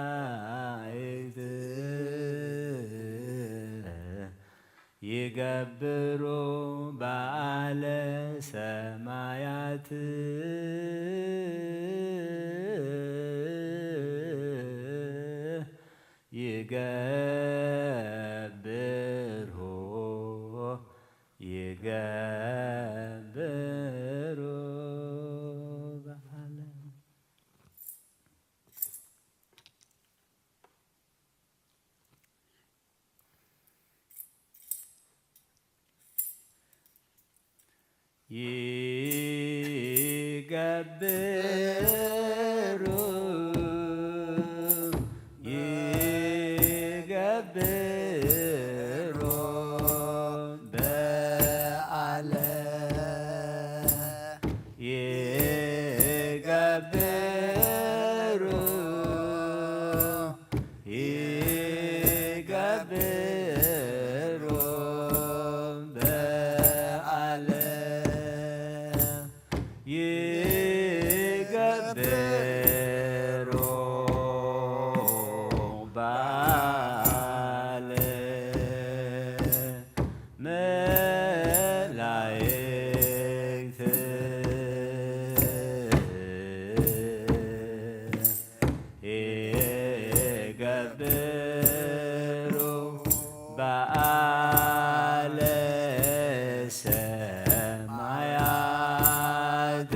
መላእክት ይገብሩ በዓለ ሰማያት ይገብሩ ይገብሩ በዓለ ይገብሩ ይገብሩ በዓለ ይገብሩ ይገብሩ በዓለ ይገብሩ በዓለ መላእክት ይገብሩ በዓለ ሰማያት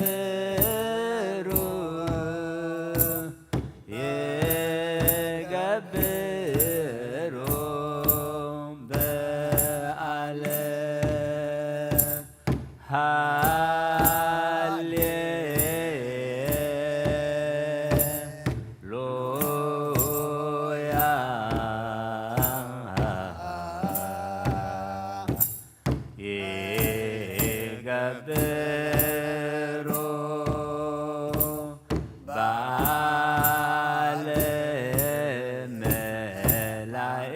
ይገብሩ ይገብሩ በዓለ ሃሌ ሉያ ይገብሩ በዓለ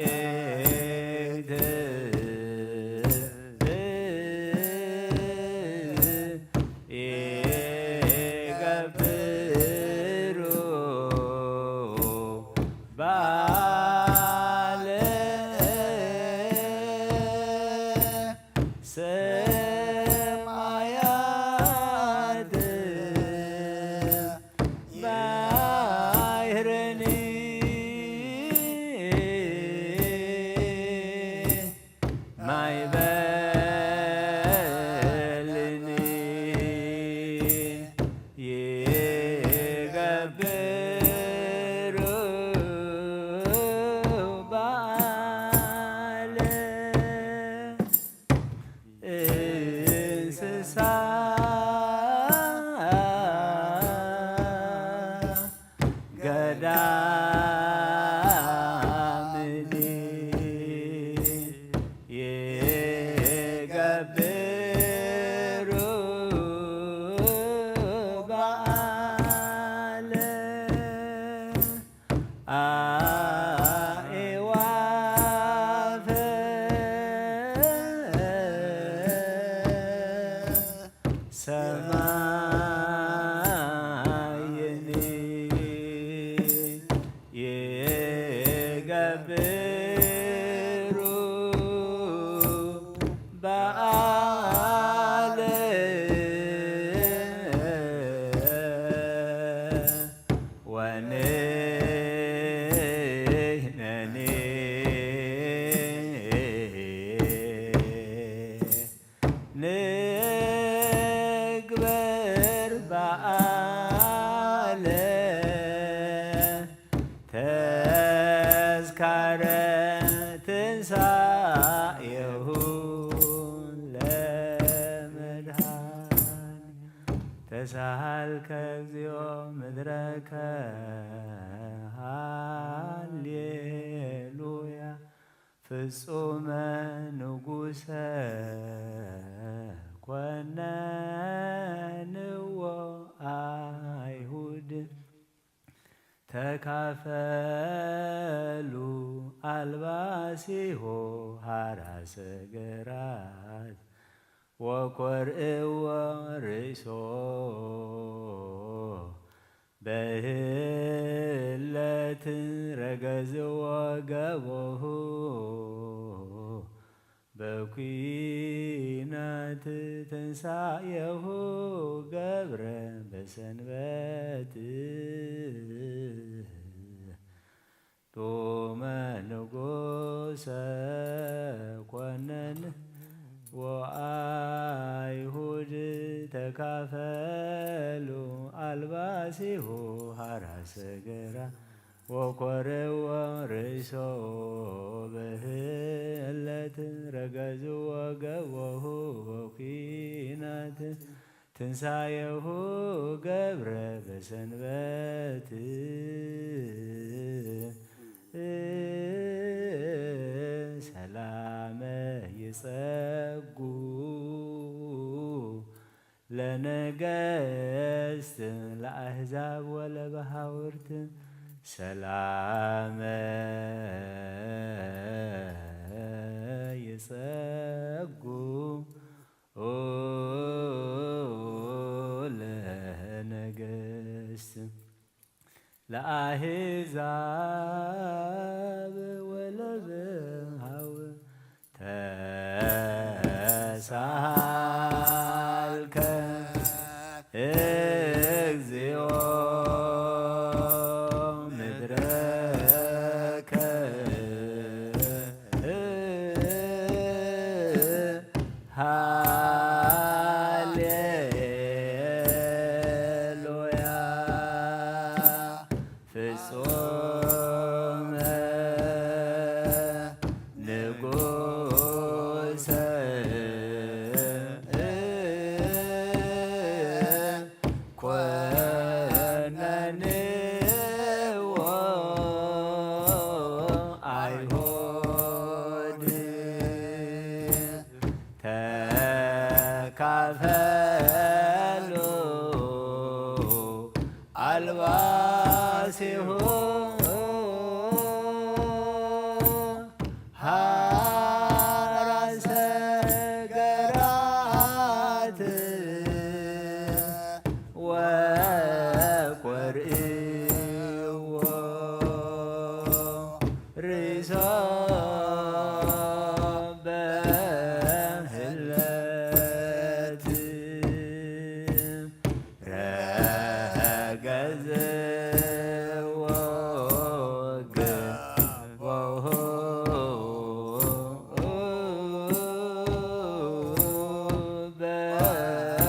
መላእክት ይገብሩ በዓለ ሰማያት ባሕርኒ ማዕበልኒ ይገብሩ በዓለ እንስሳ ገዳምኒ ይገብሩ በዓለ ኣዕዋፈ ሰማይኒ ይገብሩ በዓለ ወንሕነኒ ንግበር በዓለ ተዝካረ ትንሳኤሁ ለመድኃኒነ። ተሳሃልከ እግዚኦ ምድረከ ሃሌሉያ። ፍጹመ ንጉሰ ኮነንዎ ኣይሁድ። ተካፈሉ ኣልባሲሆ ሃራሰ ገራት ወኮርእዎ ርእሶ በህለት ረገዝዎ ገቦሁ በኩናት ትንሳኤሁ ገብረ በሰንበት ጡመ ንጉሰ ኮነን ወአይሁድ ተካፈሉ አልባሲሁ ሐራሰ ገራ ወኮርዎ ርእሶ በህለት ረገዝዎ ገቦሁ በኩናት ትንሳኤሁ ገብረ በሰንበት ሰላመ ይጸጉ ለነገስት ለአሕዛብ ወለበሃውርት ሰላመ ይጸጉ ለነገስት ለአሕዛብ ወለበሃው ተሳልከ እግዚኦ ምድረከ ሃሌሉያ ፍጹመ ንጉሰ ኮነንዎ አይሁድ ተካፈሉ አልባሲሁ ሐራሰ ገራት ወቆርዎ ርእሶ በህለት ረገዝዎ ገቦሁ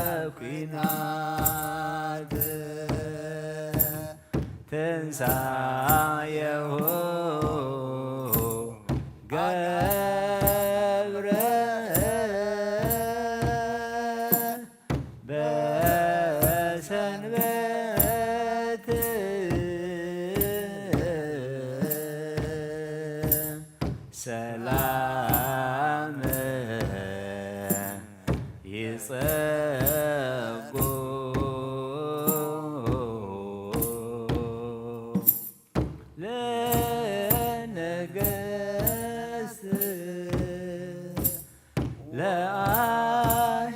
በኩናት ትንሳኤሁ ገብረ በሰንበት ሰላም ይጸጉ ለነገስት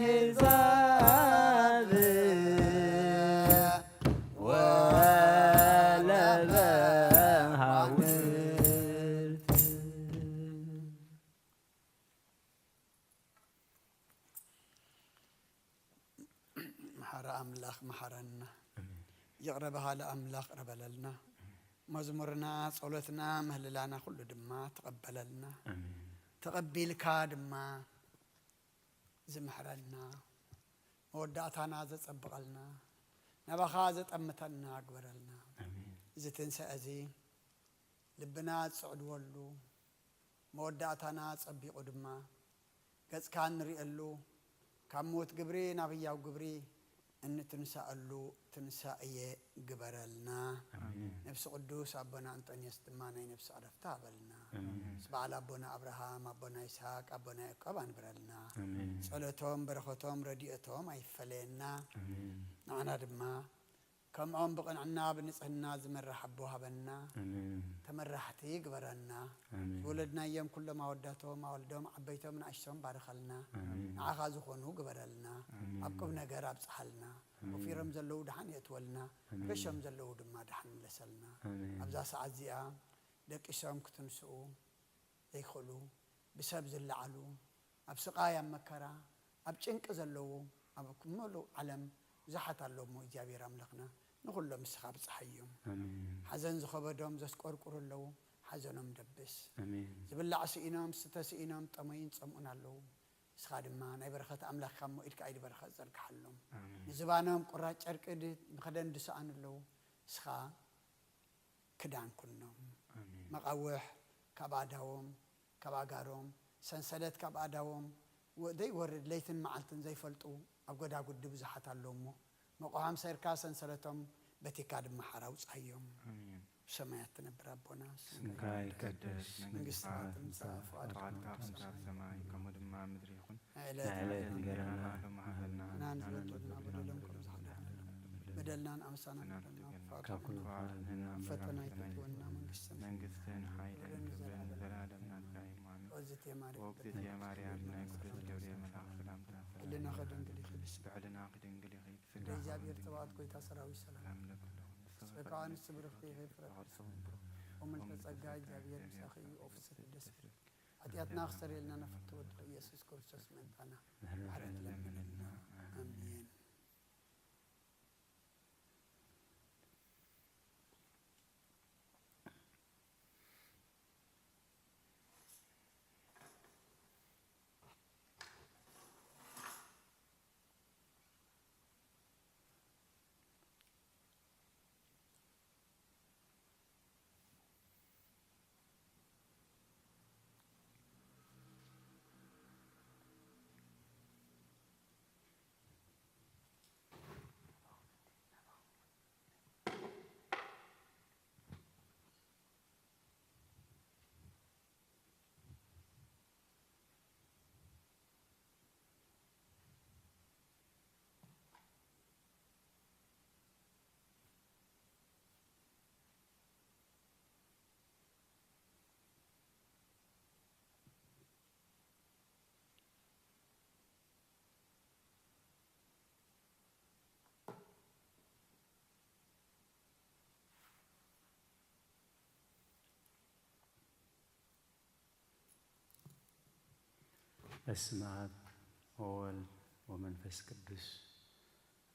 ለአሕዛብ ወለበሃውርት። መሓሪ ኣምላኽ መሓረና። ኣሜን። ይቕረ በሃሊ ኣምላኽ ቅረ በለልና። ኣሜን። መዝሙርና፣ ጸሎትና፣ ምህልላና ኩሉ ድማ ተቐበለልና። ኣሜን። ተቐቢልካ ድማ ዝምሕረና፣ መወዳእታና ዘጸብቐልና፣ ናባኻ ዘጠምተና ግበረልና። ኣሜን። እዚ ትንሳኤ እዚ ልብና ዝጽዕድወሉ፣ መወዳእታና ጸቢቑ ድማ ገጽካ እንርእየሉ፣ ካብ ሞት ግብሪ ናብ ህያው ግብሪ እንትንሳኣሉ ትንሳኤ ግበረልና። ኣሜን። ነብሲ ቅዱስ ኣቦና እንጦንዮስ ድማ ናይ ነብሲ ዕረፍቲ ሃበልና። ኣሜን። ምስ በዓል ኣቦና ኣብርሃም፣ ኣቦና ይስሐቅ፣ ኣቦና ያዕቆብ ኣንብረልና። ኣሜን። ጸሎቶም፣ በረኸቶም፣ ረድኤቶም ኣይፈለየና። ኣሜን። ንዓና ድማ ከምኦም ብቕንዕና ብንጽህና ዝመርሕ ኣቦ ሃበና። ኣሜን። ተመራሕቲ ግበረና። ኣሜን። ዝወለድናዮም ኩሎም ኣወዳቶም፣ ኣወልዶም፣ ዓበይቶም፣ ንኣሽቶም ባርኸልና። ኣሜን። ንዓኻ ዝኾኑ ግበረልና። ኣሜን። ኣብ ቁም ነገር ኣብጽሓልና። ኣሜን። ወፊሮም ዘለዉ ደሓን የእትወልና። ኣሜን። ርሾም ዘለዉ ድማ ደሓን ምለሰልና። ኣሜን። ኣብዛ ሰዓት እዚኣ ደቂሶም ክትንስኡ ዘይክእሉ፣ ብሰብ ዝለዓሉ፣ ኣብ ስቓይ ኣብ መከራ ኣብ ጭንቂ ዘለዉ ኣብ ምሉእ ዓለም ብዙሓት ኣለዉ እሞ እግዚኣብሔር ኣምላኽና ንኹሎም ንስኻ ብጽሓዮም። ሓዘን ዝኸበዶም ዘስቆርቁሩ ኣለዉ፣ ሓዘኖም ደብስ። ዝብላዕ ስኢኖም፣ ዝስተ ስኢኖም፣ ጠመዩን ጸምኡን ኣለዉ። ንስኻ ድማ ናይ በረኸት ኣምላኽካ እሞ ኢድካ ኢድ በረኸት ዘርግሓሎም። ንዝባኖም ቁራጭ ጨርቂ ድ-፣ መኽደን ድስኣኑ ኣለዉ። ንስኻ ክዳን ኩኖም። መቓውሕ ካብ ኣእዳዎም፣ ካብ ኣእጋሮም፣ ሰንሰለት ካብ ኣእዳዎም ወ-፣ ዘይወርድ ለይትን መዓልትን ዘይፈልጡ ኣብ ጎዳጉዲ ብዙሓት ኣለዉ እሞ፣ መቑሖም ሰይርካ ሰንሰለቶም በቲካ ድማ ሓራ ኣውጽኣዮም። ኣሜን። ብሰማያት ትነብር ኣቦና፣ ስምካ ይቀደስ፣ መንግስትኻ ትምጻእ፣ ፍቓድካ ትምጻእ፣ ኣብ ሰማይ ከምኡ ድማ ኣብ ምድሪ ይኹን። ናይ ዕለት ዕለት እንጀራና ሎሚ ሃበና፣ ንሕና ንበደልና በደሎም ከም ዝሓለፍና፣ በደልናን ኣምሳናን በደልና፣ ካብ ኩሉ ክፋል ፈተና ኣይተእትወና፣ መንግስትን መንግስትን ሓይልን ክብርን ንዘለዓለም ናትካ እዩ። ኣሜን። ኦዝቴ ማርያም፣ ኦግዝእትየ ማርያም፣ ናይ ቅዱስ ገብርኤል መልኣክ ሰላምታ፣ ህልናኺ ድንግል ኢኺ፣ ብስጋኺ ብሕልናኺ ድንግል ኢኺ፣ ብስጋኺ እግዚኣብሔር ድንግል ጸባኦት ኢኺ። ጎይታ ሰራዊት ሰላም። ሰላም ለኪ፣ ጸጋ ንስቲ ብርኽቲ ኢኺ፣ ፍረ ከርሥኺ ብሩኽ። ወምልተ ጸጋ እግዚኣብሔር ምሳኺ እዩ፣ ኦ ፍስሕቲ ደስ ይበልኪ። ኃጢአትና ክሰረየልና ነፍቅቲ ወድኺ ኢየሱስ ክርስቶስ ምእንታና ምሕረት ለምንልና። ኣሜን። በስመ አብ ወወልድ ወመንፈስ ቅዱስ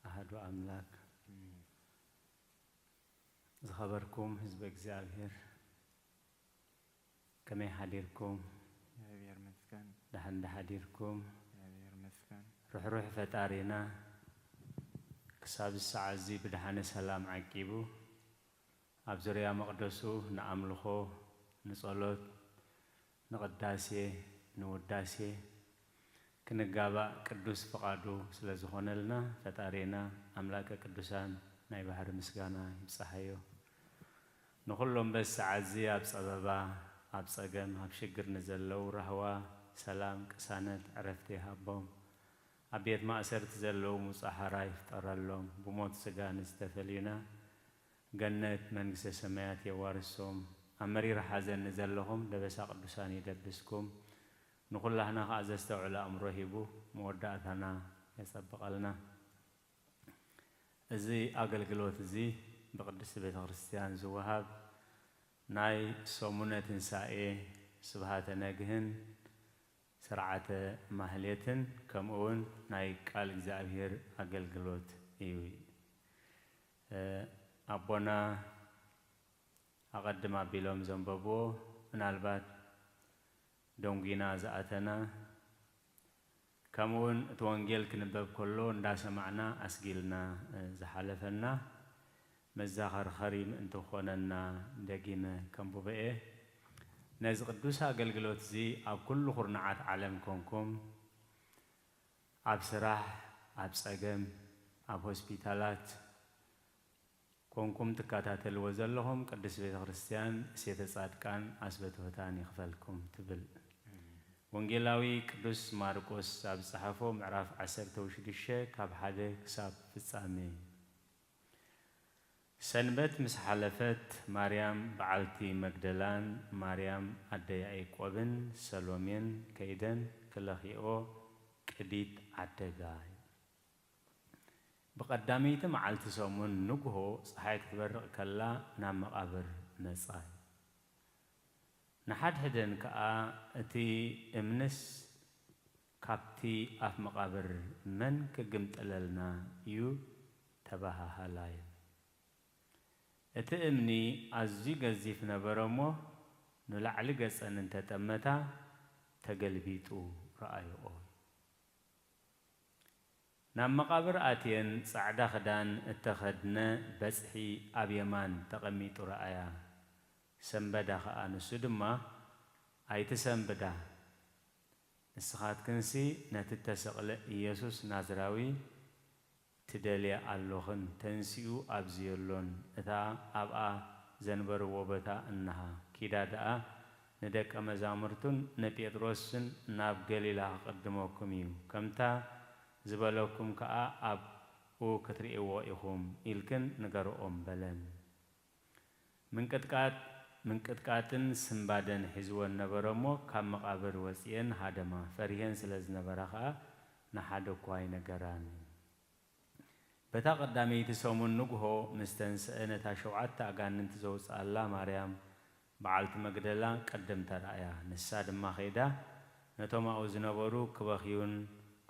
አሐዱ አምላክ። ዝኸበርኩም ህዝበ እግዚኣብሔር፣ ከመይ ሓዲርኩም? እግዚኣብሔር ይመስገን። ደሓን ዶ ሓዲርኩም? እግዚኣብሔር ይመስገን። ርሕሩሕ ፈጣሪና ክሳብ እዚ ሰዓት እዚ ብደሓነ ሰላም ዓቂቡ፣ ኣብ ዙርያ መቕደሱ ንኣምልኾ፣ ንጸሎት፣ ንቕዳሴ፣ ንውዳሴ ክንጋባእ ቅዱስ ፍቓዱ ስለ ዝኾነልና፣ ፈጣሪና ኣምላከ ቅዱሳን ናይ ባሕሪ ምስጋና ይብጽሓዮ። ንኹሎም በዚ ሰዓት እዚ ኣብ ጸበባ፣ ኣብ ጸገም፣ ኣብ ሽግር ንዘለዉ ራህዋ፣ ሰላም፣ ቅሳነት፣ ዕረፍቲ ይሃቦም። ኣብ ቤት ማእሰርቲ ዘለዉ ሙጻ ሓራ ይፍጠረሎም። ብሞት ስጋ ንዝተፈልዩና ገነት መንግስተ ሰማያት የዋርሶም። ኣብ መሪር ሓዘን ንዘለኹም ደበሳ ቅዱሳን ይደብስኩም። ንኹላህና ኸኣ ዘስተውዕል ኣእምሮ ሂቡ መወዳእታና የጸብቐልና። እዚ ኣገልግሎት እዚ ብቅድስቲ ቤተ ክርስቲያን ዝወሃብ ናይ ሰሙነ ትንሳኤ፣ ስብሃተ ነግህን ስርዓተ ማህሌትን ከምኡ እውን ናይ ቃል እግዚኣብሔር ኣገልግሎት እዩ። እ፣ ኣቦና ኣቐድም ኣቢሎም ዘንበብዎ፣ ምናልባት ደንጒና ዝኣተና፣ ከምኡ እውን እቲ ወንጌል ክንበብ ከሎ እንዳሰማዕና ኣስጊልና፣ እ፣ ዝሓለፈና መዘኻኸሪ ምእንቲ ክኾነና ደጊመ ከንብቦ እየ። ነዚ ቅዱስ ኣገልግሎት እዚ ኣብ ኩሉ ኩርናዓት ዓለም ኮንኩም፣ ኣብ ስራሕ፣ ኣብ ጸገም፣ ኣብ ሆስፒታላት፣ ኮንኩም ትከታተልዎ ዘለኹም ቅድስት ቤተ ክርስቲያን እሴተ ጻድቃን ኣስበትሆታን ይኽፈልኩም ትብል። ወንጌላዊ ቅዱስ ማርቆስ ኣብ ዝጸሓፎ ምዕራፍ ዓሰርተ ወሽዱሽተ ካብ ሓደ ክሳብ ፍጻሜ። ሰንበት ምስ ሓለፈት ማርያም በዓልቲ መግደላን ማርያም ኣደ ያዕቆብን ሰሎሜን ከይደን ክለኽይኦ ቅዲት ዓደጋ። ብቐዳመይቲ መዓልቲ ሰሙን ንግሆ ጸሓይ ክትበርቕ ከላ ናብ መቓብር መጻ። ንሓድሕደን ከኣ እቲ እምንስ ካብቲ ኣፍ መቓብር መን ክግምጥለልና እዩ ተባሃሃላ። እቲ እምኒ ኣዝዩ ገዚፍ ነበረ እሞ፣ ንላዕሊ ገጸን እንተጠመታ፣ ተገልቢጡ ረኣይኦ። ናብ መቓብር ኣትየን ጻዕዳ ክዳን እተኸድነ በጽሒ ኣብ የማን ተቐሚጡ ረኣያ። ሰንበዳ ኸኣ፣ ንሱ ድማ፣ ኣይትሰንብዳ፣ ንስኻትክንሲ ነቲ እተሰቕለ ኢየሱስ ናዝራዊ ትደልያ ኣሎኽን፣ ተንሲኡ ኣብዚ የሎን፣ እታ ኣብኣ ዘንበርዎ ቦታ እንሃ። ኪዳ ደኣ ንደቀ መዛሙርቱን ንጴጥሮስን ናብ ገሊላ ክቕድመኩም እዩ፣ ከምታ ዝበለኩም ከኣ ኣብኡ ክትርእይዎ ኢኹም፣ ኢልክን ንገርኦም በለን። ምንቅጥቃጥ ምንቅጥቃጥን ስንባደን ሒዝወን ነበረ እሞ፣ ካብ መቓብር ወጺኤን ሃደማ። ፈሪሄን ስለ ዝነበራ ኸኣ ንሓደ እኳ ኣይነገራን። በታ ቀዳመይቲ ሰሙን ንግሆ ምስ ተንስአ፣ ነታ ሸውዓተ ኣጋንንቲ ዘውጽኣላ ማርያም በዓልቲ መግደላ ቅድም ተራእያ። ንሳ ድማ ኸይዳ ነቶም ኣብኡ ዝነበሩ ክበኽዩን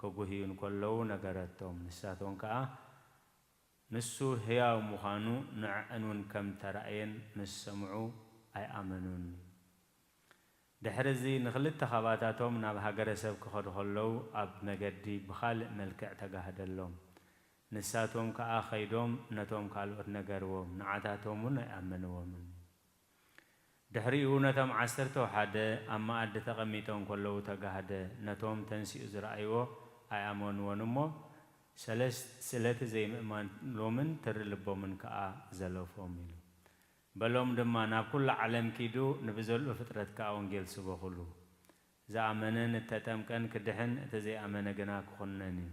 ክጉህዩን ከለዉ ነገረቶም። ንሳቶም ከኣ ንሱ ህያው ምዃኑ ንዕዐን እውን ከም ተራእየን ምስ ሰምዑ ኣይኣመኑን። ድሕሪ እዚ ንኽልተ ኻባታቶም ናብ ሃገረ ሰብ ክኸዱ ከለዉ ኣብ መገዲ ብኻልእ መልክዕ ተጋህደሎም። ንሳቶም ከኣ ኸይዶም ነቶም ካልኦት ነገርዎም፣ ንዓታቶም እውን ኣይኣመንዎምን። ድሕሪኡ ነቶም ዓሰርተው ሓደ ኣብ መኣዲ ተቐሚጦም ከለዉ ተጋህደ፣ ነቶም ተንሲኡ ዝረኣይዎ ኣይኣመንዎን እሞ፣ ሰለስ-፣ ስለቲ ዘይምእማኖምን ትሪ ልቦምን ከኣ ዘለፎም ኢሉ። በሎም ድማ፣ ናብ ኩሉ ዓለም ኪዱ፣ ንብዘልኡ ፍጥረት ከኣ ወንጌል ስበኹሉ። ዝኣመነን እተጠምቀን ክድሕን፣ እቲ ዘይኣመነ ግና ክኹነን እዩ።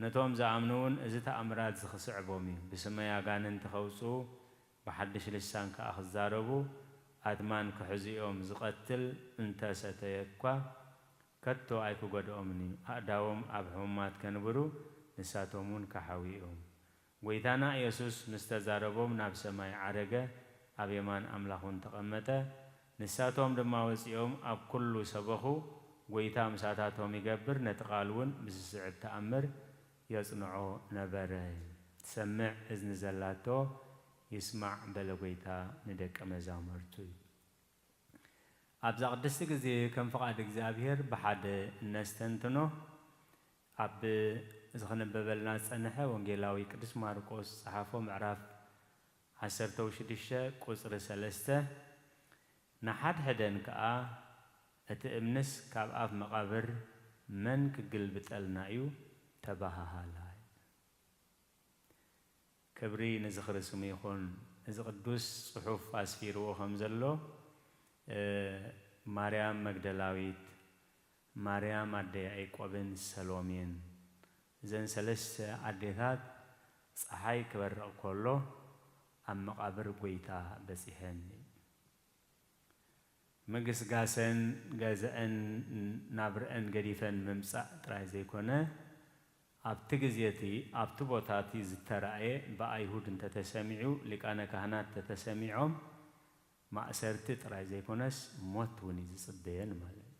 ነቶም ዝኣምኑ እውን እዚ ተኣምራት እዚ ክስዕቦም እዩ። ብስመይ ኣጋንንቲ ከውጽኡ፣ ብሓድሽ ልሳን ከኣ ክዛረቡ፣ ኣትማን ክሕዙ እዮም። ዝቐትል እንተ ሰተየ እኳ ከቶ ኣይክጎድኦምን እዩ። ኣእዳዎም ኣብ ሕሙማት ከንብሩ፣ ንሳቶም እውን ክሓውዩ እዮም። ጐይታና ኢየሱስ ምስ ተዛረቦም ናብ ሰማይ ዓረገ፣ ኣብ የማን ኣምላኽ እውን ተቐመጠ። ንሳቶም ድማ ወጺኦም ኣብ ኩሉ ሰበኹ፣ ጐይታ ምሳታቶም ይገብር፣ ነቲ ቃል እውን ብዝስዕብ ተኣምር የጽንዖ ነበረ። ትሰምዕ እዝኒ ዘላቶ ይስማዕ በለ ጐይታ ንደቀ መዛሙርቱ። ኣብዛ ቅድስቲ ግዜ ከም ፍቓድ እግዚኣብሔር ብሓደ እነስተንትኖ፣ ኣብ እዚ ክንበበልና ዝጸንሐ ወንጌላዊ ቅዱስ ማርቆስ ዝጸሓፎ ምዕራፍ ዓሰርተ ሽዱሽተ ቁጽሪ ሰለስተ፣ ንሓድሕደን ከኣ፣ "እቲ እምንስ ካብ ኣፍ መቓብር መን ክግልብጠልና እዩ?" ተባሃሃላ። ክብሪ ንዝኽሪ ስሙ ይኹን። እዚ ቅዱስ ጽሑፍ ኣስፊርዎ ከም ዘሎ፣ እ፣ ማርያም መግደላዊት፣ ማርያም ኣደ ያዕቆብን ሰሎሜን፣ እዘን ሰለስተ ኣዴታት፣ ጸሓይ ክበርቕ ከሎ ኣብ መቓብር ጐይታ በጺሐን። ምግስጋሰን ገዝአን ናብርአን ገዲፈን ምምጻእ ጥራይ ዘይኮነ፣ ኣብቲ ግዜ እቲ ኣብቲ ቦታ እቲ ዝተራእየ ብኣይሁድ እንተተሰሚዑ፣ ሊቃነ ካህናት እንተተሰሚዖም፣ ማእሰርቲ ጥራይ ዘይኮነስ ሞት እውን እዩ ዝጽበየን ማለት እዩ።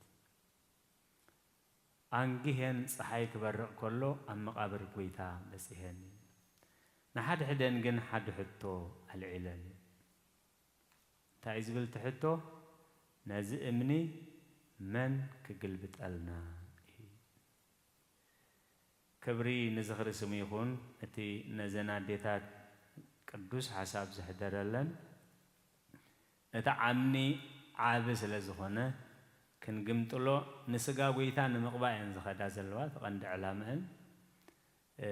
ኣንጊሄን ጸሓይ ክበርቕ ከሎ ኣብ መቓብር ጐይታ በጺሐን። ንሓድሕደን ግን ሓደ ሕቶ ኣልዒለን። እንታይ እዩ ዝብል እቲ ሕቶ? "ነዚ እምኒ መን ክግልብጠልና እዩ?" ክብሪ ንዝኽሪ ስሙ ይኹን፣ እቲ ነዘን ኣዴታት ቅዱስ ሓሳብ ዘሕደረለን። እቲ ዓምኒ ዓቢ ስለ ዝኾነ፣ ክንግምጥሎ ንስጋ ጐይታ ንምቕባእ እየን ዝኸዳ ዘለዋ፣ እቲ ቀንዲ ዕላመአን። እ፣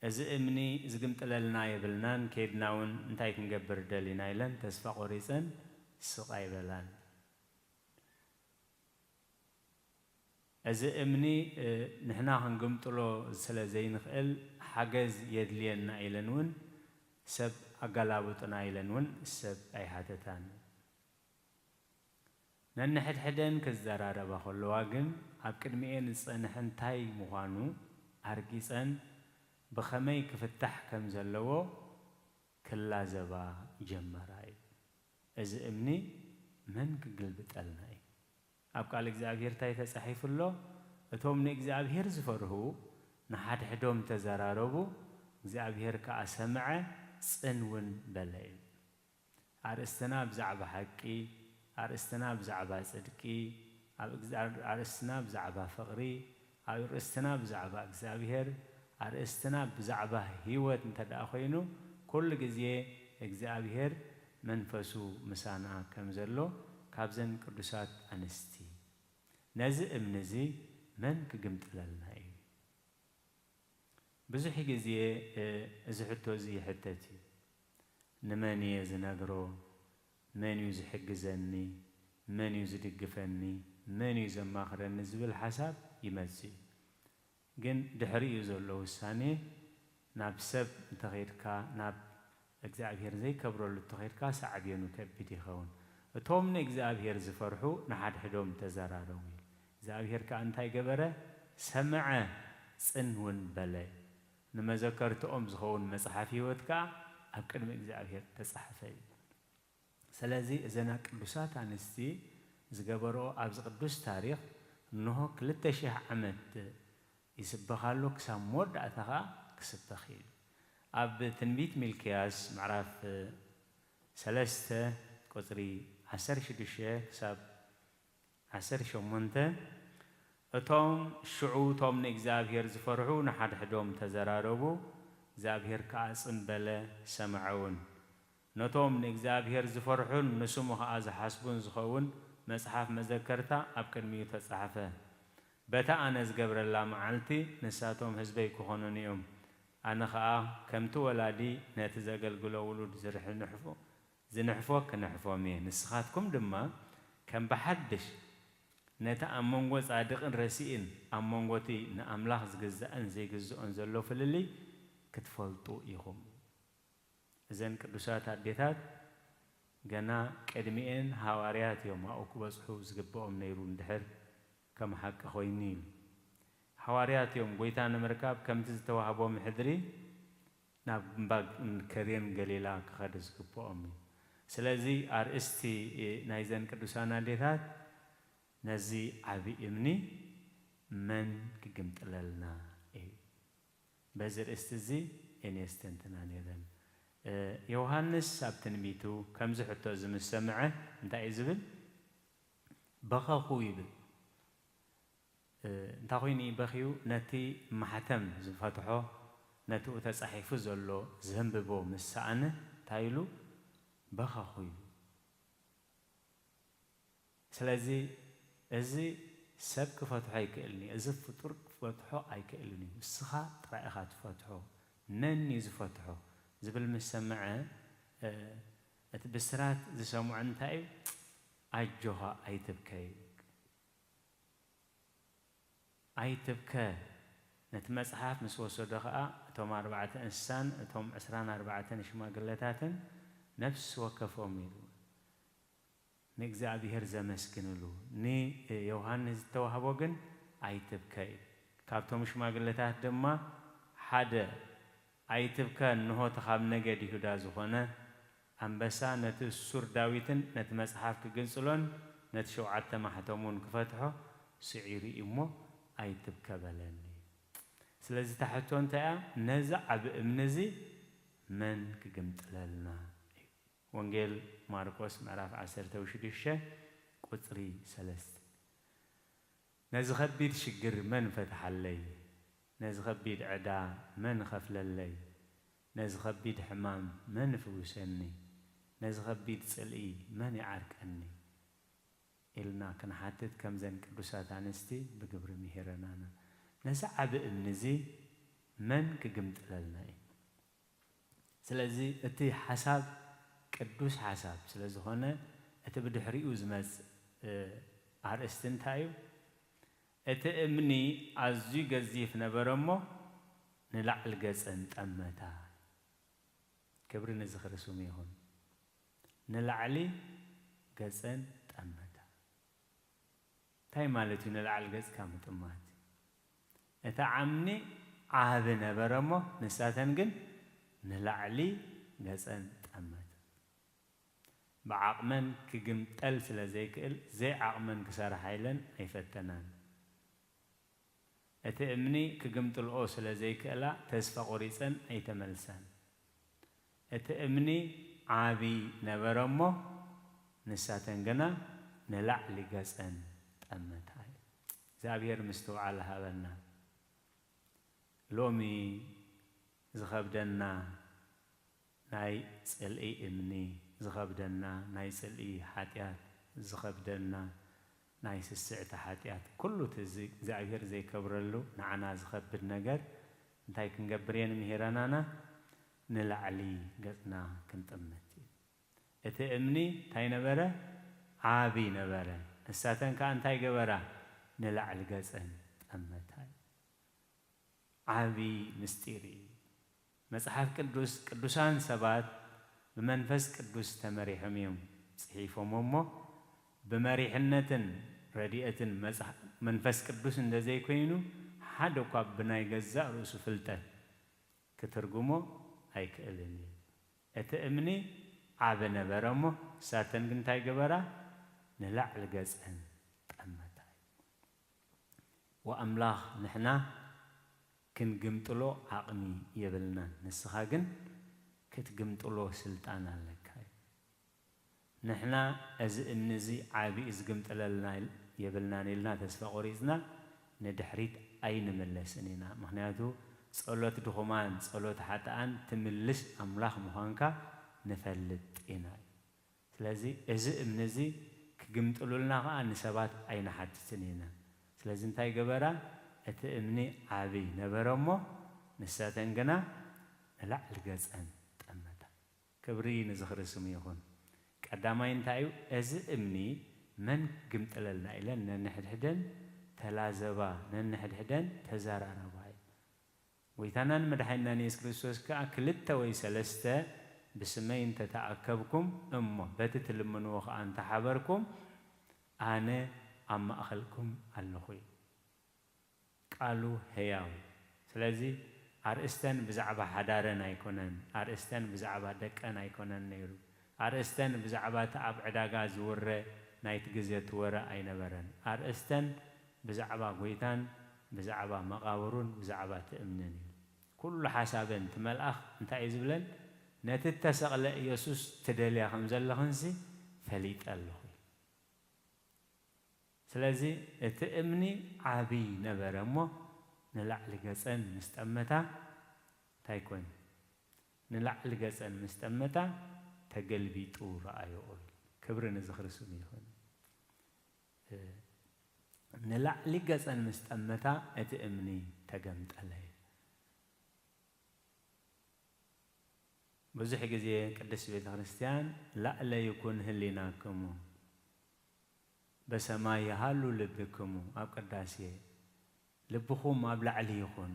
"እዚ እምኒ ዝግምጥለልና የብልናን፣ ኬድና እውን እንታይ ክንገብር ደሊና?" ኢለን ተስፋ ቆሪጸን ስቕ ኣይበላን። "እዚ እምኒ፣ እ፣ ንሕና ክንግምጥሎ ስለ ዘይንኽእል ሓገዝ የድልየና" ኢለን እውን ሰብ ኣገላብጡና ኢለን እውን ሰብ ኣይሓተታን። ነንሕድሕደን ክዘራረባ ከለዋ ግን፣ ኣብ ቅድሚኤን ዝጸንሐ እንታይ ምዃኑ ኣርጊጸን ብኸመይ ክፍታሕ ከም ዘለዎ ክላዘባ ጀመራ እዩ። "እዚ እምኒ መን ክግልብጠልና እዩ?" ኣብ ቃል እግዚኣብሔር እንታይ ተጻሒፉ ኣሎ? እቶም ንእግዚኣብሔር ዝፈርሁ ንሓድሕዶም ተዘራረቡ፣ እግዚኣብሔር ከኣ ሰምዐ፣ ጽን እውን በለ እዩ። ኣርእስትና ብዛዕባ ሓቂ፣ ኣርእስትና ብዛዕባ ጽድቂ፣ ኣብ እግዝ-፣ ኣርእስትና ብዛዕባ ፍቕሪ፣ ኣርእስትና ብዛዕባ እግዚኣብሔር፣ ኣርእስትና ብዛዕባ ህይወት እንተ ደኣ ኮይኑ፣ ኩሉ ግዜ እግዚኣብሔር መንፈሱ ምሳና ከም ዘሎ ካብዘን ቅዱሳት ኣንስቲ። ነዚ እምኒ እዚ መን ክግምጥለልና እዩ? ብዙሕ ግዜ፣ እ፣ እዚ ሕቶ እዚ ይሕተት እዩ። ንመን እየ ዝነግሮ? መን እዩ ዝሕግዘኒ? መን እዩ ዝድግፈኒ? መን እዩ ዘማኽረኒ? ዝብል ሓሳብ ይመጽእ እዩ። ግን ድሕሪኡ ዘሎ ውሳኔ ናብ ሰብ እንተኸይድካ፣ ናብ እግዚኣብሔር ዘይከብረሉ እንተኸይድካ፣ ሳዕቤኑ ከቢድ ይኸውን። እቶም ንእግዚኣብሔር ዝፈርሑ ንሓድሕዶም ተዘራረቡ እዩ። እግዚኣብሔር ከኣ እንታይ ገበረ? ሰምዐ፣ ጽን እውን በለ። ንመዘከርትኦም ዝኸውን መጽሓፍ ህይወት ከኣ ኣብ ቅድሚ እግዚኣብሔር ተጻሕፈ እዩ። ስለዚ እዘን ቅዱሳት ኣንስቲ ዝገበርኦ ኣብዚ ቅዱስ ታሪኽ እንሆ ክልተ ሽሕ ዓመት ይስበኻሉ፣ ክሳብ መወዳእታ ኸኣ ክስበኽ እዩ። ኣብ ትንቢት ሚልክያስ ምዕራፍ ሰለስተ ቁጽሪ ዓሰርተ ሽዱሽተ ክሳብ ዓሰርተ ሸሞንተ፣ እቶም ሽዑ እቶም ንእግዚኣብሔር ዝፈርሑ ንሓድሕዶም ተዘራረቡ፣ እግዚኣብሔር ከኣ ጽን በለ፣ ሰምዐ እውን። ነቶም ንእግዚኣብሔር ዝፈርሑን ንስሙ ኸኣ ዝሓስቡን ዝኸውን መጽሓፍ መዘከርታ ኣብ ቅድሚኡ ተጻሕፈ። በታ ኣነ ዝገብረላ መዓልቲ ንሳቶም ህዝበይ ክኾኑኒ እዮም። ኣነ ኸኣ ከምቲ ወላዲ ነቲ ዘገልግሎ ውሉድ ዝርሕንሕፎ፣ ዝንሕፎ ክንሕፎም እየ። ንስኻትኩም ድማ ከም ብሓድሽ ነቲ ኣብ መንጎ ጻድቕን ረሲእን ኣብ መንጎ እቲ ንኣምላኽ ዝግዛእን ዘይግዝኦን ዘሎ ፍልልይ ክትፈልጡ ኢኹም። እዘን ቅዱሳት ኣዴታት ገና ቅድሚኤን ሃዋርያት እዮም ኣብኡ ክበጽሑ ዝግብኦም ነይሩ፣ እንድሕር ከም ሓቂ ኮይኑ ኢሉ። ሃዋርያት እዮም፣ ጐይታ ንምርካብ ከምቲ ዝተዋህቦም ሕድሪ ናብ እምባ ከሬን ገሊላ ክኸዱ ዝግብኦም እዩ። ስለዚ ኣርእስቲ ናይዘን ቅዱሳን ኣዴታት ነዚ ዓቢ እምኒ መን ክግምጥለልና እዩ? በዚ ርእስቲ እዚ እየን የስተንትና ነይረን። እ፣ ዮሃንስ ኣብ ትንቢቱ ከምዚ ሕቶ እዚ ምስ ሰምዐ እንታይ እዩ ዝብል? በኸኹ ይብል። እ፣ እንታይ ኮይኑ እዩ በኽዩ? ነቲ ማሕተም ዝፈትሖ፣ ነቲ ተጻሒፉ ዘሎ ዘንብቦ ምስ ሰኣነ እንታይ ኢሉ? በኸኹ ኢሉ። ስለዚ እዚ ሰብ ክፈትሖ ኣይክእልን እዩ፣ እዚ ፍጡር ክፈትሖ ኣይክእልን እዩ፣ ንስኻ ጥራይ ኢኻ ትፈትሖ። መን እዩ ዝፈትሖ? ዝብል ምስ ሰምዐ፣ እ፣ እቲ ብስራት ዝሰምዖ እንታይ እዩ? ኣጆኻ ኣይትብከ እዩ። ኣይትብከ። ነቲ መጽሓፍ ምስ ወሰዶ ኸኣ፣ እቶም ኣርባዕተ እንስሳን እቶም ዕስራን ኣርባዕተን ሽማግለታትን ነፍሲ ወከፎም ኢሉ ንእግዚኣብሔር ዘመስግንሉ፣ ንዮሃንስ ዝተዋህቦ ግን ኣይትብከ እዩ። ካብቶም ሽማግለታት ድማ ሓደ፣ ኣይትብከ፣ እንሆ እቲ ካብ ነገድ ይሁዳ ዝኾነ ኣንበሳ ነቲ እሱር ዳዊትን ነቲ መጽሓፍ ክግንጽሎን ነቲ ሸውዓተ ማሕተሙን ክፈትሖ ስዒሩ እዩ እሞ ኣይትብከ በለኒ። ስለዚ እታ ሕቶ እንታይ እያ? ነዚ ዓቢ እምኒ እዚ መን ክግምጥለልና እዩ? ወንጌል ማርቆስ ምዕራፍ ዓሰርተ ሽዱሽተ ቁጽሪ ሰለስተ። ነዚ ኸቢድ ሽግር መን ፈትሓለይ? ነዚ ኸቢድ ዕዳ መን ኸፍለለይ? ነዚ ኸቢድ ሕማም መን ይፍውሰኒ? ነዚ ኸቢድ ጽልኢ መን ይዓርቀኒ? ኢልና ክንሓትት ከምዘን ቅዱሳት ኣንስቲ ብግብሪ ምሂረናና። ነዚ ዓቢ እምኒ እዚ መን ክግምጥለልና እዩ? ስለዚ እቲ ሓሳብ ቅዱስ ሓሳብ ስለ ዝኾነ፣ እቲ ብድሕሪኡ ዝመጽእ፣ እ፣ ኣርእስቲ እንታይ እዩ? እቲ እምኒ ኣዝዩ ገዚፍ ነበረ እሞ፣ ንላዕሊ ገጸን ጠመታ። ክብሪ ንዝኽሪ ስሙ ይኹን። ንላዕሊ ገጸን ጠመታ። እንታይ ማለት እዩ ንላዕሊ ገጽካ ምጥማት? እቲ ዓምኒ ዓቢ ነበረ እሞ፣ ንሳተን ግን ንላዕሊ ገጸን ጠመታ። ብዓቕመን ክግምጠል ስለ ዘይክእል፣ ዘይዓቕመን ክሰርሓ ኢለን ኣይፈተናን። እቲ እምኒ ክግምጥልኦ ስለ ዘይክእላ ተስፋ ቆሪጸን ኣይተመልሳን። እቲ እምኒ ዓቢ ነበረ እሞ ንሳተን ግና ንላዕሊ ገጸን ጠመታ። እግዚኣብሔር ምስትውዓል ሃበና። ሎሚ ዝኸብደና ናይ ጽልኢ እምኒ፣ ዝኸብደና ናይ ጽልኢ ሓጢኣት፣ ዝኸብደና ናይ ስስዕቲ ሓጢኣት፣ ኩሉ እቲ እዚ እግዚኣብሔር ዘይከብረሉ ንዓና ዝኸብድ ነገር እንታይ ክንገብር እየን ምሂረናና? ንላዕሊ ገጽና ክንጥምት እዩ። እቲ እምኒ እንታይ ነበረ? ዓቢ ነበረ። ንሳተን ከኣ እንታይ ገበራ? ንላዕሊ ገጸን ጠመታ። ዓቢ ምስጢር እዩ። መጽሓፍ ቅዱስ ቅዱሳን ሰባት ብመንፈስ ቅዱስ ተመሪሖም እዮም ጽሒፎሞ እሞ ብመሪሕነትን ረድኤትን መጽሓ-፣ መንፈስ ቅዱስ እንተዘይኮይኑ ሓደ እኳ ብናይ ገዛእ ርእሱ ፍልጠት ክትርጉሞ ኣይክእልን እዩ። እቲ እምኒ ዓቢ ነበረ እሞ ንሳተን ግን እንታይ ገበራ? ንላዕሊ ገጸን ጠመታ። ወኣምላኽ ንሕና ክንግምጥሎ ዓቕሚ የብልናን፣ ንስኻ ግን ክትግምጥሎ ስልጣን ኣለካ እዩ። ንሕና እዚ እምኒ እዚ ዓቢ እዩ ዝግምጥለልና ኢል-፣ የብልናን ኢልና ተስፋ ቆሪጽና ንድሕሪት ኣይንምለስን ኢና። ምኽንያቱ ጸሎት ድኹማን ጸሎት ሓጥኣን ትምልስ ኣምላኽ ምዃንካ ንፈልጥ ኢና እዩ። ስለዚ እዚ እምኒ እዚ ክግምጥሉልና ኸኣ ንሰባት ኣይንሓትትን ኢና። ስለዚ እንታይ ገበራ? እቲ እምኒ ዓቢ ነበረ እሞ ንሳተን ግና ንላዕሊ ገጸን ጠመታ። ክብሪ ንዝኽሪ ስሙ ይኹን። ቀዳማይ እንታይ እዩ? እዚ እምኒ መን ክግምጥለልና ኢለን ነንሕድሕደን ተላዘባ፣ ነንሕድሕደን ተዘራረባ እዩ። ጎይታናን መድሓኒናን የሱስ ክርስቶስ ከኣ ክልተ ወይ ሰለስተ ብስመይ እንተ ተኣከብኩም እሞ በቲ ትልምንዎ ከኣ እንተ ሓበርኩም ኣነ ኣብ ማእኸልኩም ኣለኹ እዩ። ቃሉ ህያው እዩ። ስለዚ ኣርእስተን ብዛዕባ ሓዳረን ኣይኮነን፣ ኣርእስተን ብዛዕባ ደቀን ኣይኮነን ነይሩ። ኣርእስተን ብዛዕባ እቲ ኣብ ዕዳጋ ዝውረ ናይቲ ግዜ እቲ ወረ ኣይነበረን። ኣርእስተን ብዛዕባ ጎይታን ብዛዕባ መቓብሩን ብዛዕባ እቲ እምንን እዩ። ኩሉ ሓሳበን እቲ መልኣኽ እንታይ እዩ ዝብለን? ነቲ እተሰቕለ ኢየሱስ ትደልያ ከም ዘለኽንሲ ፈሊጠ ኣለኹ። ስለዚ እቲ እምኒ ዓቢ ነበረ እሞ ንላዕሊ ገጸን ምስ ጠመታ እንታይ ኮን? ንላዕሊ ገጸን ምስ ጠመታ ተገልቢጡ ረኣዮኦ። ክብሪ ንዝኽሪ ስሙ ይኹን። እ፣ ንላዕሊ ገጸን ምስ ጠመታ እቲ እምኒ ተገምጠለ። ብዙሕ ግዜ ቅድስት ቤተ ክርስቲያን "ላዕለ ይኩን ህሊናክሙ፣ በሰማይ ይሃሉ ልብክሙ" ኣብ ቅዳሴ "ልብኹም ኣብ ላዕሊ ይኹን፣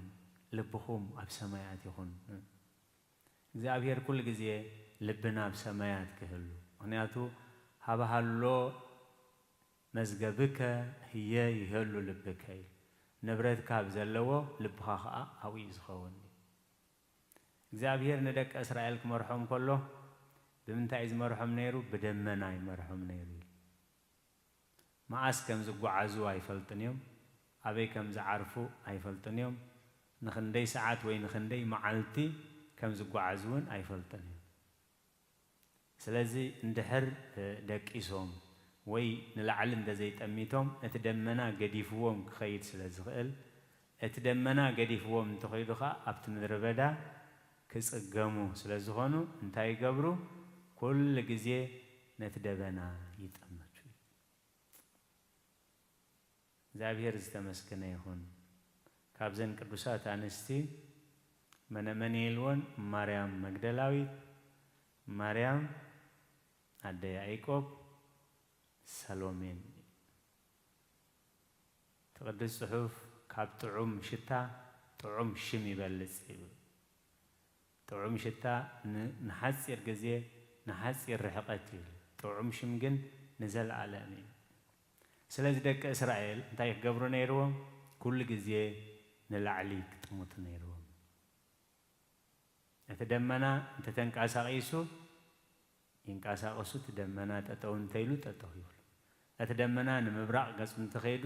ልብኹም ኣብ ሰማያት ይኹን" እግዚኣብሔር ኩሉ ግዜ ልብና ኣብ ሰማያት ክህሉ። ምኽንያቱ "ሃበ ሃሎ መዝገብከ ህየ ይሄሉ ልብከ" እዩ። ንብረትካ ኣብ ዘለዎ ልብኻ ኸኣ ኣብኡ እዩ ዝኸውን። እግዚኣብሔር ንደቂ እስራኤል ክመርሖም ከሎ ብምንታይ እዩ ዝመርሖም ነይሩ? ብደመና ይመርሖም ነይሩ እዩ። መዓስ ከም ዝጓዓዙ ኣይፈልጡን እዮም። ኣበይ ከም ዝዓርፉ ኣይፈልጡን እዮም። ንኽንደይ ሰዓት ወይ ንኽንደይ መዓልቲ ከም ዝጓዓዙ እውን ኣይፈልጡን እዮም። ስለዚ እንድሕር፣ እ፣ ደቂሶም ወይ ንላዕሊ እንተዘይጠሚቶም እቲ ደመና ገዲፍዎም ክኸይድ ስለ ዝኽእል፣ እቲ ደመና ገዲፍዎም እንተኸይዱ ኸኣ ኣብቲ ምድረ በዳ ክጽገሙ ስለ ዝኾኑ እንታይ ይገብሩ? ኩሉ ግዜ ነቲ ደበና ይጠምቱ። እግዚኣብሔር ዝተመስገነ ይኹን። ካብዘን ቅዱሳት ኣንስቲ መነ መን ኢልወን? ማርያም መግደላዊት፣ ማርያም ኣደ ያዕቆብ፣ ሰሎሜን። እቲ ቅዱስ ጽሑፍ "ካብ ጥዑም ሽታ ጥዑም ሽም ይበልጽ" ይብል። ጥዑም ሽታ ን-፣ ንሓጺር ግዜ፣ ንሓጺር ርሕቀት እዩ። ጥዑም ሽም ግን ንዘለኣለም እዩ። ስለዚ ደቂ እስራኤል እንታይ ክገብሩ ነይርዎም? ኩሉ ግዜ ንላዕሊ ክጥምቱ ነይርዎም። እቲ ደመና እንተተንቀሳቒሱ ይንቀሳቐሱ፣ እቲ ደመና ጠጠው እንተኢሉ ጠጠው ይብሉ። እቲ ደመና ንምብራቕ ገጹ እንተኸይዱ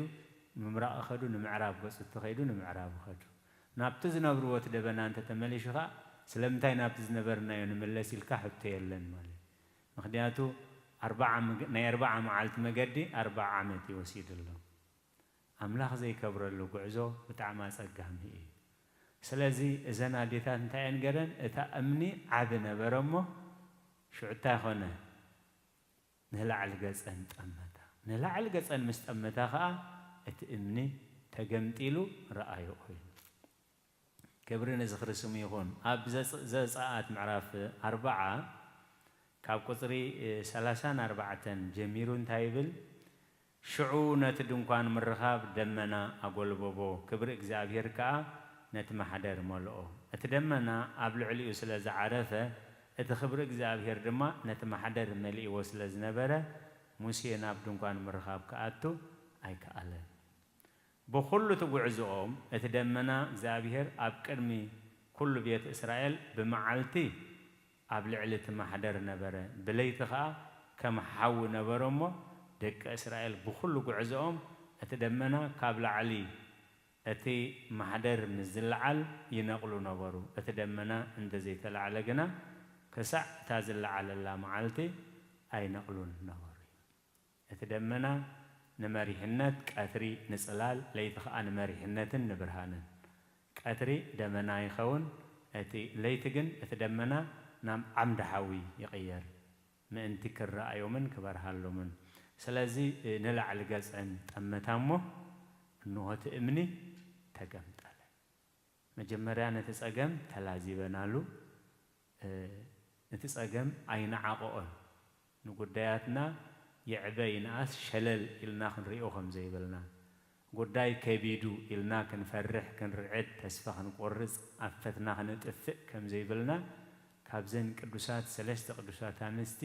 ንምብራቕ ኸዱ፣ ንምዕራብ ገጹ እተኸይዱ ንምዕራብ ኸዱ። ናብቲ ዝነብርዎ እቲ ደበና እንተተመሊሹ ኸኣ፣ ስለምንታይ ናብቲ ዝነበርናዮ ንምለስ ኢልካ ሕቶ የለን ማለት እዩ። ምኽንያቱ፣ ኣርብዓ መገ-፣ ናይ ኣርብዓ መዓልቲ መገዲ ኣርብዓ ዓመት እዩ ወሲድሎም። ኣምላኽ ዘይከብረሉ ጉዕዞ ብጣዕሚ ኣጸጋሚ እዩ። ስለዚ እዘን ኣዴታት እንታይ እየን ገረን? እታ እምኒ ዓቢ ነበረ እሞ ሽዑ እንታይ ኾነ? ንላዕሊ ገጸን ጠመታ። ንላዕሊ ገጸን ምስ ጠመታ ኸኣ እቲ እምኒ ተገምጢሉ ረኣዮ ኮይኑ። ክብሪ ንዝኽሪ ስሙ ይኹን። ኣብ ዘጽ-፣ ዘጸኣት ምዕራፍ ኣርብዓ ካብ ቁጽሪ ሰላሳን ኣርባዕተን ጀሚሩ እንታይ ይብል? ሽዑ ነቲ ድንኳን ምርኻብ ደመና ኣጎልበቦ፣ ክብሪ እግዚኣብሔር ከኣ ነቲ ማሕደር መልኦ። እቲ ደመና ኣብ ልዕሊኡ ስለ ዝዓረፈ፣ እቲ ክብሪ እግዚኣብሔር ድማ ነቲ ማሕደር መሊእዎ ስለ ዝነበረ፣ ሙሴ ናብ ድንኳን ምርኻብ ክኣቱ ኣይከኣለን። ብኹሉ እቲ ጉዕዞኦም እቲ ደመና እግዚኣብሔር ኣብ ቅድሚ ኩሉ ቤት እስራኤል ብመዓልቲ ኣብ ልዕሊ እቲ ማሕደር ነበረ፣ ብለይቲ ኸኣ ከም ሓዊ ነበረ እሞ፣ ደቂ እስራኤል ብኹሉ ጉዕዞኦም እቲ ደመና ካብ ላዕሊ እቲ ማሕደር ምስ ዝለዓል ይነቕሉ ነበሩ። እቲ ደመና እንተ ዘይተላዕለ ግና፣ ክሳዕ እታ ዝለዓለላ መዓልቲ ኣይነቕሉን ነበሩ። እቲ ደመና ንመሪሕነት፣ ቀትሪ ንጽላል፣ ለይቲ ኸኣ ንመሪሕነትን ንብርሃንን። ቀትሪ ደመና ይኸውን፣ እቲ ለይቲ ግን እቲ ደመና ናብ ዓምዲ ሓዊ ይቕየር። ምእንቲ ክረኣዮምን ክበርሃሎምን። ስለዚ፣ እ፣ ንላዕሊ ገጸን ጠመታ እሞ፣ እንሆ እቲ እምኒ ተገምጠለ። መጀመርያ ነቲ ጸገም ተላዚበናሉ፣ እ፣ ነቲ ጸገም ኣይነዓቐኦን። ንጉዳያትና ይዕበ ይንኣስ ሸለል ኢልና ክንሪኦ ከም ዘይብልና፣ ጉዳይ ከቢዱ ኢልና ክንፈርሕ፣ ክንርዕድ፣ ተስፋ ክንቆርጽ፣ ኣብ ፈትና ክንጥፍእ ከም ዘይብልና ካብዘን ቅዱሳት ሰለስተ ቅዱሳት ኣንስቲ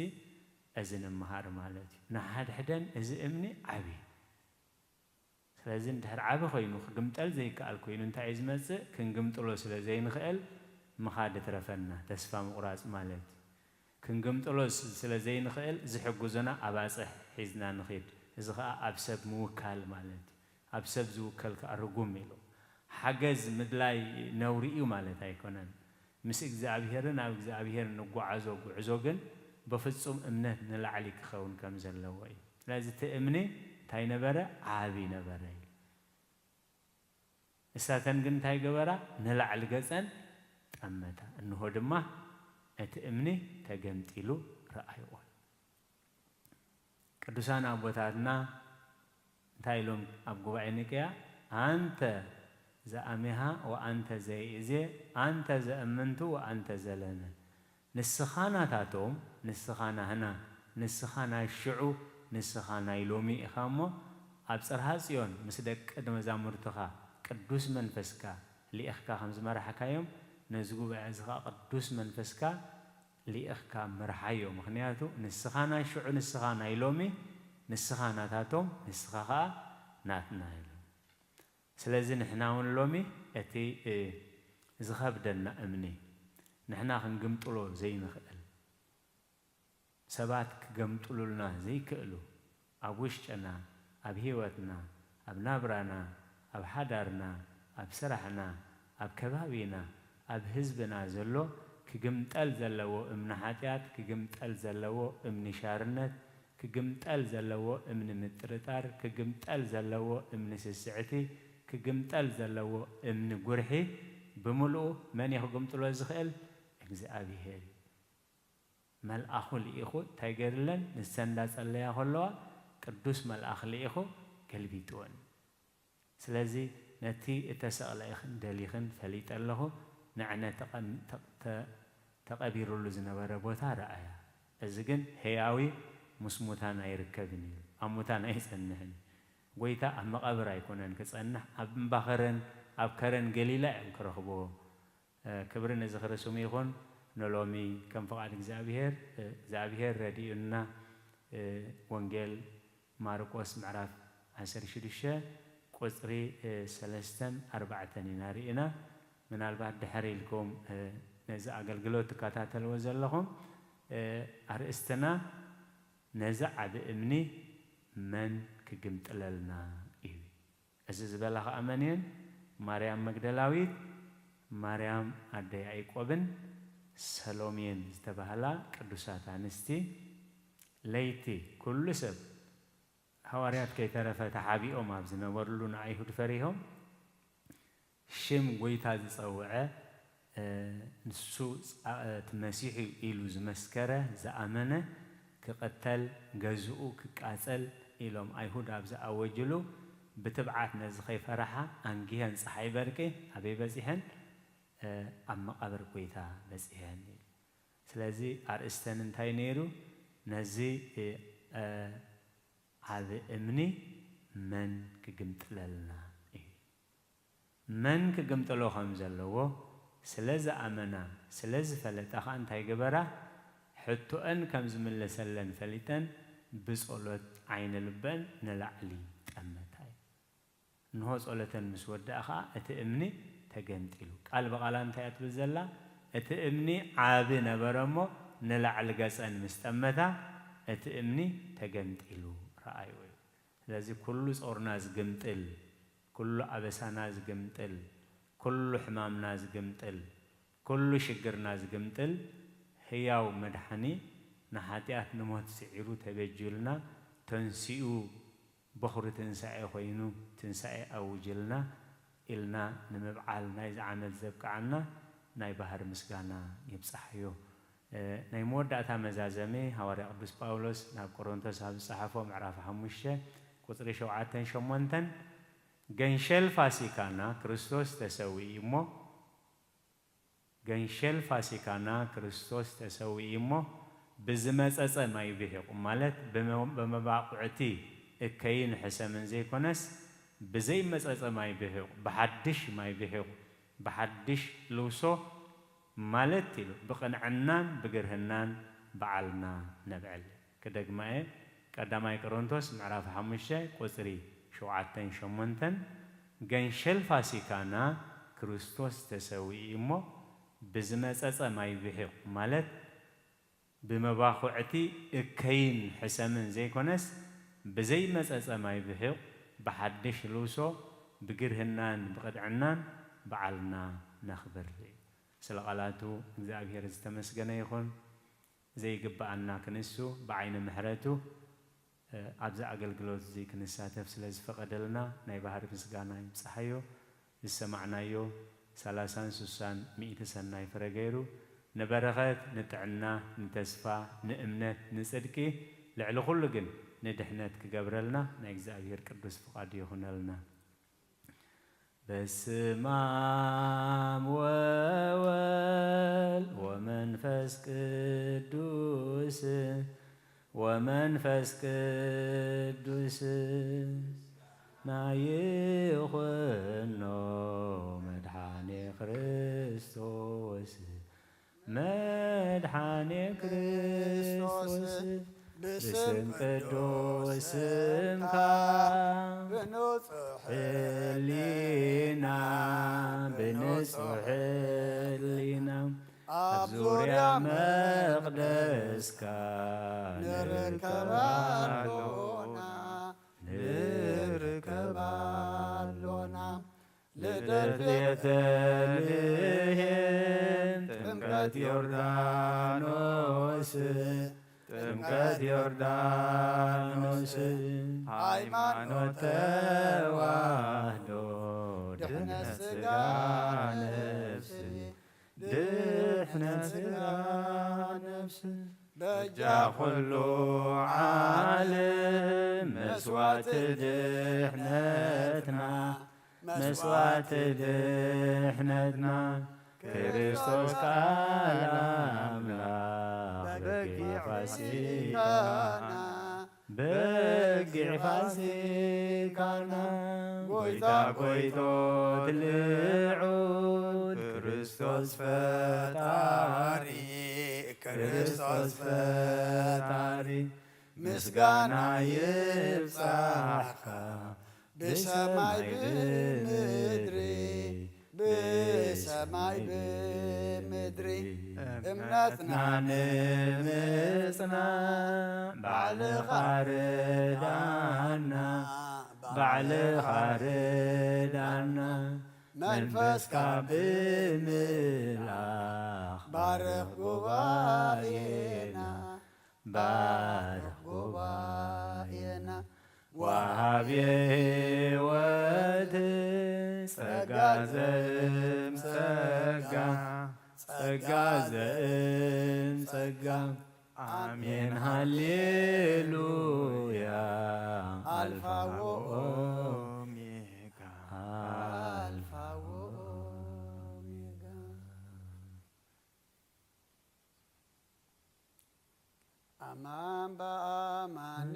እዚ ንምሃር ማለት እዩ። ንሓድሕደን እዚ እምኒ ዓቢ። ስለዚ እንድሕር ዓቢ ኮይኑ ክግምጠል ዘይከኣል ኮይኑ እንታይ እዩ ዝመጽእ? ክንግምጥሎ ስለ ዘይንኽእል ምኻድ እትረፈና፣ ተስፋ ምቑራጽ ማለት እዩ። ክንግምጥሎ ስ-፣ ስለ ዘይንኽእል ዝሕግዙና ኣባጽሕ ሒዝና ንኺድ። እዚ ኸኣ ኣብ ሰብ ምውካል ማለት እዩ። ኣብ ሰብ ዝውከል ከኣ ርጉም ኢሉ። ሓገዝ ምድላይ ነውሪ እዩ ማለት ኣይኮነን። ምስ እግዚኣብሄርን ኣብ እግዚኣብሄር እንጓዓዞ ጉዕዞ ግን ብፍጹም እምነት ንላዕሊ ክኸውን ከም ዘለዎ እዩ። ስለዚ እቲ እምኒ እንታይ ነበረ? ዓቢ ነበረ እዩ። እሳተን ግን እንታይ ገበራ? ንላዕሊ ገጸን ጠመታ። እንሆ ድማ እቲ እምኒ ተገምጢሉ ረኣይኦ። ቅዱሳን ኣቦታትና እንታይ ኢሎም ኣብ ጉባኤ ኒቅያ? "ኣንተ ዘአሜሃ ወኣንተ ዘይእዜ፣ ኣንተ ዘእምንቱ ወኣንተ ዘለነ።" ንስኻ ናታቶም፣ ንስኻ ናህና፣ ንስኻ ናይ ሽዑ፣ ንስኻ ናይ ሎሚ ኢኻ እሞ፣ ኣብ ጽርሃ ጽዮን ምስ ደቂ መዛሙርትኻ ቅዱስ መንፈስካ ልኢኽካ ከም ዝመራሕካዮም፣ ነዚ ጉባኤ እዚ ኸኣ ቅዱስ መንፈስካ ልኢኽካ ምርሓዮ። ምኽንያቱ ንስኻ ናይ ሽዑ፣ ንስኻ ናይ ሎሚ፣ ንስኻ ናታቶም፣ ንስኻ ኸኣ ናትና ኢሉ። ስለዚ ንሕና እውን ሎሚ እቲ፣ እ፣ ዝኸብደና እምኒ፣ ንሕና ክንግምጥሎ ዘይንኽእል፣ ሰባት ክገምጥሉልና ዘይክእሉ፣ ኣብ ውሽጥና፣ ኣብ ህይወትና፣ ኣብ ናብራና፣ ኣብ ሓዳርና፣ ኣብ ስራሕና፣ ኣብ ከባቢና፣ ኣብ ህዝብና ዘሎ ክግምጠል ዘለዎ እምኒ ሓጢኣት፣ ክግምጠል ዘለዎ እምኒ ሻርነት፣ ክግምጠል ዘለዎ እምኒ ምጥርጣር፣ ክግምጠል ዘለዎ እምኒ ስስዕቲ፣ ክግምጠል ዘለዎ እምኒ ጉርሒ ብምልኡ መን እዩ ክግምጥሎ ዝኽእል? እግዚኣብሄር እዩ። መልኣኹ ልኢኹ እንታይ ገይርለን? ንሰን እንዳጸለያ ከለዋ ቅዱስ መልኣኽ ልኢኹ ገልቢጥወን። ስለዚ ነቲ እተሰቕለ ኢኽን ደሊኽን ፈሊጠ ኣለኹ፣ ንዕነ ተቐም-፣ ተ-፣ ተ-፣ ተቐቢሩሉ ዝነበረ ቦታ ረኣያ። እዚ ግን ህያዊ ምስ ሙታን ኣይርከብን እዩ፣ ኣብ ሙታን ኣይጸንሕን። ጐይታ ኣብ መቓብር ኣይኮነን ክጸንሕ፣ ኣብ እምባ ከረን፣ ኣብ ከረን ገሊላ እዮም ክረኽብዎ። እ፣ ክብሪ ንዝኽሪ ስሙ ይኹን። ንሎሚ ከም ፍቓድ እግዚኣብሔር፣ እ፣ እግዚኣብሔር ረዲኡና፣ እ፣ ወንጌል ማርቆስ ምዕራፍ ዓሰርተ ሽዱሽተ ቁጽሪ፣ እ፣ ሰለስተን ኣርባዕተን ኢና ርኢና። ምናልባት ድሕር ኢልኩም፣ እ፣ ነዚ ኣገልግሎት ትከታተልዎ ዘለኹም፣ እ፣ ኣርእስትና ነዚ ዓቢ እምኒ መን ክግምጥለልና እዩ? እዚ ዝበላ ኸኣ መን እየን? ማርያም መግደላዊት፣ ማርያም ኣደ ያዕቆብን ሰሎሜን ዝተባህላ ቅዱሳት ኣንስቲ ለይቲ ኩሉ ሰብ፣ ሃዋርያት ከይተረፈ ተሓቢኦም ኣብ ዝነበርሉ፣ ንኣይሁድ ፈሪሆም ሽም ጐይታ ዝጸውዐ፣ እ፣ ንሱ ጻ-፣ እቲ መሲሕ እዩ ኢሉ ዝመስከረ፣ ዝኣመነ ክቕተል፣ ገዝኡ ክቃጸል ኢሎም ኣይሁድ ኣብ ዝኣወጅሉ፣ ብትብዓት ነዚ ከይፈራሓ ኣንጊሀን ጸሓይ በርቂ ኣበይ በጺሐን? እ፣ ኣብ መቓብር ጐይታ በጺሐን ኢሉ። ስለዚ ኣርእስተን እንታይ ነይሩ? ነዚ፣ እ፣ እ፣ ዓቢ እምኒ መን ክግምጥለልና እዩ? መን ክግምጥሎ ከም ዘለዎ ስለ ዝኣመና፣ ስለ ዝፈለጣ ኸኣ እንታይ ገበራ? ሕቶአን ከም ዝምለሰለን ፈሊጠን ብጸሎት ዓይነ ልበን ንላዕሊ ጠመታ እዩ። እንሆ ጸሎተን ምስ ወድኣ ኸኣ እቲ እምኒ ተገምጢሉ። ቃል ብቓላ እንታይ እያ ትብል ዘላ? እቲ እምኒ ዓቢ ነበረ እሞ ንላዕሊ ገጸን ምስ ጠመታ እቲ እምኒ ተገምጢሉ ረኣይዎ እዩ። ስለዚ ኩሉ ጾርና ዝግምጥል፣ ኩሉ ኣበሳና ዝግምጥል፣ ኩሉ ሕማምና ዝግምጥል፣ ኩሉ ሽግርና ዝግምጥል ህያው መድሓኒ ንሓጢኣት ንሞት ስዒሩ ተበጅዩልና ተንሲኡ በኹሪ ትንሳኤ ኮይኑ ትንሳኤ ኣውጅልና ኢልና ንምብዓል ናይዚ ዓመት ዘብቅዓና ናይ ባህሪ ምስጋና ይብጻሕዮ። እ፣ ናይ መወዳእታ መዛዘሚ ሃዋርያ ቅዱስ ጳውሎስ ናብ ቆሮንቶስ ኣብ ዝጸሓፎ ምዕራፍ ሓሙሽተ ቁጽሪ ሸውዓተን ሸሞንተን፣ "ገንሸል ፋሲካና ክርስቶስ ተሰዊኡ እሞ፣ ገንሸል ፋሲካና ክርስቶስ ተሰዊኡ እሞ፣ ብዝመጸጸ ማይ ብሒቑ" ማለት ብመ-፣ ብመባቑዕቲ እከይን ሕሰምን ዘይኮነስ፣ ብዘይመጸጸ ማይ ብሒቑ፣ ብሓድሽ ማይ ብሒቑ፣ ብሓድሽ ልውሶ ማለት ኢሉ፣ ብቕንዕናን ብግርህናን በዓልና ነብዕል። ክደግማ እየ። ቀዳማይ ቆሮንቶስ ምዕራፍ ሓሙሽተ ቁጽሪ ሸውዓተን ሸሞንተን፣ "ገንሸል ፋሲካና ክርስቶስ ተሰዊኡ እሞ፣ ብዝመጸጸ ማይ ብሒቑ" ማለት ብመባኹዕቲ እከይን ሕሰምን ዘይኮነስ፣ ብዘይመጸጸ ማይ ብሒቑ፣ ብሓድሽ ልውሶ፣ ብግርህናን ብቕንዕናን በዓልና ነኽብር። ስለ ቃላቱ እግዚኣብሔር ዝተመስገነ ይኹን። ዘይግብኣና ክንሱ ብዓይኒ ምሕረቱ፣ እ፣ ኣብዚ ኣገልግሎት እዚ ክንሳተፍ ስለ ዝፈቐደልና ናይ ባህሪ ምስጋና ይብጽሓዮ። ዝሰማዕናዮ ሰላሳን ስሳን ሚእቲ ሰናይ ፍረ ገይሩ፣ ንበረኸት፣ ንጥዕና፣ ንተስፋ፣ ንእምነት፣ ንጽድቂ፣ ልዕሊ ኩሉ ግን ንድሕነት ክገብረልና ናይ እግዚኣብሔር ቅዱስ ፍቓዱ ይኹነልና። በስመ አብ ወወልድ ወመንፈስ ቅዱስ፣ ወመንፈስ ቅዱስ ናይ ይኹኖ መድኃኔ ክርስቶስ፣ መድኃኔ ክርስቶስ፣ ብስም ቅዱስ ስምካ፣ ብንጹሕ ሕሊና፣ ብንጹሕ ሕሊና፣ ኣብ ዙርያ መቕደስካ ንርከብ ኣሎና፣ ንርከብ ኣሎና። ልደት ቤተልሔም፣ ጥምቀት ዮርዳኖስ፣ ጥምቀት ዮርዳኖስ፣ ሃይማኖት ተዋህዶ፣ ድሕነት ሥጋ ነፍስ፣ ድሕነት ሥጋ ነፍስ፣ በጃ ኩሉ ዓለም መስዋዕቲ ድሕነትና፣ መስዋዕቲ ድሕነትና፣ ክርስቶስ ቃል ኣምላኽ በጊዕ ፋሲካና፣ በጊዕ ፋሲካና፣ ጎይታ ጎይቶት ልዑል ክርስቶስ ፈጣሪ፣ ክርስቶስ ፈጣሪ፣ ምስጋና ይብጻሕካ ብሰማይ ብምድሪ፣ ብሰማይ ብምድሪ። እምነትና ንምጽናዕ ባዕልኻ ርዳና፣ ባዕልኻ ርዳና። መንፈስካ ብምልኣኽ ባርኽ ጉባኤና፣ ባርኽ ጉባኤና። ወሃቤ ሕይወት ጸጋ ዘእም ጸጋ፣ ጸጋ ዘእም ጸጋ። ኣሜን ሃሌሉያ። ኣልፋ ወኦሜጋ፣ ኣልፋ ወኦሜጋ። ኣማን በኣማን፣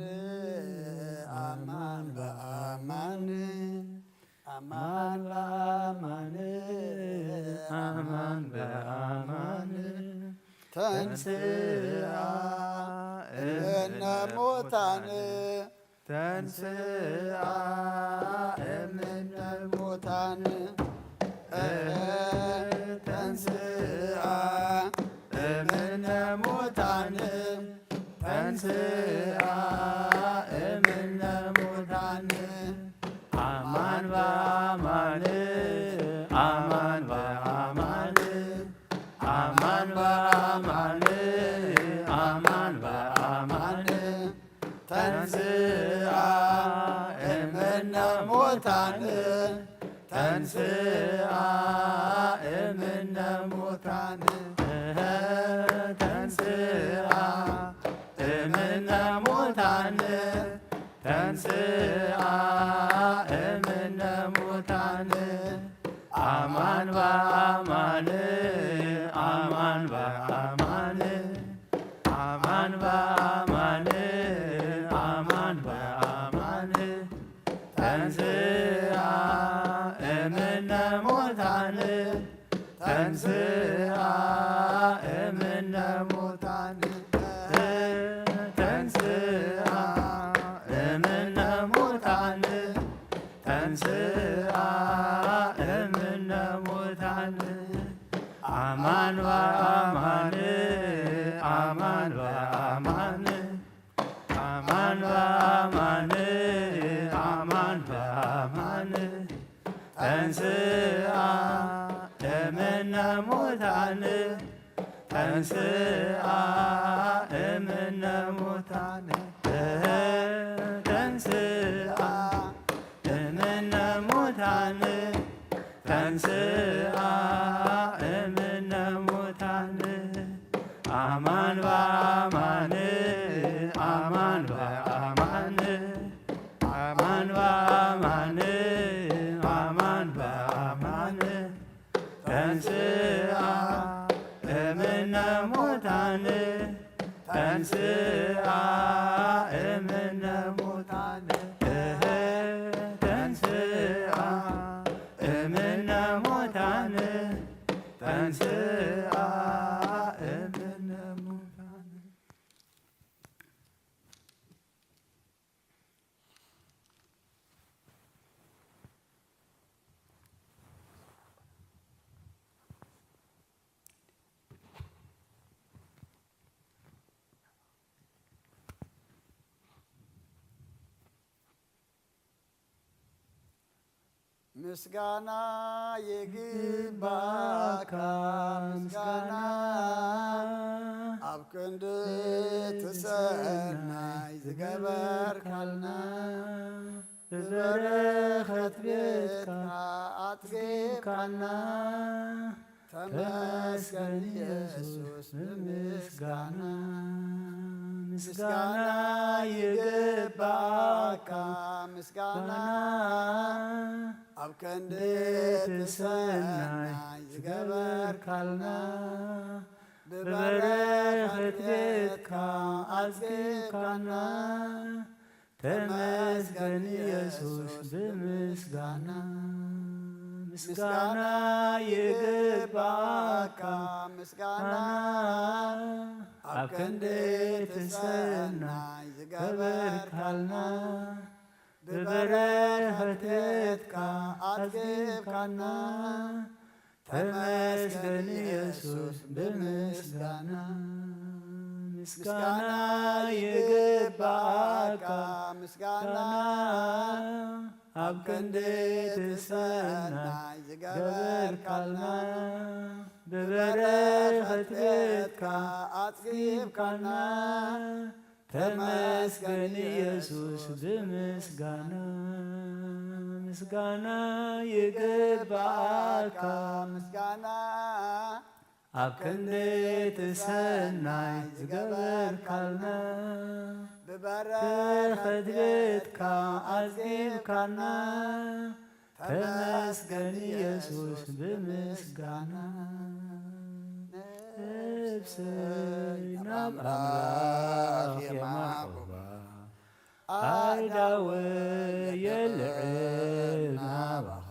ኣማን በኣማን፣ ኣማን በኣማን፣ ኣማን በኣማን። ተንሥአ እምነ ሙታን፣ ተንሥአ እምነ ሙታን፣ ተንሥአ እምነ ሙታን፣ ተንሥአ እምነ ሙታን። ኣማን በኣማን፣ ኣማን በኣማን፣ ኣማን በኣማን፣ ኣማን በኣማን። ተንሥአ እምነ ሙታን፣ ተንሥአ እምነ ሙታን፣ ተንሥአ እምነ ሙታን፣ ተንሥአ እምነ ሙታን። ኣማን በኣማን፣ ኣማን በኣማን፣ ኣማን በኣማን፣ ኣማን በኣማን። ተንሥአ እምነ ሙታን፣ ተንሥአ እምነ ሙታን፣ ተንሥአ እምነ ሙታን፣ ተንሥአ እምነ ሙታን። ኣማን በኣማን፣ ኣማን በኣማን፣ ኣማን በኣማን፣ ኣማን በኣማን። ተንሥአ እምነ ሙታን፣ ተንሥአ እምነ ሙታን፣ ተንሥአ እምነ ሙታን፣ ተንሥአ እምነ ሙታን። ኣማን በኣማን፣ ኣማን በኣማን፣ ኣማን በኣማን፣ ኣማን በኣማን። ተንሥአ እምነ ሙታን፣ ተንሥአ እምነ ሙታን፣ ተንሥአ እምነ ሙታን፣ ተንሥአ እምነ ሙታን። ምስጋና ይግባካ፣ ምስጋና ኣብ ክንዲ ትሰናይ ዝገበርካልና፣ ብበረኸት ቤትካ ኣጽጊብካና። ተመስገን ኢየሱስ ብምስጋና፣ ምስጋና ይግባካ፣ ምስጋና ኣብ ክንዲ ትሰናይ ዝገበርካልና፣ ብበረኸት ቤትካ ኣጽጊብካና። ተመስገን ኢየሱስ ብምስጋና፣ ምስጋና ይግባካ፣ ምስጋና ኣብ ክንዲ ትሰናይ ዝገበርካልና፣ ብበረኸት ቤትካ ኣጽጊብካና። ተመስገን ኢየሱስ ብምስጋና፣ ምስጋና ይግባካ፣ ምስጋና ኣብ ክንዲ ትሰናይ ገበርካልና፣ ብበረኸት ቤትካ ኣጽጊብካና። ተመስገን ኢየሱስ ብምስጋና፣ ምስጋና ይግባኣካ። ምስጋና ኣብ ክንደይ እቲ ሰናይ ዝገበርካልና፣ ብበረኸት ቤትካ ኣጽጊብካና። ተመስገን ኢየሱስ ብምስጋና፣ ነፍሰይ ናብ ኣምላኽ የማዕቁባ። ኣእዳወይ የልዕል ናባኻ፣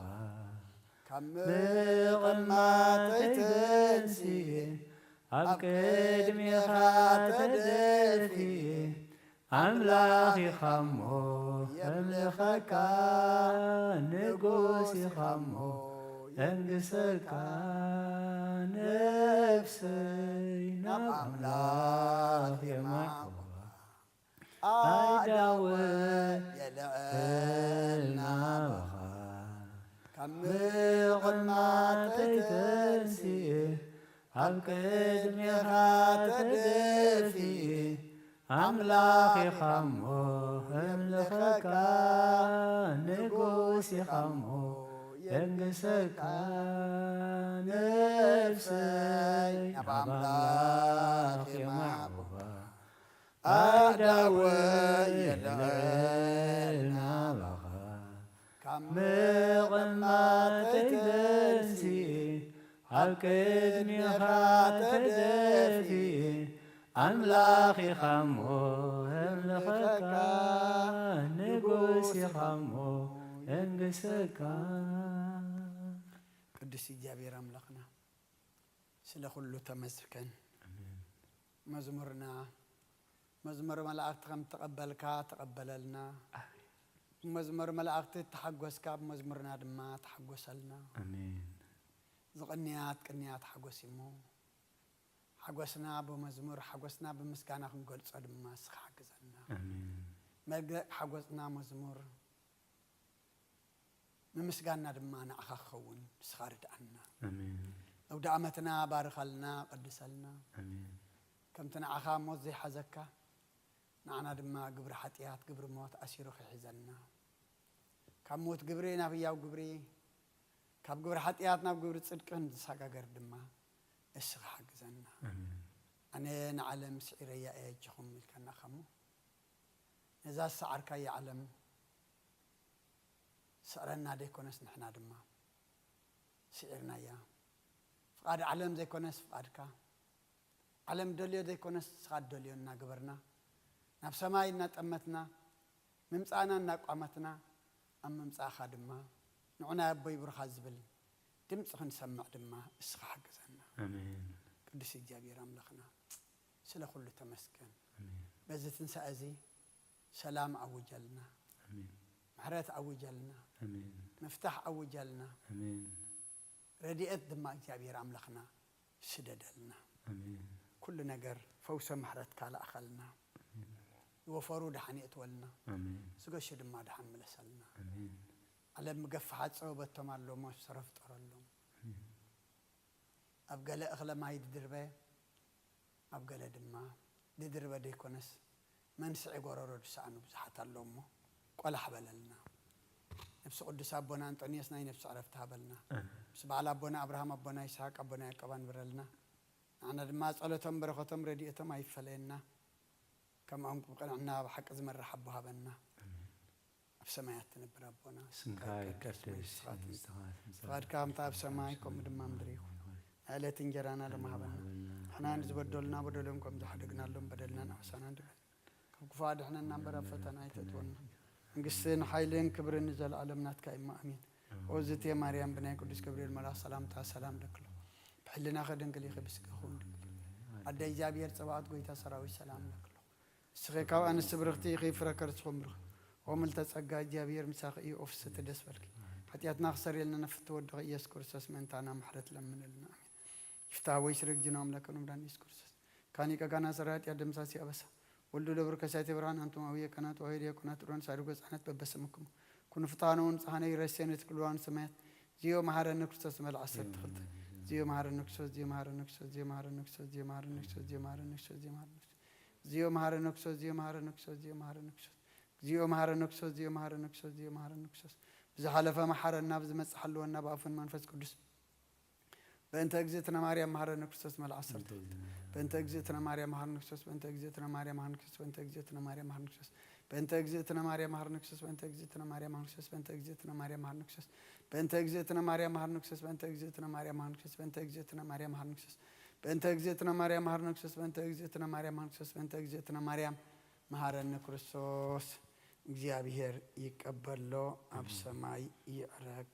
ካብ ምቕማጠይ ተንሲኤ ኣብ ቅድሜኻ ተደፊኤ። ኣምላኽ ኢኻሞ የምልኸካ፣ ንጉስ ኢኻሞ የንግሰካ። ነፍሰይ ናብ ኣምላኽ የማዕቁባ፣ ኣእዳወ የልዕል ናባኻ፣ ካብ ምቕማጠይ ተንሲኤ ኣብ ቅድሜኻ ተደፊኤ። ኣምላኽ ኢኻሞ የምልኸካ፣ ንጉስ ኢኻሞ የንግሰካ። ነፍሰይ ናብ ኣምላኽ የማዕቁባ፣ ኣእዳወ የልዕል ናባኻ፣ ካብ ምቕማጠይ ተንሲኤ ኣብ ቅድሜኻ ተደፊኤ። ኣምላኽ ኢኻሞ የምልኸካ፣ ንጉስ ኢኻሞ የንግሰካ። ቅዱስ እግዚኣብሔር ኣምላኽና፣ ስለ ኩሉ ተመስገን። ኣሜን። መዝሙርና፣ መዝሙር መላእክቲ ከም ተቐበልካ ተቐበለልና። ኣሜን። ብመዝሙር መላእክቲ ተሓጎስካ፣ ብመዝሙርና ድማ ተሓጎሰልና። ኣሜን። ዝቕንያት ቅንያት ሓጎስ እሞ፣ ሓጎስና ብመዝሙር፣ ሓጎስና ብምስጋና ክንገልጾ ድማ ንስኻ ሓግዘና። ኣሜን። መልገቕ ሓጎስና መዝሙር፣ ምምስጋንና ድማ ንዓኻ ክኸውን ንስኻ ርድኣና። ኣሜን። ኣውደ ዓመትና ባርኸልና፣ ቀድሰልና። ኣሜን። ከምቲ ንዓኻ ሞት ዘይሓዘካ፣ ንዓና ድማ ግብሪ ሓጢኣት፣ ግብሪ ሞት ኣሲሩ ከይሕዘና። ካብ ሞት ግብሪ ናብ ህያው ግብሪ፣ ካብ ግብሪ ሓጢኣት ናብ ግብሪ ጽድቂ ክንሰጋገር ድማ እስኻ ሓግዘና። ኣሜን። ኣነ ንዓለም ስዒረያ እየ፣ ኣጆኹም ኢልካና እሞ፣ ነዛ ዝሰዓርካያ ዓለም ስዕረና ዘይኮነስ ንሕና ድማ ስዒርናያ። ፍቓድ ዓለም ዘይኮነስ ፍቓድካ፣ ዓለም ደልዮ ዘይኮነስ ንስኻ ትደልዮ እናገበርና፣ ናብ ሰማይ እናጠመትና፣ ምምጻእና እናቋመትና፣ ኣብ ምምጻእኻ ድማ ንዑ ናይ ኣቦይ ብሩኻት ዝብል ድምጺ ክንሰምዕ ድማ እስኻ ሓግዘና። ኣሜን። ቅዱስ እግዚኣብሔር ኣምላኽና፣ ስለ ኩሉ ተመስገን። ኣሜን። በዚ ትንሳኤ እዚ ሰላም ኣውጀልና፣ ኣሜን። ምሕረት ኣውጀልና፣ ኣሜን። ምፍታሕ ኣውጀልና፣ ኣሜን። ረድኤት ድማ እግዚኣብሔር ኣምላኽና ስደደልና። ኣሜን። ኩሉ ነገር ፈውሰ ምሕረትካ ለኣኸልና። ኣሜን። ዝወፈሩ ደሓን የእትወልና። ኣሜን። ዝገሹ ድማ ደሓን ምለሰልና። ኣሜን። ዓለም ምገፋሓት ጸበበቶም ኣሎ እሞ ሰረፍ ጠረሎም። ኣሜን። ኣብ ገለ እኽለ ማይ ድድርበ፣ ኣብ ገለ ድማ ድድርበ ደይኮነስ መንስዒ ጎረሮ ዝሰኣኑ ብዙሓት ኣለዉ እሞ ቆላሕ በለልና። ነብሲ ቅዱስ ኣቦና ኣንጦንዮስ ናይ ነብሲ ዕረፍቲ ሃበልና። ኣሜን። ምስ በዓል ኣቦና ኣብርሃም፣ ኣቦና ይስሐቅ፣ ኣቦና ያዕቆብ ኣንብረልና። ንዓና ድማ ጸሎቶም፣ በረኸቶም፣ ረድኤቶም ኣይፈለየና። ከምኦም ብቅንዕና ብሓቂ ዝመርሕ ኣቦ ሃበና። ኣሜን። ኣብ ሰማያት ትነብር ኣቦና፣ ስምካ ይቀደስ፣ መንግስትኻ ትምጻእ፣ ፍቓድካ ከምታ ኣብ ሰማይ ከምኡ ድማ ምድሪ ይኹን። ናይ ዕለት እንጀራና ሎሚ ሃበና። ንሕና ንዝበደሉና በደሎም ከም ዝሓደግናሎም በደልና ንዓሳና ንበል። ካብ ክፉእ ኣድሕነና እምበር ኣብ ፈተና ኣይተእትወና። መንግስትን ሓይልን ክብርን ንዘለኣለም ናትካ እዩ እሞ ኣሜን። ኦ ዝቴ ማርያም ብናይ ቅዱስ ገብርኤል መልኣኽ ሰላምታ ሰላም ለክሎ። ብሕልናኺ ድንግል ኢኺ ብስጋኺ እውን ድንግል። ኣደ እግዚኣብሔር ጸባኦት ጎይታ ሰራዊት ሰላም ለክሎ። ንስኺ ካብ ኣንስቲ ብርኽቲ ኢኺ፣ ፍረ ከርስኹም ብሩኽ። ኦ ምልዕተ ጸጋ፣ እግዚኣብሔር ምሳኺ እዩ፣ ኦ ፍስሕቲ ደስ በልኪ። ሓጢኣትና ክሰርየልና ንፍትወ ወድኺ ኢየሱስ ክርስቶስ ምእንታና ምሕረት ለምንልና። ኣሜን። ይፍታህ ወይ ስረግ ጅና ኣምላክ ነው መድኃኒት ኢየሱስ ክርስቶስ። ካኒ ቀጋና ሰራያት ያደምሳሲ አበሳ። ወልዱ ለብር ከሳቴ ብርሃን አንቱም አብየ ካህናት ወአበየ ዲያቆናት ሮን ሳድጎ ጻነት በበስምክሙ። ኩኑ ፍትሐነ ወንጽሐነ ይረሴነ ትክልዋን ሰማያት። ዚዮ መሃረኒ ክርስቶስ መል ዓሰርተ ክልተ። ዚዮ መሃረኒ ክርስቶስ፣ ዚዮ መሃረኒ ክርስቶስ፣ ዚዮ መሃረኒ ክርስቶስ፣ ዚዮ መሃረኒ ክርስቶስ፣ ዚዮ መሃረኒ ክርስቶስ፣ ዚዮ መሃረኒ ክርስቶስ፣ ዚዮ መሃረኒ ክርስቶስ፣ ዚዮ መሃረኒ ክርስቶስ፣ ዚዮ መሃረኒ ክርስቶስ፣ ዚዮ መሃረኒ ክርስቶስ፣ ዚዮ መሃረኒ ክርስቶስ፣ ዚዮ መሃረኒ ክርስቶስ። ብዝሓለፈ መሓረና፣ ብዝመጽእ ሓልወና ብኣፉን መንፈስ ቅዱስ። በእንተ እግዝእትነ ማርያም መሃረኒ ክርስቶስ መል ዓሰርተ ክልተ። በእንተ እግዝእትነ ማርያም መሃረኒ ክርስቶስ፣ በእንተ እግዝእትነ ማርያም መሃረኒ ክርስቶስ፣ በእንተ እግዝእትነ ማርያም መሃረኒ ክርስቶስ፣ በእንተ እግዝእትነ ማርያም መሃረኒ ክርስቶስ፣ በእንተ እግዝእትነ ማርያም መሃረኒ ክርስቶስ፣ በእንተ እግዝእትነ ማርያም መሃረኒ ክርስቶስ፣ በእንተ እግዝእትነ ማርያም መሃረኒ ክርስቶስ፣ በእንተ እግዝእትነ ማርያም መሃረኒ ክርስቶስ፣ በእንተ እግዝእትነ ማርያም መሃረኒ ክርስቶስ፣ በእንተ እግዝእትነ ማርያም መሃረኒ ክርስቶስ፣ በእንተ እግዝእትነ ማርያም መሃረኒ ክርስቶስ፣ በእንተ እግዝእትነ ማርያም መሃረኒ ክርስቶስ። እግዚኣብሔር ይቀበሎ፣ ኣብ ሰማይ ይዕረግ።